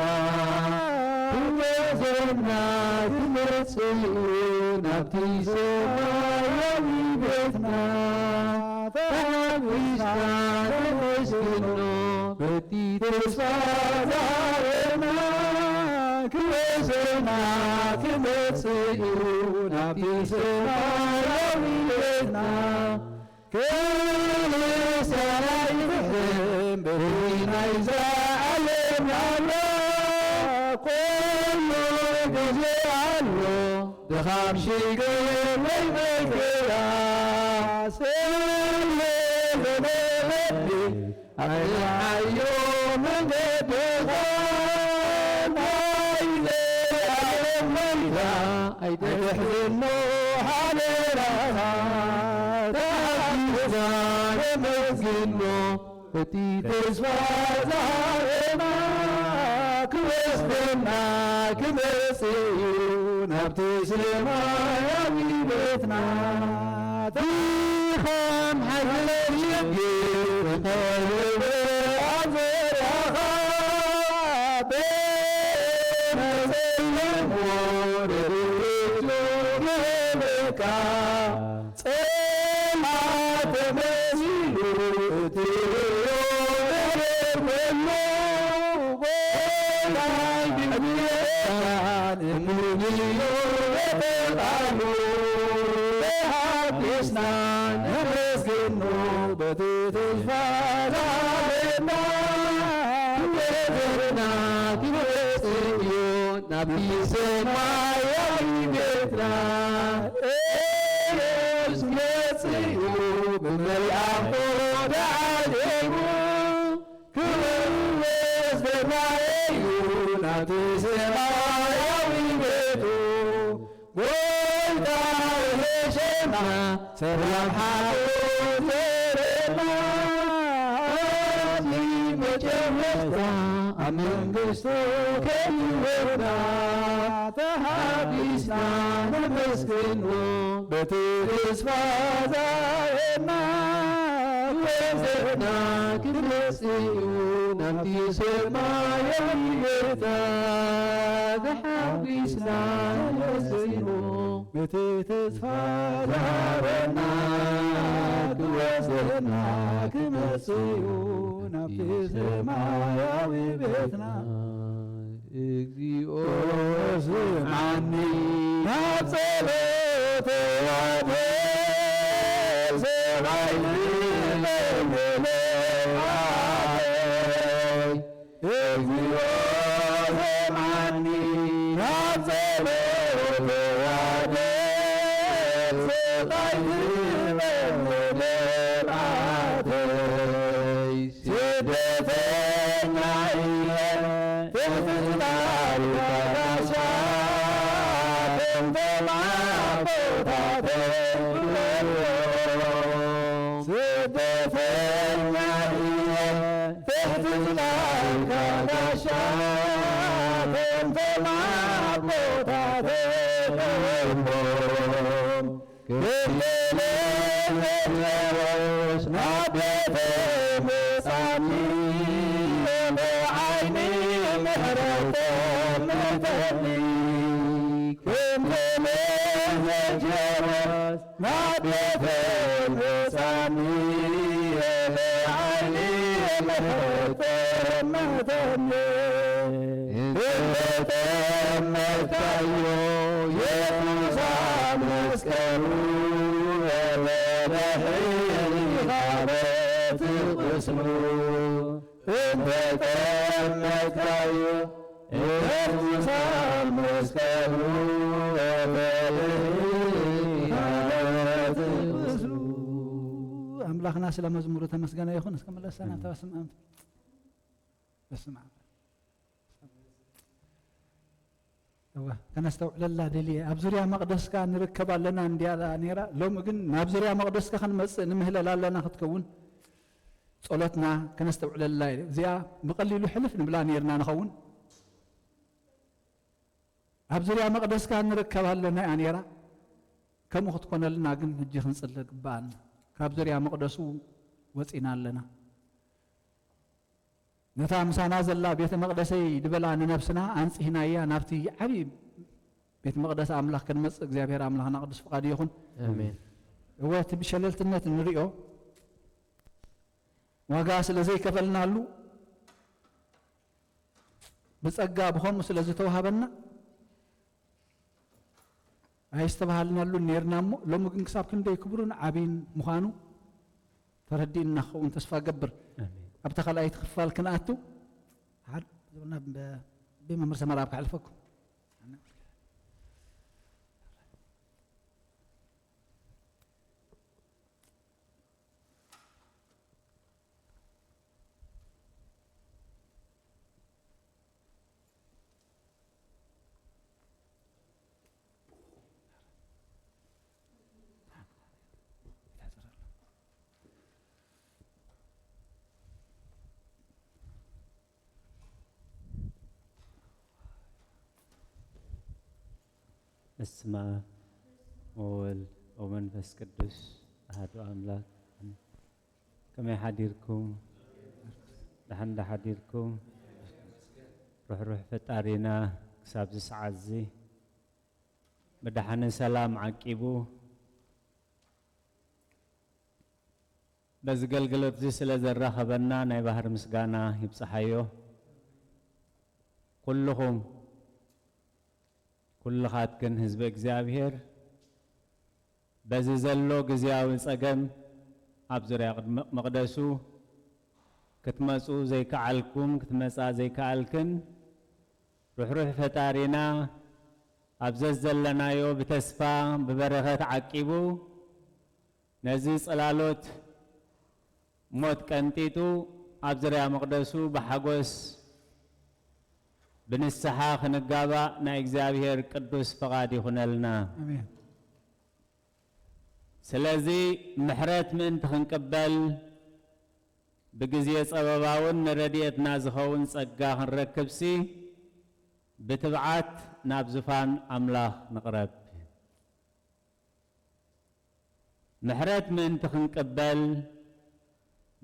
ክገዘና ክመጽእ እዩ ናብቲ ሰማያዊ ቤትና። ተሓጒስና ነመስግኖ በቲ ተስፋ ዝሃበና፣ ክገዘና ክመጽእ እዩ ናብቲ ሰማያዊ ቤትና። ክርስትያናይ ፍሕም ብርሂ ናይዛ ዓለም ናብራ። ኩሉ ግዜ ኣሎ ድኻም ሽግር ወይ መከራ። ስለ ዘለኒ ኣጽንዓዮ መንገድኻ፣ ናይ ዘላለም ጎይታ ኣይተሕዝኖ ሓደራኻ። ተሓጒስና ነመስግኖ በቲ ተስፋ ዝሃበና፣ ክወስደና ክመጽእ እዩ ናብቲ ሰማያዊ ቤትና። ድኻም ሓዘን ሽግር ተኸበበ ኣብ ዙርያኻ፣ ብመጸለሞ ረድኤቱ ክህበካ። ጸልማት ተመሲሉ እትርእዮ እሙን እዩ በቃሉ ተሓጒስና ነመስግኖ በቲ ተስፋ ዝሃበና ክብርና ክብረት እዩ ናብቲ ሰማያዊ ቤትና ኢየሱስ መጽኡ ብመልኣኹ ተዓዚሙ ክብር ወስደና እዩ ናብቲ ሰማያዊ ቤቱ። ጎይታ ይሕሸና ሰላም ሓጎስ ዘረና ኣብዚ መጨረሽታ ኣብ መንግስቱ ከይወና ተሓጒስና ነመስግኖ በቲ ተስፋ ዝሃበና ክወስደና ክመጽእ እዩ ናብቲ ሰማያዊ ቤታ ተሓጒስና ነመስግኖ በቲ ተስፋ ዝሃበና ክወስደና ክመጽእ እዩ ናብቲ ሰማያዊ ቤትና። እግዚኦ ስምዓኒ ናብ ጸሎተይ ሰማይ ዝበልለይ። እግዚኦ ስምዓኒ ናብ ጸሎተይ ሰማይ ዝበልለይ። ስደተኛ እየ ትሕቲ ጽላልካ ጋሻ፣ ከምቶም ኣቦታተይ ክብለዎም። ስደተኛ እየ ትሕቲ ጽላልካ ጋሻ፣ ከምቶም ኣቦታተይ ክብለዎም። ክንደይ መከራዎች ናብ ቤተይ ምጻኒ፣ ብዓይኒ ምሕረት ጠምተኒ። ክንደይ መከራዎች ናብ ቤተይ ምጻኒ፣ ብዓይኒ ምሕረት ጠምተኒ። እንተጠመቅካዮ የሱስ ኣብ መስቀሉ፣ መድሕኒኻ በቲ ቁስሉ። እንተጠመቅካዮ የሱስ ኣብ መስቀሉ፣ መድሕኒኻ በቲ ቁስሉ። ኣምላኽና ስለ መዝሙሩ ተመስገነ ይኹን። እስከ መለሳ ናብታ በስመ ኣብ። በስመ ኣብ። እወ፣ ከነስተውዕለላ ደልየ። ኣብ ዙርያ መቕደስካ ንርከብ ኣለና እንድያ ነይራ። ሎሚ ግን ናብ ዙርያ መቕደስካ ክንመጽእ ንምህለል ኣለና ክትከውን ጸሎትና ከነስተውዕለላ እዩ። እዚኣ ብቐሊሉ ሕልፍ ንብላ ነይርና ንኸውን። ኣብ ዙርያ መቕደስካ ንርከብ ኣለና እያ ነይራ። ከምኡ ክትኮነልና ግን ሕጂ ክንጽሊ ግብኣና። ካብ ዙርያ መቕደሱ ወጺና ኣለና። ነታ ምሳና ዘላ ቤተ መቕደሰይ ድበላ ንነብስና ኣንጽህናያ ናብቲ ዓቢ ቤት መቕደስ ኣምላኽ ክንመጽእ እግዚኣብሔር ኣምላኽና ቅዱስ ፍቓዱ ይኹን። ኣሜን። እወ፣ እቲ ብሸለልትነት እንርእዮ ዋጋ ስለ ዘይከፈልናሉ ብጸጋ ብኸምኡ ስለ ዝተዋህበና ኣይስተባሃልናሉን ነይርና እሞ፣ ሎሚ ግን ክሳብ ክንደይ ክቡርን ዓብይን ምዃኑ ተረዲእና ክኸውን ተስፋ እገብር። ኣሜን። ኣብታ ካልኣይቲ ክፋል ክንኣቱ፣ ሓደ፣ ናብ፣ ብመምህር ሰመራ ኣብ ከሕልፈኩም። በስመ አብ ወወልድ ወመንፈስ ቅዱስ አሐዱ አምላክ። ከመይ ሓዲርኩም? ደሓን ዶ ሓዲርኩም? ርሕሩሕ ፈጣሪና ክሳብ እዚ ሰዓት እዚ ብደሓንን ሰላም ዓቂቡ በዚ ገልግሎት እዚ ስለ ዘራኸበና ናይ ባህር ምስጋና ይብጽሓዮ። ኩልኹም ኩልኻትክን ህዝቢ እግዚኣብሔር፣ በዚ ዘሎ ግዝያዊ ጸገም ኣብ ዙርያ ቅድሚ መቕደሱ ክትመጹ ዘይከኣልኩም፣ ክትመጻ ዘይከኣልክን፣ ርሕሩሕ ፈጣሪና ኣብ ዘዘለናዮ ብተስፋ ብበረኸት ዓቂቡ፣ ነዚ ጽላሎት ሞት ቀንጢጡ ኣብ ዙርያ መቕደሱ ብሓጎስ ብንስሓ ክንጋባእ ናይ እግዚኣብሔር ቅዱስ ፍቓድ ይኹነልና። ኣሜን። ስለዚ ምሕረት ምእንቲ ክንቅበል ብግዜ ጸበባውን ንረድኤትና ዝኸውን ጸጋ ክንረክብሲ ብትብዓት ናብ ዙፋን ኣምላኽ ንቕረብ። ምሕረት ምእንቲ ክንቅበል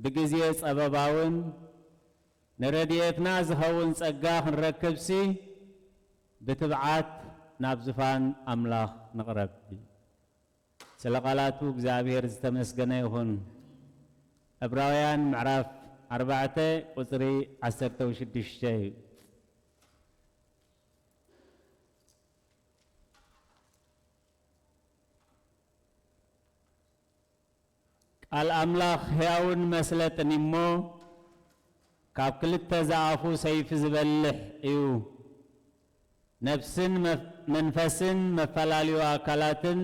ብግዜ ጸበባውን ንረድኤትና ዝኸውን ጸጋ ክንረክብሲ ብትብዓት ናብ ዙፋን ኣምላኽ ንቕረብ። ስለ ቃላቱ እግዚኣብሔር ዝተመስገነ ይኹን። ዕብራውያን ምዕራፍ ኣርባዕተ ቁጽሪ ዓሰርተ ሽዱሽተ እዩ። ቃል ኣምላኽ ሕያውን መስለጥን እሞ ካብ ክልተ ዝኣፉ ሰይፊ ዝበልሕ እዩ። ነፍስን መፍ-፣ መንፈስን መፈላለዩ ኣካላትን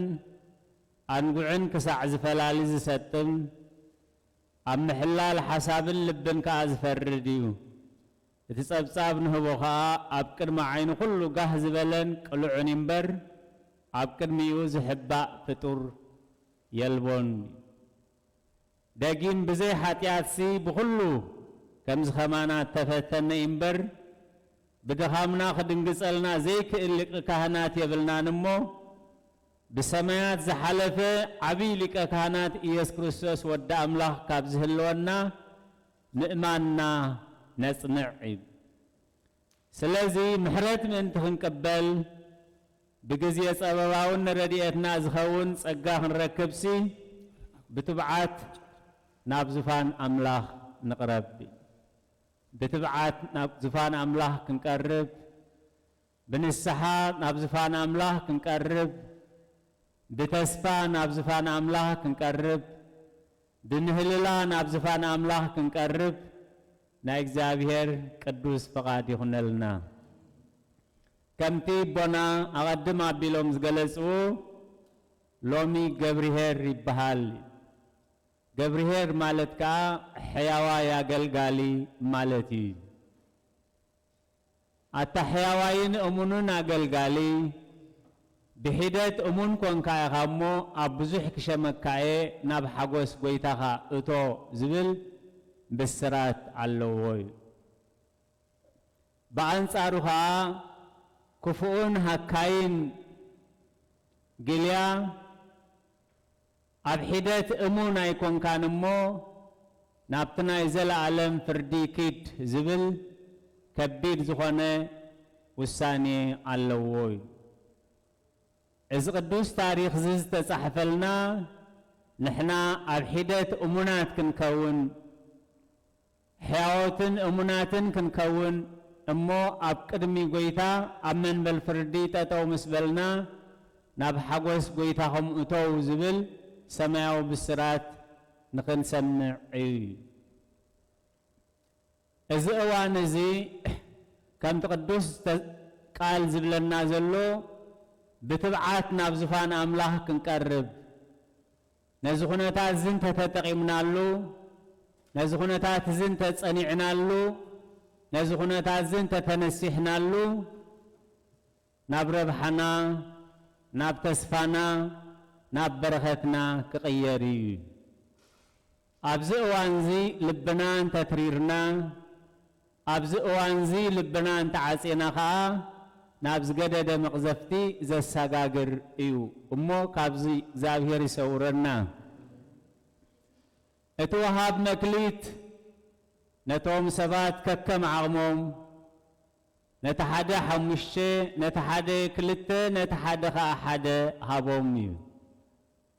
ኣንጉዕን ክሳዕ ዝፈላሊ ዝሰጥም፣ ኣብ ምሕላል ሓሳብን ልብን ከኣ ዝፈርድ እዩ። እቲ ጸብጻብ ንህቦ ኸኣ ኣብ ቅድሚ ዓይኒ ኩሉ ጋህ ዝበለን ቅሉዕን እምበር፣ ኣብ ቅድሚኡ ዝሕባእ ፍጡር የልቦን። ደጊም ብዘይ ሓጢኣትሲ ብኹሉ ከምዚ ኸማና እተፈተነ እምበር፣ ብድኻምና ክድንግጸልና ዘይክእል ሊቀ ካህናት የብልናን እሞ፣ ብሰማያት ዝሓለፈ ዓብዪ ሊቀ ካህናት ኢየሱስ ክርስቶስ ወዲ ኣምላኽ ካብ ዝህልወና ምእማንና ነጽንዕ እዩ። ስለዚ ምሕረት ምእንቲ ክንቅበል፣ ብግዜ ጸበባውን ንረድኤትና ዝኸውን ጸጋ ክንረክብሲ፣ ብትብዓት ናብ ዙፋን ኣምላኽ ንቕረብ። ብትብዓት ናብ ዙፋን ኣምላኽ ክንቀርብ፣ ብንስሓ ናብ ዙፋን ኣምላኽ ክንቀርብ፣ ብተስፋ ናብ ዙፋን ኣምላኽ ክንቀርብ፣ ብምህልላ ናብ ዙፋን ኣምላኽ ክንቀርብ ናይ እግዚኣብሔር ቅዱስ ፍቓድ ይኹነልና። ከምቲ ኣቦና ኣቐድም ኣቢሎም ዝገለጽዎ፣ ሎሚ ገብርሄር ይበሃል። ገብርሄር ማለት ከኣ ሕያዋይ ኣገልጋሊ ማለት እዩ። ኣታ ሕያዋይን እሙንን ኣገልጋሊ፣ ብሒደት እሙን ኮንካ ኢኻ እሞ፣ ኣብ ብዙሕ ክሸመካ እየ፣ ናብ ሓጎስ ጐይታኻ እቶ ዝብል ብስራት ኣለዎ እዩ። ብኣንጻሩ ኸኣ፣ ክፉእን ሃካይን ግልያ፣ ኣብ ሒደት እሙን ኣይኮንካን እሞ፣ ናብቲ ናይ ዘለኣለም ፍርዲ ኪድ ዝብል ከቢድ ዝኾነ ውሳኔ ኣለዎ እዩ። እዚ ቅዱስ ታሪኽ እዚ ዝተጻሕፈልና፣ ንሕና ኣብ ሒደት እሙናት ክንከውን፣ ሕያዎትን እሙናትን ክንከውን እሞ፣ ኣብ ቅድሚ ጐይታ ኣብ መንበል ፍርዲ ጠጠው ምስ በልና፣ ናብ ሓጎስ ጐይታኹም እተው ዝብል ሰማያዊ ብስራት ንኽንሰምዕ እዩ። እዚ እዋን እዚ፣ ከምቲ ቅዱስ ተ-፣ ቃል ዝብለና ዘሎ፣ ብትብዓት ናብ ዙፋን ኣምላኽ ክንቀርብ፣ ነዚ ኩነታት እዚ እንተተጠቒምናሉ፣ ነዚ ኩነታት እዚ እንተጸኒዕናሉ፣ ነዚ ኩነታት እዚ እንተተነሲሕናሉ፣ ናብ ረብሓና፣ ናብ ተስፋና፣ ናብ በረኸትና ክቕየር እዩ። ኣብዚ እዋንዚ ልብና እንተትሪርና፣ ኣብዚ እዋንዚ ልብና እንተዓጺና ኸኣ፣ ናብ ዝገደደ መቕዘፍቲ ዘሰጋግር እዩ። እሞ ካብዚ እግዚኣብሔር ይሰውረና። እቲ ወሃብ መክሊት ነቶም ሰባት ከከም ዓቕሞም፣ ነቲ ሓደ ሓሙሽተ፣ ነቲ ሓደ ክልተ፣ ነቲ ሓደ ኸኣ ሓደ ሃቦም እዩ።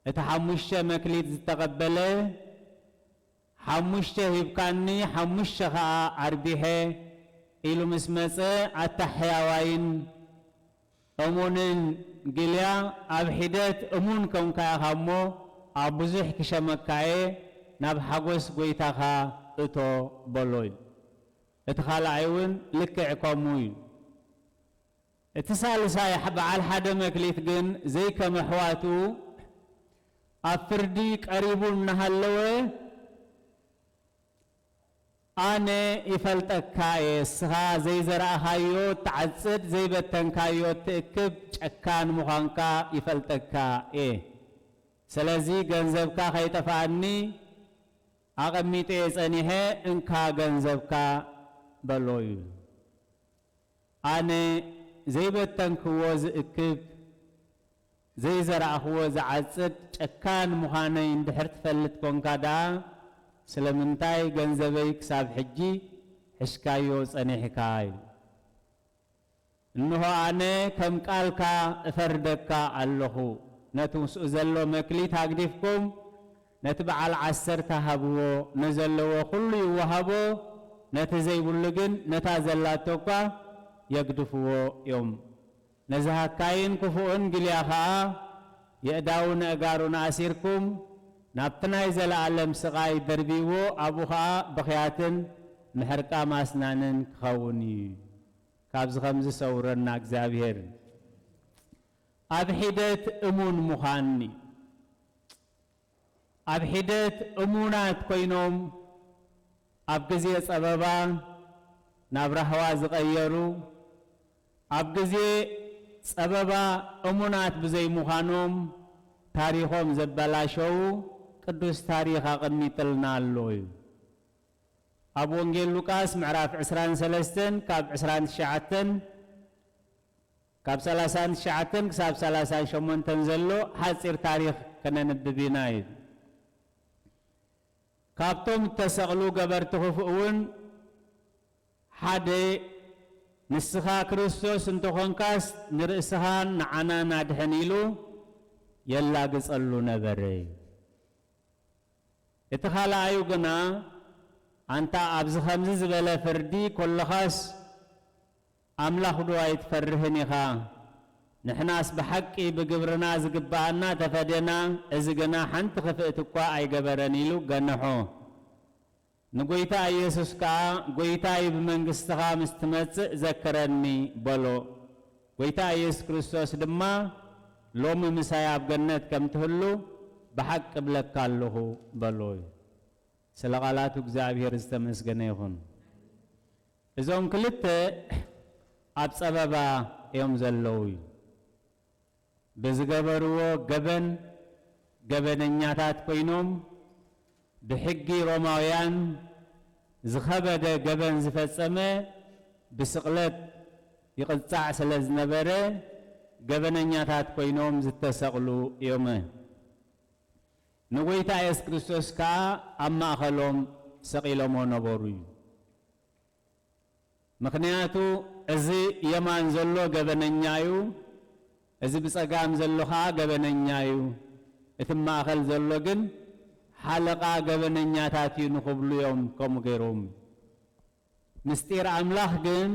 እቲ ሓሙሽተ መክሊት ዝተቐበለ፣ ሓሙሽተ ሂብካኒ፣ ሓሙሽተ ኸኣ ኣርቢሐ ኢሉ ምስ መጸ፣ ኣታ ሕያዋይን እሙንን ግልያ ኣብ ሒደት እሙን ኮንካ ኢኻ እሞ፣ ኣብ ብዙሕ ክሸመካ እየ፣ ናብ ሓጎስ ጐይታኻ እቶ በሎ እዩ። እቲ ካልኣይ እውን ልክዕ ከምኡ እዩ። እቲ ሳልሳይ በዓል ሓደ መክሊት ግን ዘይከም ኣሕዋቱ ኣብ ፍርዲ ቀሪቡ እናሃለወ፣ ኣነ ይፈልጠካ እየ፣ እስኻ ዘይዘራእኻዮ ትዓጽድ፣ ዘይበተንካዮ ትእክብ ጨካን ምዃንካ ይፈልጠካ እየ። ስለዚ ገንዘብካ ከይጠፍኣኒ ኣቐሚጠ እየ ጸኒሐ፣ እንካ ገንዘብካ በሎ እዩ። ኣነ ዘይበተንክዎ ዝእክብ፣ ዘይዘራእኽዎ ዝዓጽድ ጨካን ምዃነይ እንድሕር ትፈልጥ ኮንካ ደኣ፣ ስለምንታይ ገንዘበይ ክሳብ ሕጂ ሒዝካዮ ጸኒሕካ? ኢሉ። እንሆ ኣነ ከም ቃልካ እፈርደካ ኣለኹ። ነቲ ምስኡ ዘሎ መክሊት ኣግዲፍኩም፣ ነቲ በዓል ዓሰርተ ሃብዎ፣ ነዘለዎ ኩሉ ይወሃቦ፣ ነቲ ዘይብሉ ግን ነታ ዘላቶ እኳ የግድፍዎ እዮም። ነዝሃካይን ክፉእን ግልያ ኸኣ የእዳውን ኣእጋሩን ኣሲርኩም፣ ናብቲ ናይ ዘለኣለም ስቓይ ደርቢዎ፣ ኣብኡ ኸኣ ብኽያትን ምሕርቃም ኣስናንን ክኸውን እዩ። ካብዚ ኸምዚ ሰውረና እግዚኣብሔር። ኣብ ሒደት እሙን ምዃን እዩ። ኣብ ሒደት እሙናት ኮይኖም ኣብ ግዜ ጸበባ ናብ ራህዋ ዝቐየሩ፣ ኣብ ግዜ ጸበባ እሙናት ብዘይምዃኖም ታሪኾም ዘበላሸዉ ቅዱስ ታሪኽ ኣቐሚጥልና ኣሎ እዩ። ኣብ ወንጌል ሉቃስ ምዕራፍ ዕስራን ሰለስተን ካብ ዕስራን ትሽዓተን፣ ካብ ሰላሳን ትሽዓተን ክሳብ ሰላሳን ሸሞንተን ዘሎ ሓጺር ታሪኽ ከነንብብ ኢና እዩ። ካብቶም እተሰቕሉ ገበርቲ ክፉእ እውን ሓደ፣ "ንስኻ ክርስቶስ እንተኾንካስ ንርእስኻን ንዓናን ኣድሕን" ኢሉ የላግጸሉ ነበረ። እቲ ካልኣዩ ግና፣ "ኣንታ ኣብዚ ኸምዚ ዝበለ ፍርዲ ኮለኻስ ኣምላኽ ዶ ኣይትፈርህን ኢኻ? ንሕናስ ብሓቂ ብግብርና ዝግብኣና ተፈዴና፣ እዚ ግና ሓንቲ ክፍእቲ እኳ ኣይገበረን" ኢሉ ገንሖ። ንጐይታ ኢየሱስ ከኣ፣ "ጐይታይ፣ ብመንግስትኻ ምስ ትመጽእ ዘክረኒ" በሎ። ጐይታ ኢየሱስ ክርስቶስ ድማ፣ "ሎሚ ምሳይ ኣብ ገነት ከም ትህሉ ብሓቂ እብለካ ኣለኹ" በሎ እዩ። ስለ ቃላቱ እግዚኣብሔር ዝተመስገነ ይኹን። እዞም ክልተ ኣብ ጸበባ እዮም ዘለዉ እዩ። ብዝገበርዎ ገበን ገበነኛታት ኮይኖም፣ ብሕጊ ሮማውያን ዝኸበደ ገበን ዝፈጸመ ብስቕለት ይቕጻዕ ስለ ዝነበረ፣ ገበነኛታት ኮይኖም ዝተሰቕሉ እዮም። ንጎይታ የሱስ ክርስቶስ ከኣ ኣብ ማእከሎም ሰቒሎሞ ነበሩ እዩ። ምኽንያቱ፣ እዚ የማን ዘሎ ገበነኛ እዩ፣ እዚ ብጸጋም ዘሎ ኸኣ ገበነኛ እዩ፣ እቲ ማእከል ዘሎ ግን ሓለቓ ገበነኛታት እዩ ንኽብሉ እዮም ከምኡ ገይሮም። ምስጢር ኣምላኽ ግን፣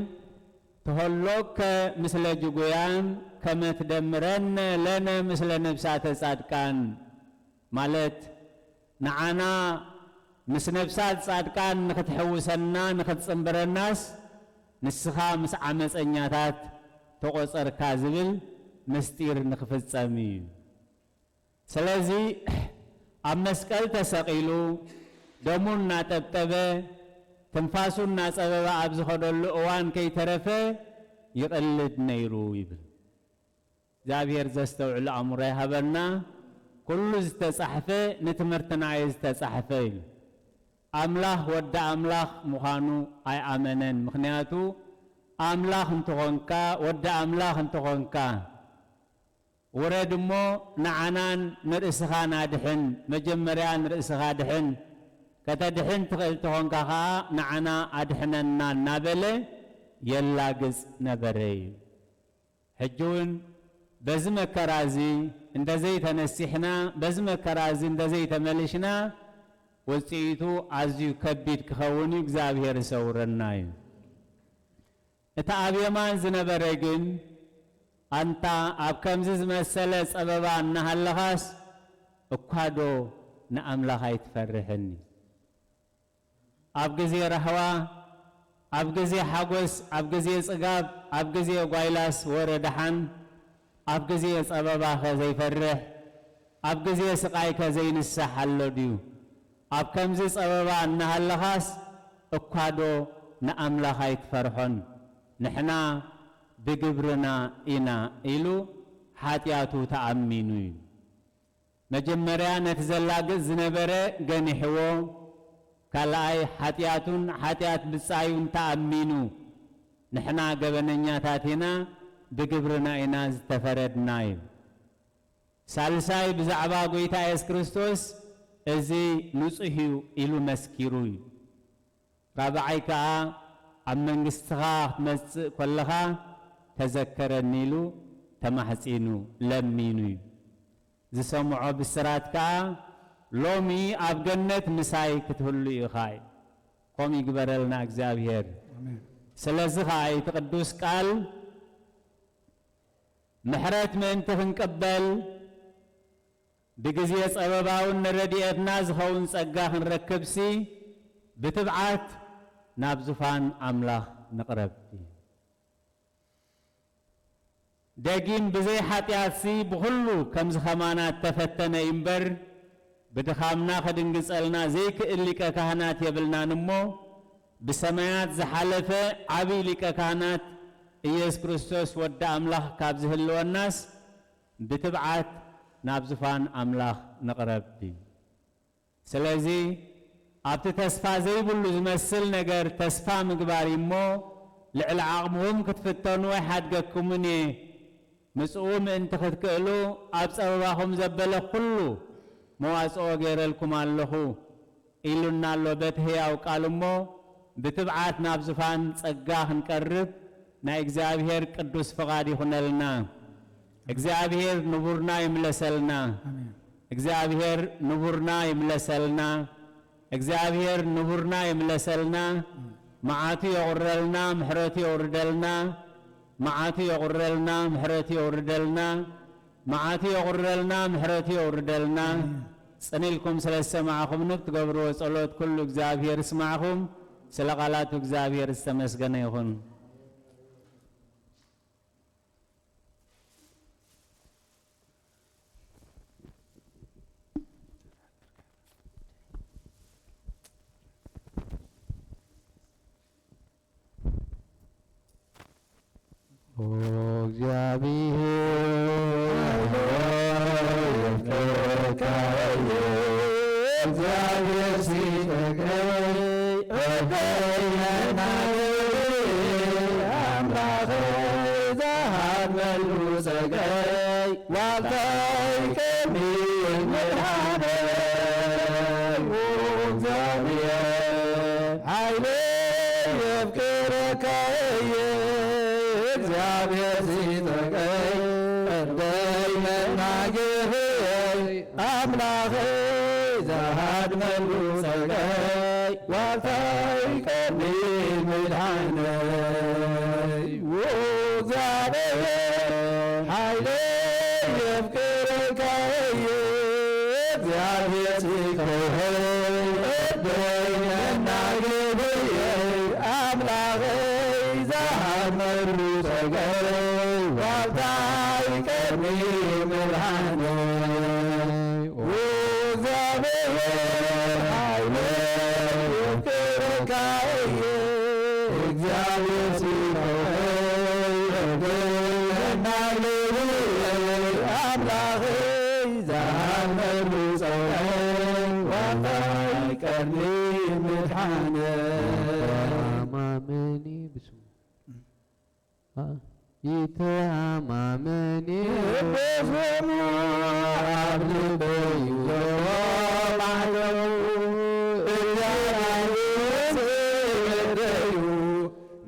"ተሆሎከ ምስለ ጅጉያን ከመ ትደምረነ ለነ ምስለ ነብሳተ ጻድቃን" ማለት፣ ንዓና ምስ ነብሳት ጻድቃን ንኽትሕውሰና፣ ንኽትጽንብረናስ፣ ንስኻ ምስ ዓመጸኛታት ተቖጸርካ ዝብል ምስጢር ንኽፍጸም እዩ። ስለዚ፣ ኣብ መስቀል ተሰቒሉ፣ ደሙ እናጠብጠበ፣ ትንፋሱ እናጸበበ ኣብ ዝኸደሉ እዋን ከይተረፈ ይቕልድ ነይሩ ይብል። እግዚኣብሔር ዘስተውዕል ኣእምሮ ይሃበና። ኩሉ ዝተጻሕፈ ንትምህርትና እዩ ዝተጻሕፈ ኢሉ። ኣምላኽ ወዲ ኣምላኽ ምዃኑ ኣይኣመነን። ምኽንያቱ፣ ኣምላኽ እንተኾንካ፣ ወዲ ኣምላኽ እንተኾንካ፣ ውረድ እሞ ንዓናን ንርእስኻን ኣድሕን። መጀመርያ ንርእስኻ ድሕን። ከተድሕን ትኽእል ተኾንካ ኸኣ ንዓና ኣድሕነና እናበለ የላግጽ ነበረ እዩ። ሕጂ እውን በዚ መከራ እዚ እንተዘይተነሲሕና፣ በዚ መከራ እዚ እንተዘይተመሊሽና፣ ውጽኢቱ ኣዝዩ ከቢድ ክኸውን እዩ። እግዚኣብሔር ይሰውረና እዩ። እቲ ኣብ የማን ዝነበረ ግን ኣንታ ኣብ ከምዚ ዝመሰለ ጸበባ እናሃለኻስ እኳዶ ንኣምላኽ ኣይትፈርሕን? ኣብ ግዜ ራህዋ፣ ኣብ ግዜ ሓጎስ፣ ኣብ ግዜ ጽጋብ፣ ኣብ ግዜ ጓይላስ ወረ ደሓን፣ ኣብ ግዜ ጸበባኸ ዘይፈርሕ? ኣብ ግዜ ስቓይከ ዘይንሳሕ ኣሎ ድዩ? ኣብ ከምዚ ጸበባ እናሃለኻስ እኳዶ ንኣምላኽ ኣይትፈርሖን? ንሕና ብግብርና ኢና ኢሉ ሓጢኣቱ ተኣሚኑ እዩ። መጀመርያ ነቲ ዘላግጽ ዝነበረ ገኒሕዎ፣ ካልኣይ ሓጢኣቱን ሓጢኣት ብጻዩን ተኣሚኑ፣ ንሕና ገበነኛታት ኢና፣ ብግብርና ኢና ዝተፈረድና እዩ። ሳልሳይ ብዛዕባ ጐይታ የሱስ ክርስቶስ፣ እዚ ንጹህ እዩ ኢሉ መስኪሩ እዩ። ራብዓይ ከኣ ኣብ መንግስትኻ ክትመጽእ ከለኻ ተዘከረኒ ኢሉ ተማሕጺኑ ለሚኑ እዩ። ዝሰምዖ ብስራት ከኣ ሎሚ ኣብ ገነት ምሳይ ክትህሉ ኢኻ እዩ። ከምኡ ይግበረልና እግዚኣብሔር። ኣሜን። ስለዚ ኸኣ እቲ ቅዱስ ቃል ምሕረት ምእንቲ ክንቅበል ብግዜ ጸበባውን ንረድኤትና ዝኸውን ጸጋ ክንረክብሲ ብትብዓት ናብ ዙፋን ኣምላኽ ንቕረብ። ደጊም ብዘይ ሓጢኣትሲ ብኹሉ ከምዚ ኸማና እተፈተነ እዩ እምበር፣ ብድኻምና ኽድንግጸልና ዘይክእል ሊቀ ካህናት የብልናን እሞ፣ ብሰማያት ዝሓለፈ ዓብዪ ሊቀ ካህናት ኢየሱስ ክርስቶስ ወዲ ኣምላኽ ካብ ዝህልወናስ፣ ብትብዓት ናብ ዝፋን ኣምላኽ ንቕረብ። ስለዚ ኣብቲ ተስፋ ዘይብሉ ዝመስል ነገር ተስፋ ምግባር እዩ እሞ፣ ልዕሊ ዓቕምኹም ክትፍተኑ ኣይሓድገኩምን እየ። ምጽኡ ምእንቲ ክትክእሉ ኣብ ጸበባኹም ዘበለ ኩሉ መዋጽኦ ገይረልኩም ኣለኹ ኢሉና ኣሎ በቲ ህያው ቃሉ እሞ፣ ብትብዓት ናብ ዝፋን ጸጋ ክንቀርብ ናይ እግዚኣብሔር ቅዱስ ፍቓድ ይኹነልና። እግዚኣብሔር ንቡርና ይምለሰልና። ኣሜን። እግዚኣብሔር ንቡርና ይምለሰልና። እግዚኣብሔር ንቡርና ይምለሰልና። መዓቱ የቑረልና፣ ምሕረቱ የውርደልና። መዓቱ የቑረልና፣ ምሕረቱ የውርደልና። መዓቱ የቑረልና፣ ምሕረቱ የውርደልና። ኣሜን። ጽን ኢልኩም ስለ ዝሰማዕኹምኒ ብትገብርዎ ጸሎት ኩሉ እግዚኣብሔር ይስማዕኹም። ስለ ቃላቱ እግዚኣብሔር ዝተመስገነ ይኹን። ኦ እግዚኣብሔር፣ የፍቅረካ እየ። እግዚኣብሔር ሲፈቅረይ፣ እበይ መናገሪ፣ ኣምላኸይ ዝሃድመሉ ጸጋይ፣ ዋልታይ ቅድሚ ምድሓነይ። ኦ እግዚኣብሔር፣ ሓይለይ የፍቅረካ እየ፣ እግዚኣብሔር ሲፈቀይ፣ እርደይ መናገርየይ፣ ኣምላኸይ ዝሃድመሉ ጸጋይ፣ ዋልታይ ቀንዲ ምድሓነይ። ኦ እግዚኣብሔር፣ ሓይለይ የፍቅረካ እየ፣ እግዚኣብሔር ሲፈቀይ፣ እርደይ መናገርየይ፣ ኣምላኸይ ዝሃድመሉ ጸጋይ፣ ዋልታይ ቀንዲ ምድሓነይ። ኦ እግዚኣብሔር፣ ሓይለይ የፍቅረካ እየ፣ እግዚኣብሔር ሲፈቀይ፣ እርደይ መናገርየይ፣ ኣምላኸይ ዝሃድመሉ ጸጋይ፣ ዋልታይ ቀንዲ ምድሓነይ። ተኣማመኒ ብስሙ። ይተኣማመን እዩ። በስሙ ኣብ ልበይ ዘሎ ማዕተቡ፣ እግዚኣብሔር እዩ፣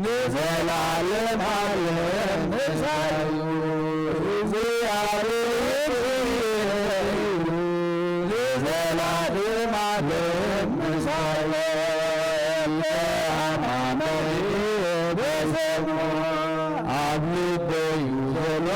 ንዘላለም ዓለም ምሳዩ። እግዚኣብሔር እዩ፣ ንዘላለም ዓለም ምሳዩ። ተኣማመን እዩ በስሙ ኣብ ልበይ እዩ ዘሎ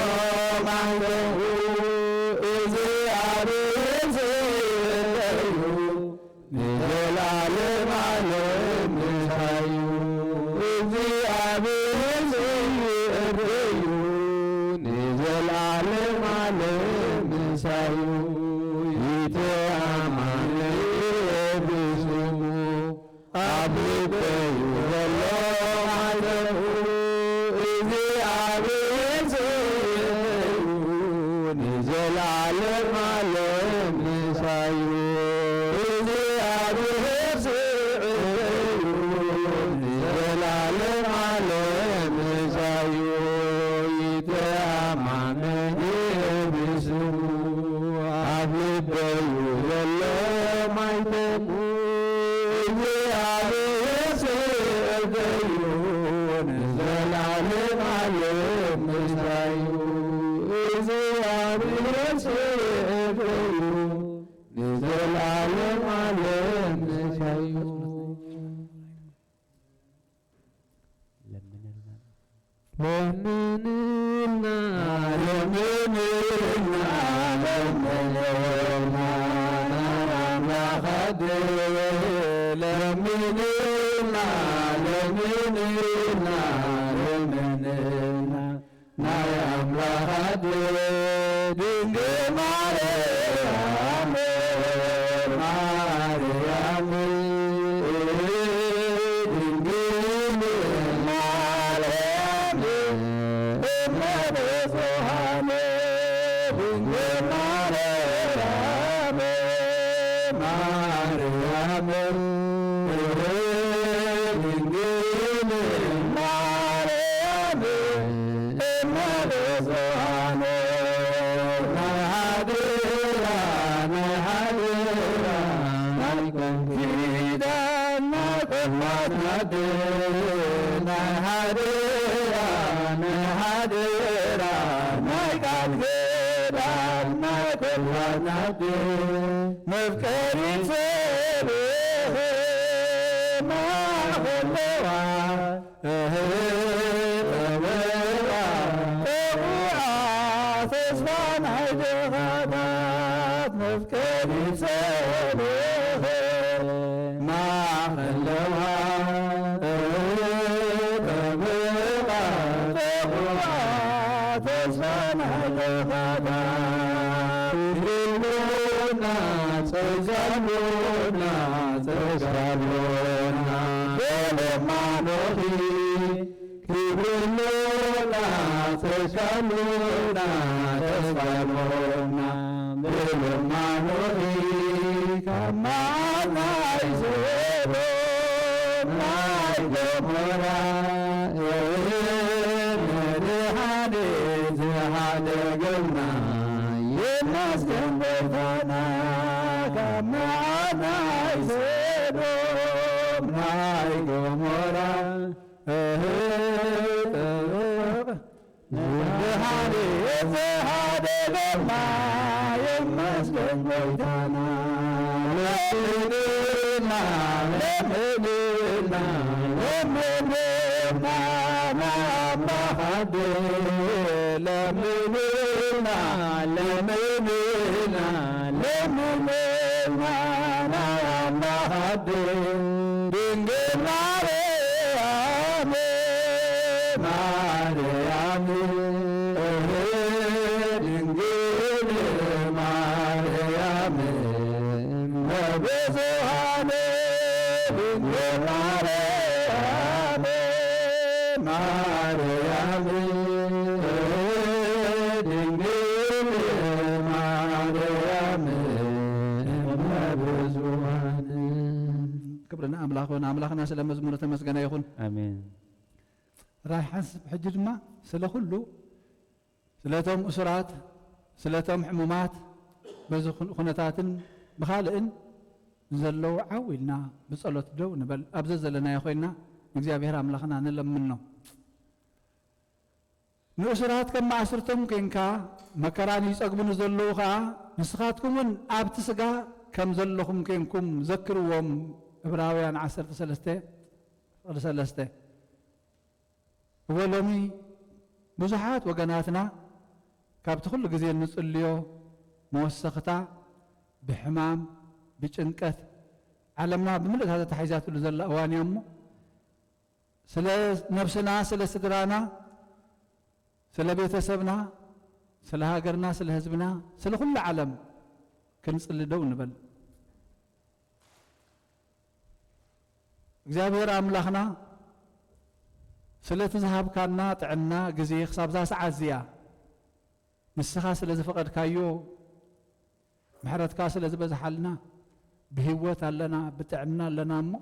ኣለሙ። እግዚኣብሔር ስእለዩ ንዘለዓለም ዓለም ምስታዩ። እግዚኣብሔር ስእለዩ ንዘለዓለም ዓለም ምስታዩ። ለምንልና፣ ለምንልና፣ ለምንልና፣ ለምንልና፣ ለምንልና፣ ለምንልና፣ ለምንልና። ናይ ኣምላኽ ኣደ ድንግል ማርያም፣ ማርያም ድንግል ማርያም እመ ብዙኃን ድንግል ማርያም፣ ማርያም ድንግል ማርያም እመ ብዙኃን ናይ ሓደራ፣ ናይ ሓደራ፣ ናይ ቃል ኪዳን፣ ናይ ቁርባን ኣደ፣ ናይ ሓደራ፣ ናይ ሓደራ፣ ናይ ቃል ኪዳን፣ ናይ ቁርባን ኣደ፣ መፍቀሪት ሰብእ ማእኸል ለዋ እህ፣ ጠበቓ፣ ጠበቓ፣ ተስፋ ናይ ድኻታት መፍቀሪት ሰብእ ማእኸል ለዋ። እህ፣ ጠበቓ፣ ጠበቓ፣ ተስፋ ናይ ድኻታት ትግርሉና፣ ተዛሉና፣ ተዛሉና፣ በለማኖኺ ክብርና ተሳሉና ተሳሉና ብልማኖኺ ካብ መዓት ናይ ሰዶም ናይ ገሞራ መድኃኒት ዝሓደገና ይመስገን ጎይታና ካብ መዓት ናይ ሰዶም ናይ ገሞራ እህ፣ ጥብቕ መድኃኒት ዝሓደገና ይመስገን ጎይታና። ለምንልና፣ ለምንልና፣ ለምንልና፣ ናይ ኣምላኽ ኣደ ለምንልና፣ ለምንልና፣ ለምንልና፣ ናይ ኣምላኽ ኣደ ድንግል ማርያም፣ ማርያም፣ እህ፣ ድንግል ማርያም፣ እመ ብዙኃን ድንግል ማርያም፣ ማርያም፣ እህ፣ ድንግል ማርያም፣ እመ ብዙኃን። ክብሪ ንኣምላኽ ይኹን። ኣምላኽና ስለ መዝሙሩ ተመስገነ ይኹን። ኣሜን። ራይ ሓንስ-፣ ሕጂ ድማ ስለ ኩሉ፣ ስለቶም እሱራት፣ ስለቶም ሕሙማት፣ በዚ ኩን-፣ ኩነታትን ብኻልእን ንዘለዉ ዓው ኢልና ብጸሎት ደው ንበል። ኣብ ዘዘለናዮ ኮይንና ንእግዚኣብሔር ኣምላኽና ንለምኖ። ንእሱራት ከም ማእስርቶም ኬንካ፣ መከራ ንይጸግቡ ንዘለዉ ኸኣ፣ ንስኻትኩምውን ኣብቲ ስጋ ከም ዘለኹም ኬንኩም ዘክርዎም። ዕብራውያን ዓሰርተ ሰለስተ ፍቕዲ ሰለስተ። እወ፣ ሎሚ ብዙሓት ወገናትና ካብቲ ኩሉ ግዜ እንጽልዮ መወሰኽታ ብሕማም፣ ብጭንቀት፣ ዓለምና ብምልእታ ተታሒዛትሉ ዘላ እዋን እያ እሞ፣ ስለ ነብስና፣ ስለ ስድራና፣ ስለ ቤተሰብና፣ ስለ ሃገርና፣ ስለ ህዝብና፣ ስለ ኩሉ ዓለም ክንጽሊ ደው ንበል። እግዚኣብሔር ኣምላኽና ስለቲ ዝሃብካና ጥዕና፣ ግዜ፣ ክሳብ እዛ ሰዓት እዚኣ ንስኻ ስለ ዝፈቐድካዮ፣ ምሕረትካ ስለ ዝበዝሓልና ብህይወት ኣለና፣ ብጥዕና ኣለና እሞ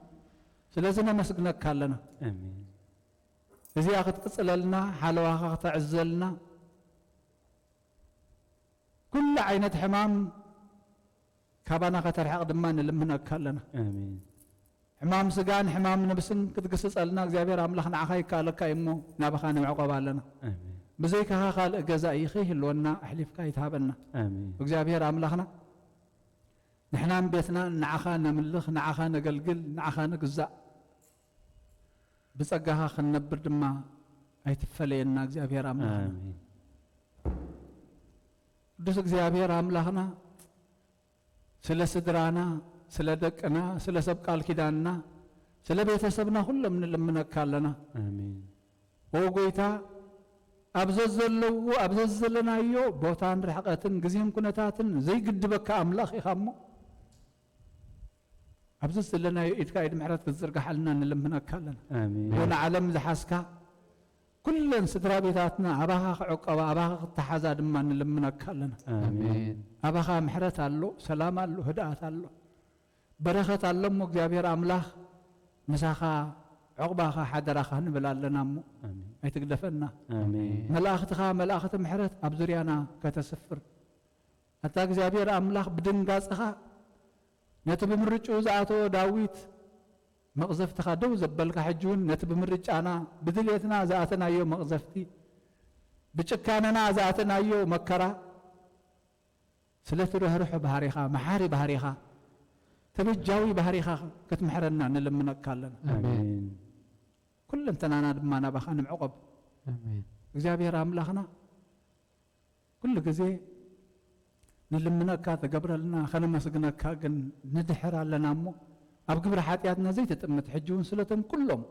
ስለዚ ነመስግነካ ኣለና። ኣሜን። እዚኣ ክትቅጽለልና፣ ሓለዋኻ ክተዕዝዘልና፣ ኩሉ ዓይነት ሕማም ካባና ከተርሕቕ ድማ ንልምነካ ኣለና። ኣሜን። ሕማም ስጋን ሕማም ነብስን ክትግስጸልና እግዚኣብሔር ኣምላኽ ንዓኻ ይከኣለካ እዩ እሞ ናባኻ ንምዕቆብ ኣለና። ኣሜን። ብዘይካኻ ካልእ ገዛኢ ከይህልወና ኣሕሊፍካ ይትሃበና። ኣሜን። እግዚኣብሔር ኣምላኽና ንሕናን ቤትናን ንዓኻ ነምልኽ፣ ንዓኻ ነገልግል፣ ንዓኻ ንግዛእ። ብጸጋኻ ክንነብር ድማ ኣይትፈለየና እግዚኣብሔር ኣምላኽና። ኣሜን። ቅዱስ እግዚኣብሔር ኣምላኽና ስለ ስድራና፣ ስለ ደቅና፣ ስለ ሰብ ቃል ኪዳንና፣ ስለ ቤተሰብና ኩሎም ንልምነካ ኣለና። ኣሜን። ኦ ጎይታ፣ ኣብ ዘዘለዎ ኣብ ዘዘለናዮ ቦታን ርሕቐትን ግዜን ኩነታትን ዘይግድበካ ኣምላኽ ኢኻ እሞ ኣብዚ ዘለናዮ ኢድካ ኢድ ምሕረት ክትዝርግሓልና ንልምነካ ኣለና። ኣሜን። ዮ ንዓለም ዝሓዝካ ኩለን ስድራ ቤታትና ኣባኻ ክዕቀባ ኣባኻ ክተሓዛ ድማ ንልምነካ ኣለና። ኣሜን። ኣባኻ ምሕረት ኣሎ፣ ሰላም ኣሎ፣ ህድኣት ኣሎ፣ በረኸት ኣሎ እሞ እግዚኣብሔር ኣምላኽ ምሳኻ ዕቑባኻ ሓደራኻ ንብል ኣለና እሞ ኣሜን። ኣይትግደፈና። ኣሜን። መላእኽትኻ መላእኽቲ ምሕረት ኣብ ዙርያና ከተስፍር ኣታ እግዚኣብሔር ኣምላኽ ብድንጋጽኻ ነቲ ብምርጭኡ ዝኣተወ ዳዊት መቕዘፍትኻ ደው ዘበልካ ሕጂ እውን ነቲ ብምርጫና ብድሌትና ዝኣተናዮ መቕዘፍቲ ብጭካነና ዝኣተናዮ መከራ ስለ ትርህርሖ ባህሪኻ መሓሪ ባህሪኻ ተበጃዊ ባህሪኻ ክትምሕረና ንልምነካ ኣለና። ኣሜን። ኩለንተናና ድማ ናባኻ ንምዕቆብ ኣሜን። እግዚኣብሔር ኣምላኽና ኩሉ ግዜ ንልምነካ ትገብረልና ከነመስግነካ ግን ንድሕር ኣለና እሞ ኣብ ግብሪ ሓጢኣትና ዘይትጥምት ሕጂ እውን ስለቶም ኩሎም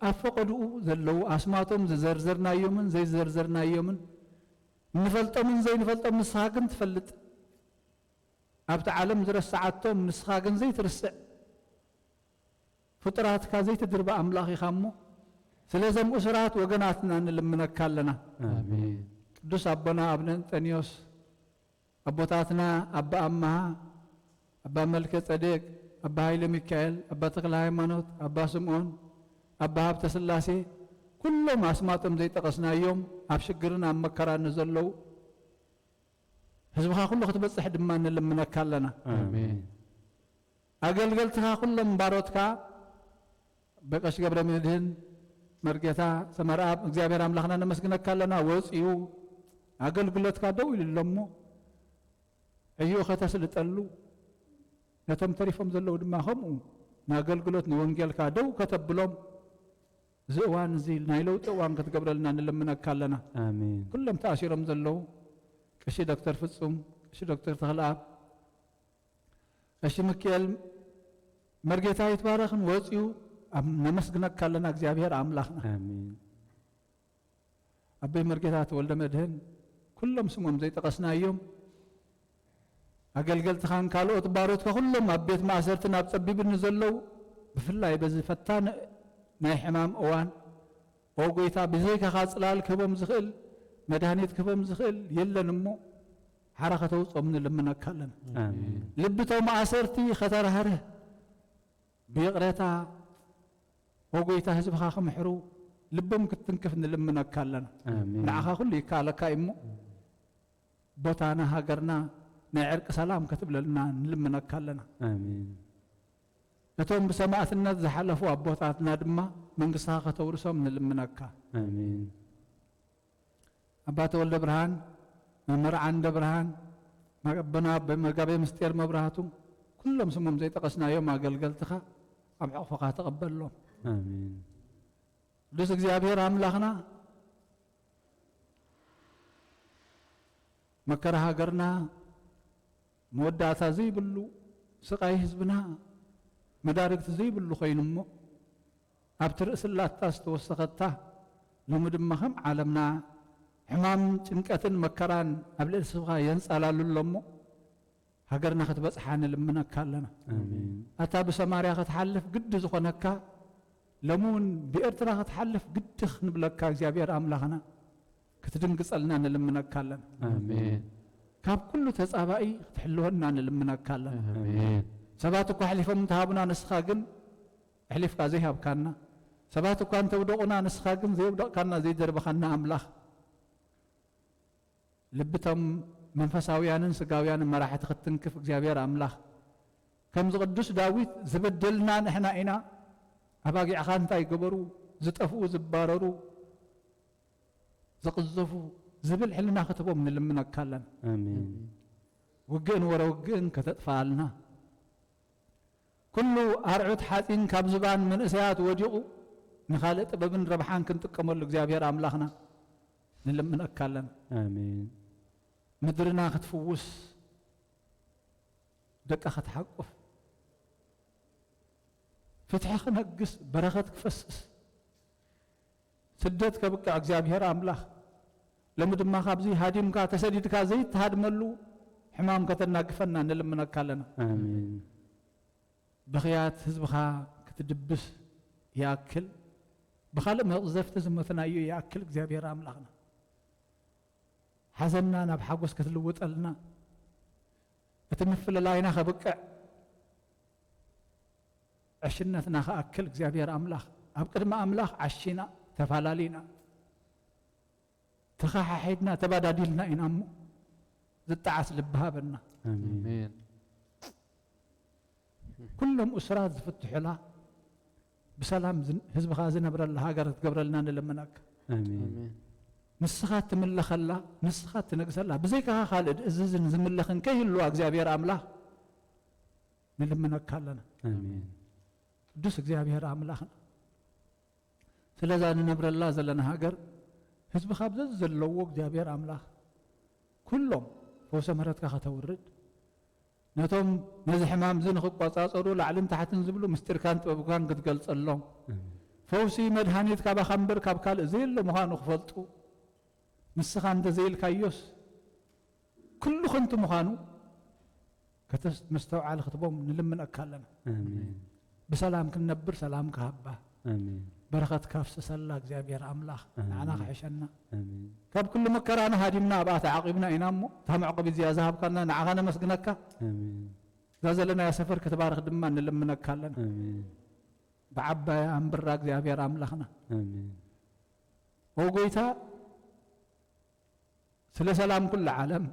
ኣብ ፈቐድኡ ዘለዉ ኣስማቶም ዝዘርዘርናዮምን ዘይዘርዘርናዮምን ንፈልጦምን ዘይንፈልጦም ንስኻ ግን ትፈልጥ ኣብቲ ዓለም ዝረስዓቶም ንስኻ ግን ዘይትርስዕ ፍጡራትካ ዘይትድርቢ ኣምላኽ ኢኻ እሞ ስለዞም እሱራት ወገናትና ንልምነካ ኣለና። ኣሜን። ቅዱስ ኣቦና ኣብነ እንጠንዮስ ኣቦታትና ኣባ ኣማሃ ኣባ መልከ ጸዴቅ ኣባ ሃይለ ሚካኤል ኣባ ተክለ ሃይማኖት ኣባ ስምዖን ኣባ ሃብተ ስላሴ ኩሎም ኣስማጦም ዘይጠቐስናዮም ኣብ ሽግርን ኣብ መከራን ንዘለዉ ህዝብኻ ኩሉ ክትበጽሕ ድማ ንልምነካ ኣለና። ኣሜን። ኣገልገልትኻ ኩሎም ባሮትካ በቀሽ ገብረ ምህድህን መርጌታ ሰመርኣብ እግዚኣብሔር ኣምላኽና ነመስግነካ ኣለና። ወፂኡ ኣገልግሎትካ ደው ኢሉ ኣሎ እሞ ዕዮ ከተስልጠሉ ነቶም ተሪፎም ዘለዉ ድማ ከምኡ ንኣገልግሎት ንወንጌልካ ደው ከተብሎም እዚ እዋን እዚ ናይ ለውጢ እዋን ክትገብረልና ንልምነካ ኣለና። ኣሜን። ኩሎም ተኣሲሮም ዘለዉ ቀሺ ዶክተር ፍጹም፣ ቀሺ ዶክተር ተኽለኣብ፣ ቀሺ ምክኤል መርጌታ ይትባረኽን ወፂኡ ኣብ ነመስግነካ ኣለና እግዚኣብሔር ኣምላኽና። ኣሜን። ኣበይ መርጌታ ተወልደ መድህን ኩሎም ስሞም ዘይጠቐስናዮም ኣገልገልትኻን ካልኦት ባሮትካ ኩሎም ኣብ ቤት ማእሰርትን ኣብ ጸቢብን ዘለዉ ብፍላይ በዚ ፈታኒ ናይ ሕማም እዋን ኦ ጎይታ ብዘይካኻ ጽላል ክህቦም ዝኽእል መድሃኒት ክህቦም ዝኽእል የለን እሞ ሓራ ከተውጾም ንልምነካ ኣለና። ኣሜን። ልብቶም ኣሰርት ከተራህርህ ብይቕረታ ኦ ጎይታ ህዝብኻ ክምሕሩ ልቦም ክትትንክፍ ንልምነካ ኣለና። ኣሜን። ንዓኻ ኩሉ ይከኣለካ እዩ እሞ ቦታና ሃገርና ናይ ዕርቂ ሰላም ክትብለልና ንልምነካ ኣለና። ኣሜን። እቶም ብሰማእትነት ዝሓለፉ ኣቦታትና ድማ መንግስትኻ ከተውርሶም ንልምነካ። ኣሜን። ኣባ ተወልደ ብርሃን፣ መምህር ዓንደ ብርሃን፣ ኣቦና መጋቤ ምስጢር መብራህቱ፣ ኩሎም ስሞም ዘይጠቐስናዮም ኣገልገልትኻ ኣብ ሕቕፍኻ ተቐበሎም። ኣሜን። ቅዱስ እግዚኣብሔር ኣምላኽና መከራ ሃገርና መወዳእታ ዘይብሉ ስቓይ ህዝብና መዳርግቲ ዘይብሉ ኮይኑ እሞ ኣብቲ ርእሲ ላታ ዝተወሰኸታ ሎሚ ድማ ከም ዓለምና ሕማም ጭንቀትን መከራን ኣብ ልዕሊ ስብኻ የንጻላሉ ኣሎ እሞ ሃገርና ክትበጽሓ ንልምነካ ኣለና። ኣሜን። ኣታ ብሰማርያ ክትሓልፍ ግዲ ዝኾነካ ሎሚ እውን ብኤርትራ ክትሓልፍ ግዲ ክንብለካ እግዚኣብሔር ኣምላኽና ክትድንግጸልና ንልምነካ ኣለና። ኣሜን። ካብ ኩሉ ተጻባኢ ክትሕልወና ንልምነካ ኣለና። ኣሜን። ሰባት እኳ ኣሕሊፎም እንተሃቡና ንስኻ ግን ኣሕሊፍካ ዘይሃብካና፣ ሰባት እኳ እንተውደቑና ንስኻ ግን ዘየውደቕካና ዘይደርበኻና ኣምላኽ ልብቶም መንፈሳውያንን ስጋውያንን መራሕቲ ክትትንክፍ እግዚኣብሔር ኣምላኽ ከምዚ ቅዱስ ዳዊት ዝበደልና ንሕና ኢና፣ ኣባጊዕኻ እንታይ ገበሩ፣ ዝጠፍኡ ዝባረሩ ዝቕዘፉ ዝብል ሕልና ክትቦም ንልምነካ ኣለና። ኣሜን። ውግእን ወረ ውግእን ከተጥፋኣልና፣ ኩሉ ኣርዑት ሓፂን ካብ ዝባን መንእሰያት ወዲቑ ንኻልእ ጥበብን ረብሓን ክንጥቀመሉ እግዚኣብሔር ኣምላኽና ንልምነካ ኣለና። ኣሜን። ምድርና ክትፍውስ፣ ደቃ ክትሓቁፍ፣ ፍትሒ ክነግስ፣ በረኸት ክፈስስ፣ ስደት ከብቅዕ እግዚኣብሔር ኣምላኽ፣ ሎሚ ድማ ካብዚ ሃዲምካ ተሰዲድካ ዘይትሃድመሉ ሕማም ከተናግፈና ንልምነካ ኣለና። ኣሜን። ብኽያት ህዝብኻ ክትድብስ ይኣክል፣ ብኻልእ መቕዘፍቲ ዝሞትናዮ ይኣክል እግዚኣብሔር ኣምላኽና፣ ሓዘንና ናብ ሓጎስ ክትልውጠልና፣ እቲ ምፍልላይና ከብቅዕ፣ ዕሽነትና ክኣክል እግዚኣብሔር ኣምላኽ፣ ኣብ ቅድሚ ኣምላኽ ዓሺና፣ ተፋላሊና፣ ተኸሓሒድና፣ ተባዳዲልና ኢና እሞ ዝጠዓስ ልቢ ሃበና። ኣሜን። ኣሜን። ኩሎም እስራት ዝፍትሑላ፣ ብሰላም ዝን-፣ ህዝብኻ ዝነብረላ ሃገር ክትገብረልና ንልምነካ። ኣሜን። ኣሜን። ንስኻ ትምለኸላ፣ ንስኻ ትነግሰላ፣ ብዘይካኻ ካልእ ዝእዝዝን ዝምለኽን ከይህልዋ እግዚኣብሔር ኣምላኽ ንልምነካ ኣለና። ኣሜን። ቅዱስ እግዚኣብሔር ኣምላኽና፣ ስለዛ ንነብረላ ዘለና ሃገር ህዝብኻ ብዘዘለዎ እግዚኣብሔር ኣምላኽ ኩሎም ፈውሰ ምሕረትካ ከተውርድ፣ ነቶም ነዚ ሕማም እዚ ንኽቆጻጸሩ ላዕልን ታሕትን ዝብሉ ምስጢርካን ጥበብካን ክትገልጸሎም፣ ኣሜን። ፈውሲ መድሃኒት ካባኻ እምበር ካብ ካልእ ዘየለ ምዃኑ ክፈልጡ፣ ንስኻ እንተ ዘየልካዮስ ኩሉ ከንቱ ምዃኑ ከተስ-፣ መስተውዓሊ ክትቦም ንልምነካ ኣለና። ኣሜን። ብሰላም ክንነብር ሰላም ክሃባ፣ ኣሜን። በረኸት ካፍስሰላ እግዚኣብሔር ኣምላኽ ኣሜን። ንዓና ክሕሸና፣ ኣሜን። ካብ ኩሉ መከራና ሃዲምና ኣብኣ ተዓቒብና ኢና እሞ፣ እታ መዕቆቢ እዚኣ ዝሃብካና ንዓኻ ነመስግነካ። ኣሜን። እዛ ዘለናያ ሰፈር ክትባርኽ ድማ ንልምነካ ኣለና። ኣሜን። ብዓባያ ኣንብራ እግዚኣብሔር ኣምላኽና። ኣሜን። ኦ ጎይታ፣ ስለ ሰላም ኩሉ ዓለም፣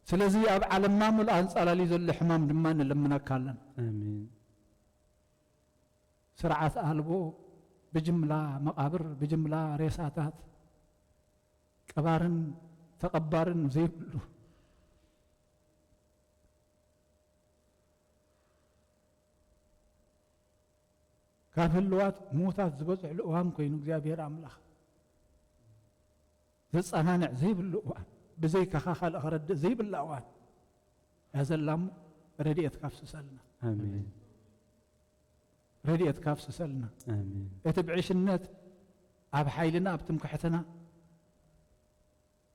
ስለዚ ኣብ ዓለምና ሙሉእ ኣንጻላልዩ ዘሎ ሕማም ድማ ንልምነካ ኣለና። ኣሜን። ስርዓት ኣልቦ፣ ብጅምላ መቓብር፣ ብጅምላ ሬሳታት፣ ቀባርን ተቐባርን ዘይብሉ፣ ካብ ህልዋት ምዉታት ዝበዝሕሉ እዋን ኮይኑ እግዚኣብሔር ኣምላኽ ዘጸናንዕ ዘይብሉ እዋን፣ ብዘይካኻ ካልእ ከረድእ ዘይብላ እዋን እያ ዘላ እሞ ረድኤትካ ኣፍስሰልና። ኣሜን። ረድኤትካ ኣፍስሰልና። ኣሜን። እቲ ብዕሽነት ኣብ ሓይልና፣ ኣብ ትምክሕትና፣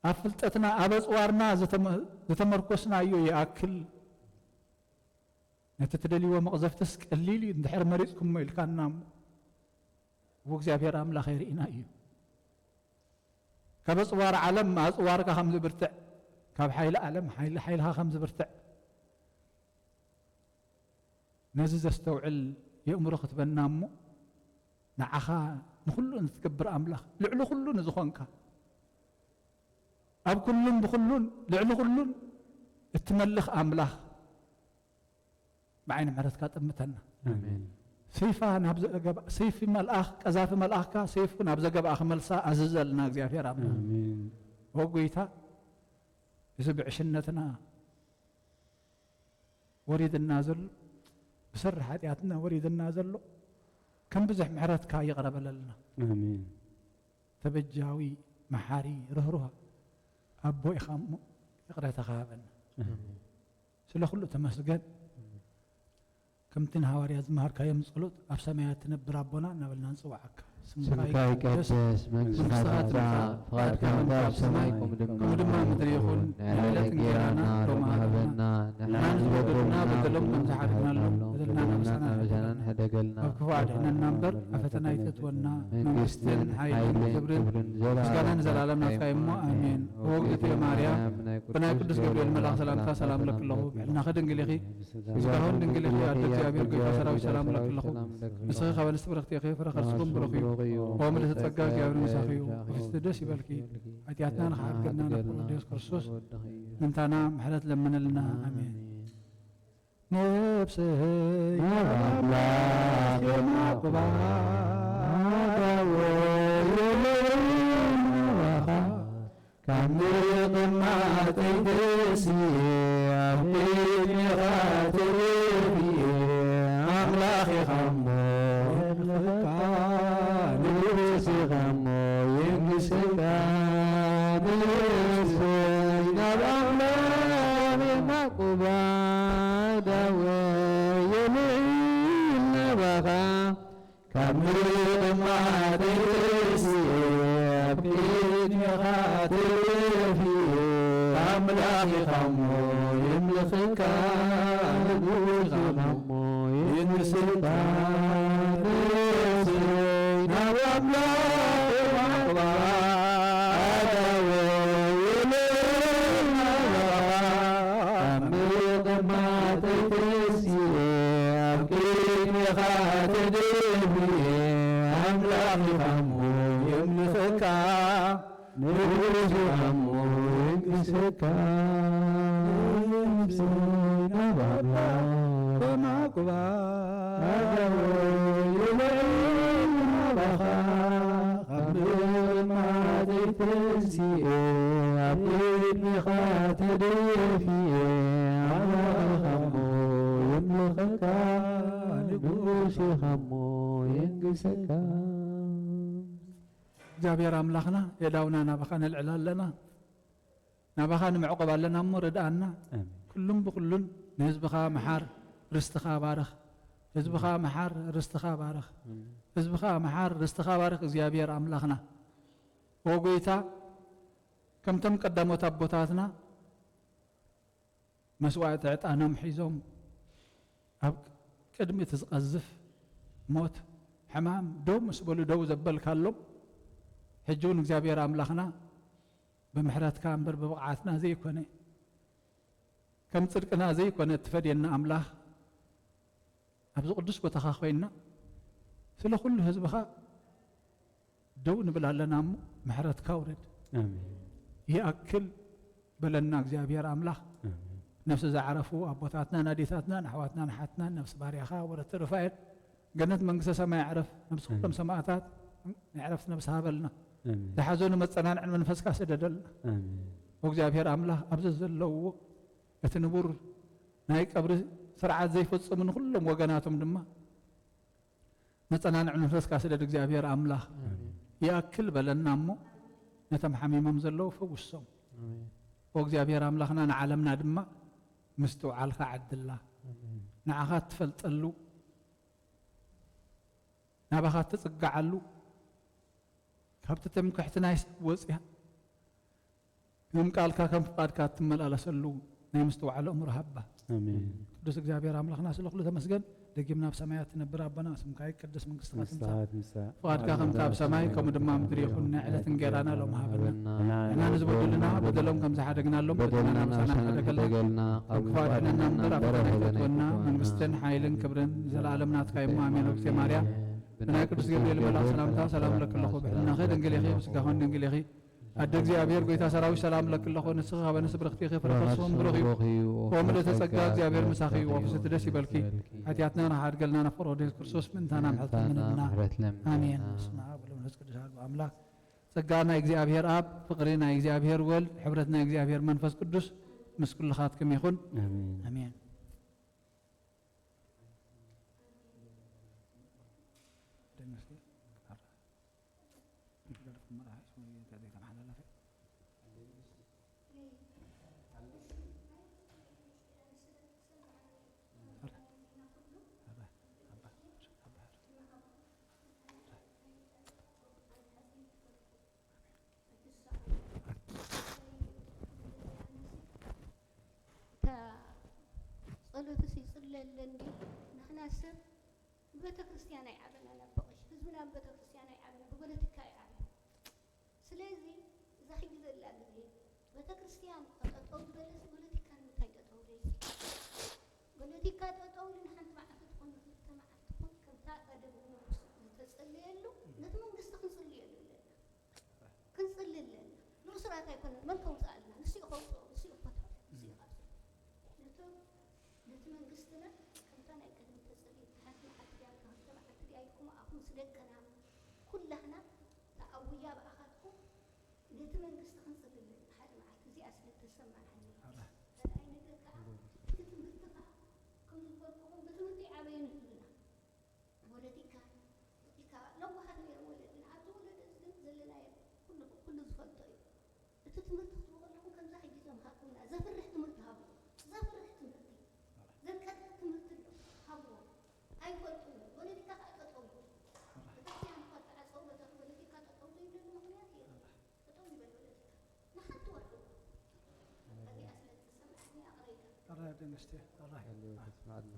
ኣብ ፍልጠትና፣ ኣብ ኣጽዋርና ዝተመ-፣ ዝተመርኮስናዮ ይኣክል። ነቲ ትደልይዎ መቕዘፍትስ ቀሊል እዩ እንድሕር መሪጽኩሞ ኢልካና እሞ፣ ብእግዚኣብሔር ኣምላኽ የርኢና እዩ። ካብ ኣጽዋር ዓለም ኣጽዋርካ ከም ዝብርትዕ፣ ካብ ሓይሊ ዓለም ሓይሊ ሓይልኻ ከም ዝብርትዕ፣ ነዚ ዘስተውዕል የእምሮ ክትበና እሞ፣ ንዓኻ ንኹሉ ንትገብር ኣምላኽ፣ ልዕሊ ኩሉ ንዝኾንካ፣ ኣብ ኩሉን ብኹሉን ልዕሊ ኩሉን እትመልኽ ኣምላኽ፣ ብዓይኒ ምሕረትካ ጠምተና። ኣሜን። ሰይፋ ናብ ዘገባ-፣ ሰይፊ መልኣኽ፣ ቀዛፊ መልኣኽካ ሰይፉ ናብ ዘገባኣ ክመልሳ ኣዝዘልና እግዚኣብሔር ኣምላኽ። ኣሜን። ኦ ጎይታ፣ እዚ ብዕሽነትና ወሪድና ዘሎ፣ ብሰሪ ሓጢኣትና ወሪድና ዘሎ፣ ከም ብዙሕ ምሕረትካ ይቕረ በለልና። ኣሜን። ተበጃዊ፣ መሓሪ፣ ርህሩህ ኣቦ ኢኻ እሞ ይቕረታኻ ሃበና። ኣሜን። ኣሜን። ስለ ኩሉ ተመስገን። ከምቲ ንሃዋርያ ዝመሃርካዮም ጸሎት፣ ኣብ ሰማያት ትነብር ኣቦና እናበልና ንጽውዓካ። ስምካ ይቀደስ፣ መንግስትኻ ትምጻእ፣ ፍቓድካ ከምቲ ኣብ ሰማይ ከምኡ ድማ ኣብ ምድሪ ይኹን። ንዕለት እንጌራና ሎሚ ሃበና፣ ንሕና ንዝበደሉና በደሎም ከም ዝሓደግናሎም፣ በደልና እናበሳና ንሕደገልና፣ ካብ ክፉእ ኣድሕነና እምበር፣ ኣብ ፈተና ኣይተእትወና። መንግስትን ሓይልን ክብርን ምስጋና ንዘለኣለም ናትካ እዩ እሞ፣ ኣሜን። ኦ እግዝእትየ ማርያም፣ ብናይ ቅዱስ ገብርኤል መልኣኽ ሰላምታ ሰላም እለኪ ኣለኹ። ብሕልናኺ ድንግል ኢኺ፣ ስጋሁን ድንግል ኢኺ፣ ኣደ እግዚኣብሔር ጎይታ ሰራዊት ሰላም እለኪ ኣለኹ። ንስኺ ካብ ኣንስቲ ብርኽቲ ኢኺ፣ ፍረ ከርስኹም ብሩኽ እዩ። ኦ ምልእቲ ጸጋ እግዚኣብሔር ምሳኺ እዩ። ብፍስቲ ደስ ይበልኪ። ሓጢኣትና ንኽሓድገና ናብ ፍቁር ወዲ ኢየሱስ ክርስቶስ ምንታና ምሕረት ለምንልና። ኣሜን። ነፍሰይ ናብ ኣምላኽ የማቕባ፣ ኣዳወ የለይ ናባኻ። ካብ ምቕማጠይ ተሲኤ ኣብ ቅድሜኻ ተደፊኤ፣ ኣምላኽ ኢኻ እሞ የምልኸካ፣ ንጉስ ኢኻ እሞ የንግሰካ። ነፍሰይ ናብ ኣምላኽ የማቕባ፣ ኣዳወ የለይ ናባኻ። ካብ ምቕማጠይ ተሲኤ ኣብ ቅድሜኻ ተደፊኤ፣ ኣምላኽ ኢኻ እሞ የምልኸካ፣ ንጉስ ኢኻ እሞ የንግሰካ። ነፍሰይ ናብ ኣምላኽ የማቕባ፣ ኣዳወ የለይ ናባኻ። ካብ ምቕማጠይ ተሲኤ ኣብ ቅድሜኻ ተደፊኤ፣ ኣምላኽ ኢኻ እሞ የምልኸካ፣ ንጉስ ኢኻ እሞ የንግሰካ። ነፍሰይ ናብ ኣምላኽ የማቕባ፣ ኣዳወ የለይ ናባኻ። ካብ ምቕማጠይ ተሲኤ ኣብ ቅድሜኻ ተደፊኤ፣ ኣምላኽ ኢኻ እሞ የምልኸካ፣ ንጉስ ኢኻ እሞ የንግሰካ። እግዚኣብሔር ኣምላኽና፣ የእዳውና ናባኻ ነልዕል ኣለና። ናባኻ ንምዕቆብ ኣለና እሞ ርድኣና። ኣሜን። ኩሉን ብኹሉን ንህዝብኻ መሓር፣ ርስትኻ ባርኽ። ህዝብኻ መሓር፣ ርስትኻ ባርኽ። ኣሜን። ህዝብኻ መሓር፣ ርስትኻ ባርኽ እግዚኣብሔር ኣምላኽና። ኦ ጎይታ፣ ከምቶም ቀዳሞት ኣቦታትና መስዋዕቲ ዕጣኖም ሒዞም ኣብ ቅድሚ እቲ ዝቐዝፍ ሞት ሕማም ደው ምስ በሉ ደው ዘበልካሎም፣ ሕጂ እውን እግዚኣብሔር ኣምላኽና ብምሕረትካ እምበር ብብቕዓትና ዘይኮነ፣ ከም ጽድቅና ዘይኮነ እትፈድየና ኣምላኽ፣ ኣብዚ ቅዱስ ቦታኻ ኮይንና ስለ ኩሉ ህዝብኻ ደው ንብል ኣለና እሞ ምሕረትካ ውረድ። ኣሜን። ይኣክል በለና እግዚኣብሔር ኣምላኽ። ኣሜን። ነፍሲ ዝዓረፉ ኣቦታትናን ኣዴታትናን ኣሕዋትናን ኣሓትናን ነፍሲ ባርያኻ ወረተ ሩፋኤል ገነት መንግስተ ሰማይ ኣዕረፍ። ነፍሲ ኩሎም ኣሜን። ሰማእታት ናይ ዕረፍቲ ነፍሲ ሃበልና። ኣሜን። ዝሓዘኑ መጸናንዕን መንፈስካ ስደደልና። ኣሜን። ኦ እግዚኣብሔር ኣምላኽ ኣብዚ ዘለውዎ እቲ ንቡር ናይ ቀብሪ ስርዓት ዘይፈጽሙ ንኹሎም ወገናቶም ድማ መጸናንዒ መንፈስካ ስደድ እግዚኣብሔር ኣምላኽ። ኣሜን። ይኣክል በለና እሞ ነቶም ሓሚሞም ዘለዉ ፈውሶም። ኣሜን። ኦ እግዚኣብሔር ኣምላኽና ንዓለምና ድማ ምስትውዓልካ ዓድላ። ኣሜን። ንዓኻ እትፈልጠሉ፣ ናባኻ እትጽግዓሉ፣ ካብቲ ትምክሕቲ ናይ ሰብ ወጽያ ከም ቃልካ ከም ፍቓድካ እትመላለሰሉ ናይ ምስትውዓል ኣእምሮ ሃባ። ኣሜን። ቅዱስ እግዚኣብሔር ኣምላኽና ስለ ኩሉ ተመስገን። ደጊም ናብ ሰማያት ትነብር ኣቦና ስምካ ይቀደስ መንግስትኻ ትምጻእ። መንግስትኻ ትምጻእ። ፍቓድካ ከምቲ ኣብ ሰማይ ከምኡ ድማ ኣብ ምድሪ ይኹን። ናይ ዕለት እንጌራና ሎም ሃበና። ንሕና ንዝበደሉና በደሎም ከም ዝሓደግናሎም በደልና ምሳና ሓደገልና። ካብ ክፉእ ኣድሕነና እምበር ኣብ ፈተና ኣይተእትወና። መንግስትን ሓይልን ክብርን ንዘለኣለም ናትካ እዩ እሞ ኣሜን። ኦግዜ ማርያም ብናይ ቅዱስ ገብርኤል መልኣክ ሰላምታ ሰላም እለኪ ኣለኹ። ብሕልናኺ ድንግል ኢኺ፣ ብስጋኺ እውን ድንግል ኢኺ። ኣደ እግዚኣብሔር ጎይታ ሰራዊት ሰላም እለኪ ኣለኹ። ንስኺ ካብ ኣንስቲ ብርኽቲ ኢኺ፣ ፍረ ከርስኺ እውን ብሩኽ እዩ። ኦ ምልእተ ጸጋ እግዚኣብሔር ምሳኺ እዩ። ወፍስቲ ደስ ይበልኪ። ሓጢኣትና ንኽሓድገልና ነፍቅሮ ወደ የሱስ ክርስቶስ ምእንታና ምሕረት ለምንልና። ኣሜን። በስመ ኣብ ወወልድ ወመንፈስ ቅዱስ ኣሐዱ ኣምላኽ። ጸጋ ናይ እግዚኣብሔር ኣብ፣ ፍቕሪ ናይ እግዚኣብሔር ወልድ፣ ሕብረት ናይ እግዚኣብሔር መንፈስ ቅዱስ ምስ ኩልኻትኩም ይኹን። ኣሜን። ኣሜን። ደንስቲ፣ ደርፊ መርሃ ስሙ እንታይ ዘይተመሓላለፈ? እታ ጸሎትስ ይጽለለን ድዩ? ንሕና ሰብ ብቤተ ክርስቲያን ኣይዓበናን ኣቦ ቀሺ። ህዝብና ብቤተ ክርስቲያን ኣይዓበን፣ ብፖለቲካ እዩ ዓብዩ። ስለዚ እዛ ሕጂ ዘላ ግዜ ቤተ ክርስቲያን ጠጠው ዝበለስ ፖለቲካ ንምንታይ ጠጠው ዘይብል? ፖለቲካ ጠጠው ኢሉ ንሓንቲ መዓልቲ ትኹን ንክልተ መዓልቲ ትኹን ከምታ ቀደም ንጉስ ዝተጸለየሉ ነቲ መንግስቲ ክንጽልየሉ ኣለና። ክንጽሊ ኣለና። ንእሱራት ኣይኮነን መን ከውጽኣልና? ንሱ እዩ ከውጽኦ፣ ንሱ እዩ ክፈትሖ፣ ንሱ እዩ ካብጽኦ። ነቶም ነቲ መንግስትና ምስ ደቅና ኩላህና ተኣውያ ብኣኻትኩም ነቲ መንግስቲ ክንጽሊ ኣለና። ሓደ መዓልቲ እዚኣ ስለ እተሰምዓኒ። ኣረ። ካልኣይ ነገር ከኣ እቲ ትምህርቲ ከኣ ከም ዝበልኩኹም ብትምህርቲ ይዓበዩ ንህዝብና። ፖለቲካ፣ ፖለቲካ ለዋሃት ነይሮም ወለድና። ኣብዚ ወለዶ እዚ ግን ዘለናዮ ኩሉ፣ ኩሉ ዝፈልጦ እዩ። እቲ ትምህርቲ ክትብሉ ከለኹም ከምዛ ሕጂ ዘምሃርኩምና ዘፍርሕ ትምህርቲ ሃብዎ። ዘፍርሕ ትምህርቲ። ዘንቀጥቅጥ ትምህርቲ ኣሎ። ሃብዎ። ኣይፈልጡን እዮም። ፖለቲካ ከኣ ጠጠው እዩ። ቤተክርስትያን እኳ ተዓጸው፣ በታ ፖለቲካ ጠጠው ዘይብለሉ ምኽንያት የለን። ጠጠው ይበል ፖለቲካ። ንሓንቲ ወርሒ እውን። እዚኣ ስለ እትሰምዓኒ ኣቕረይታ። ኣረ ደንስቴ፣ ኣረ። ያለው ተስማዕና።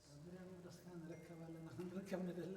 ኣብ ዙርያ መቕደስካ ንርከብ ኣለና፣ ክንርከብ ንደሊ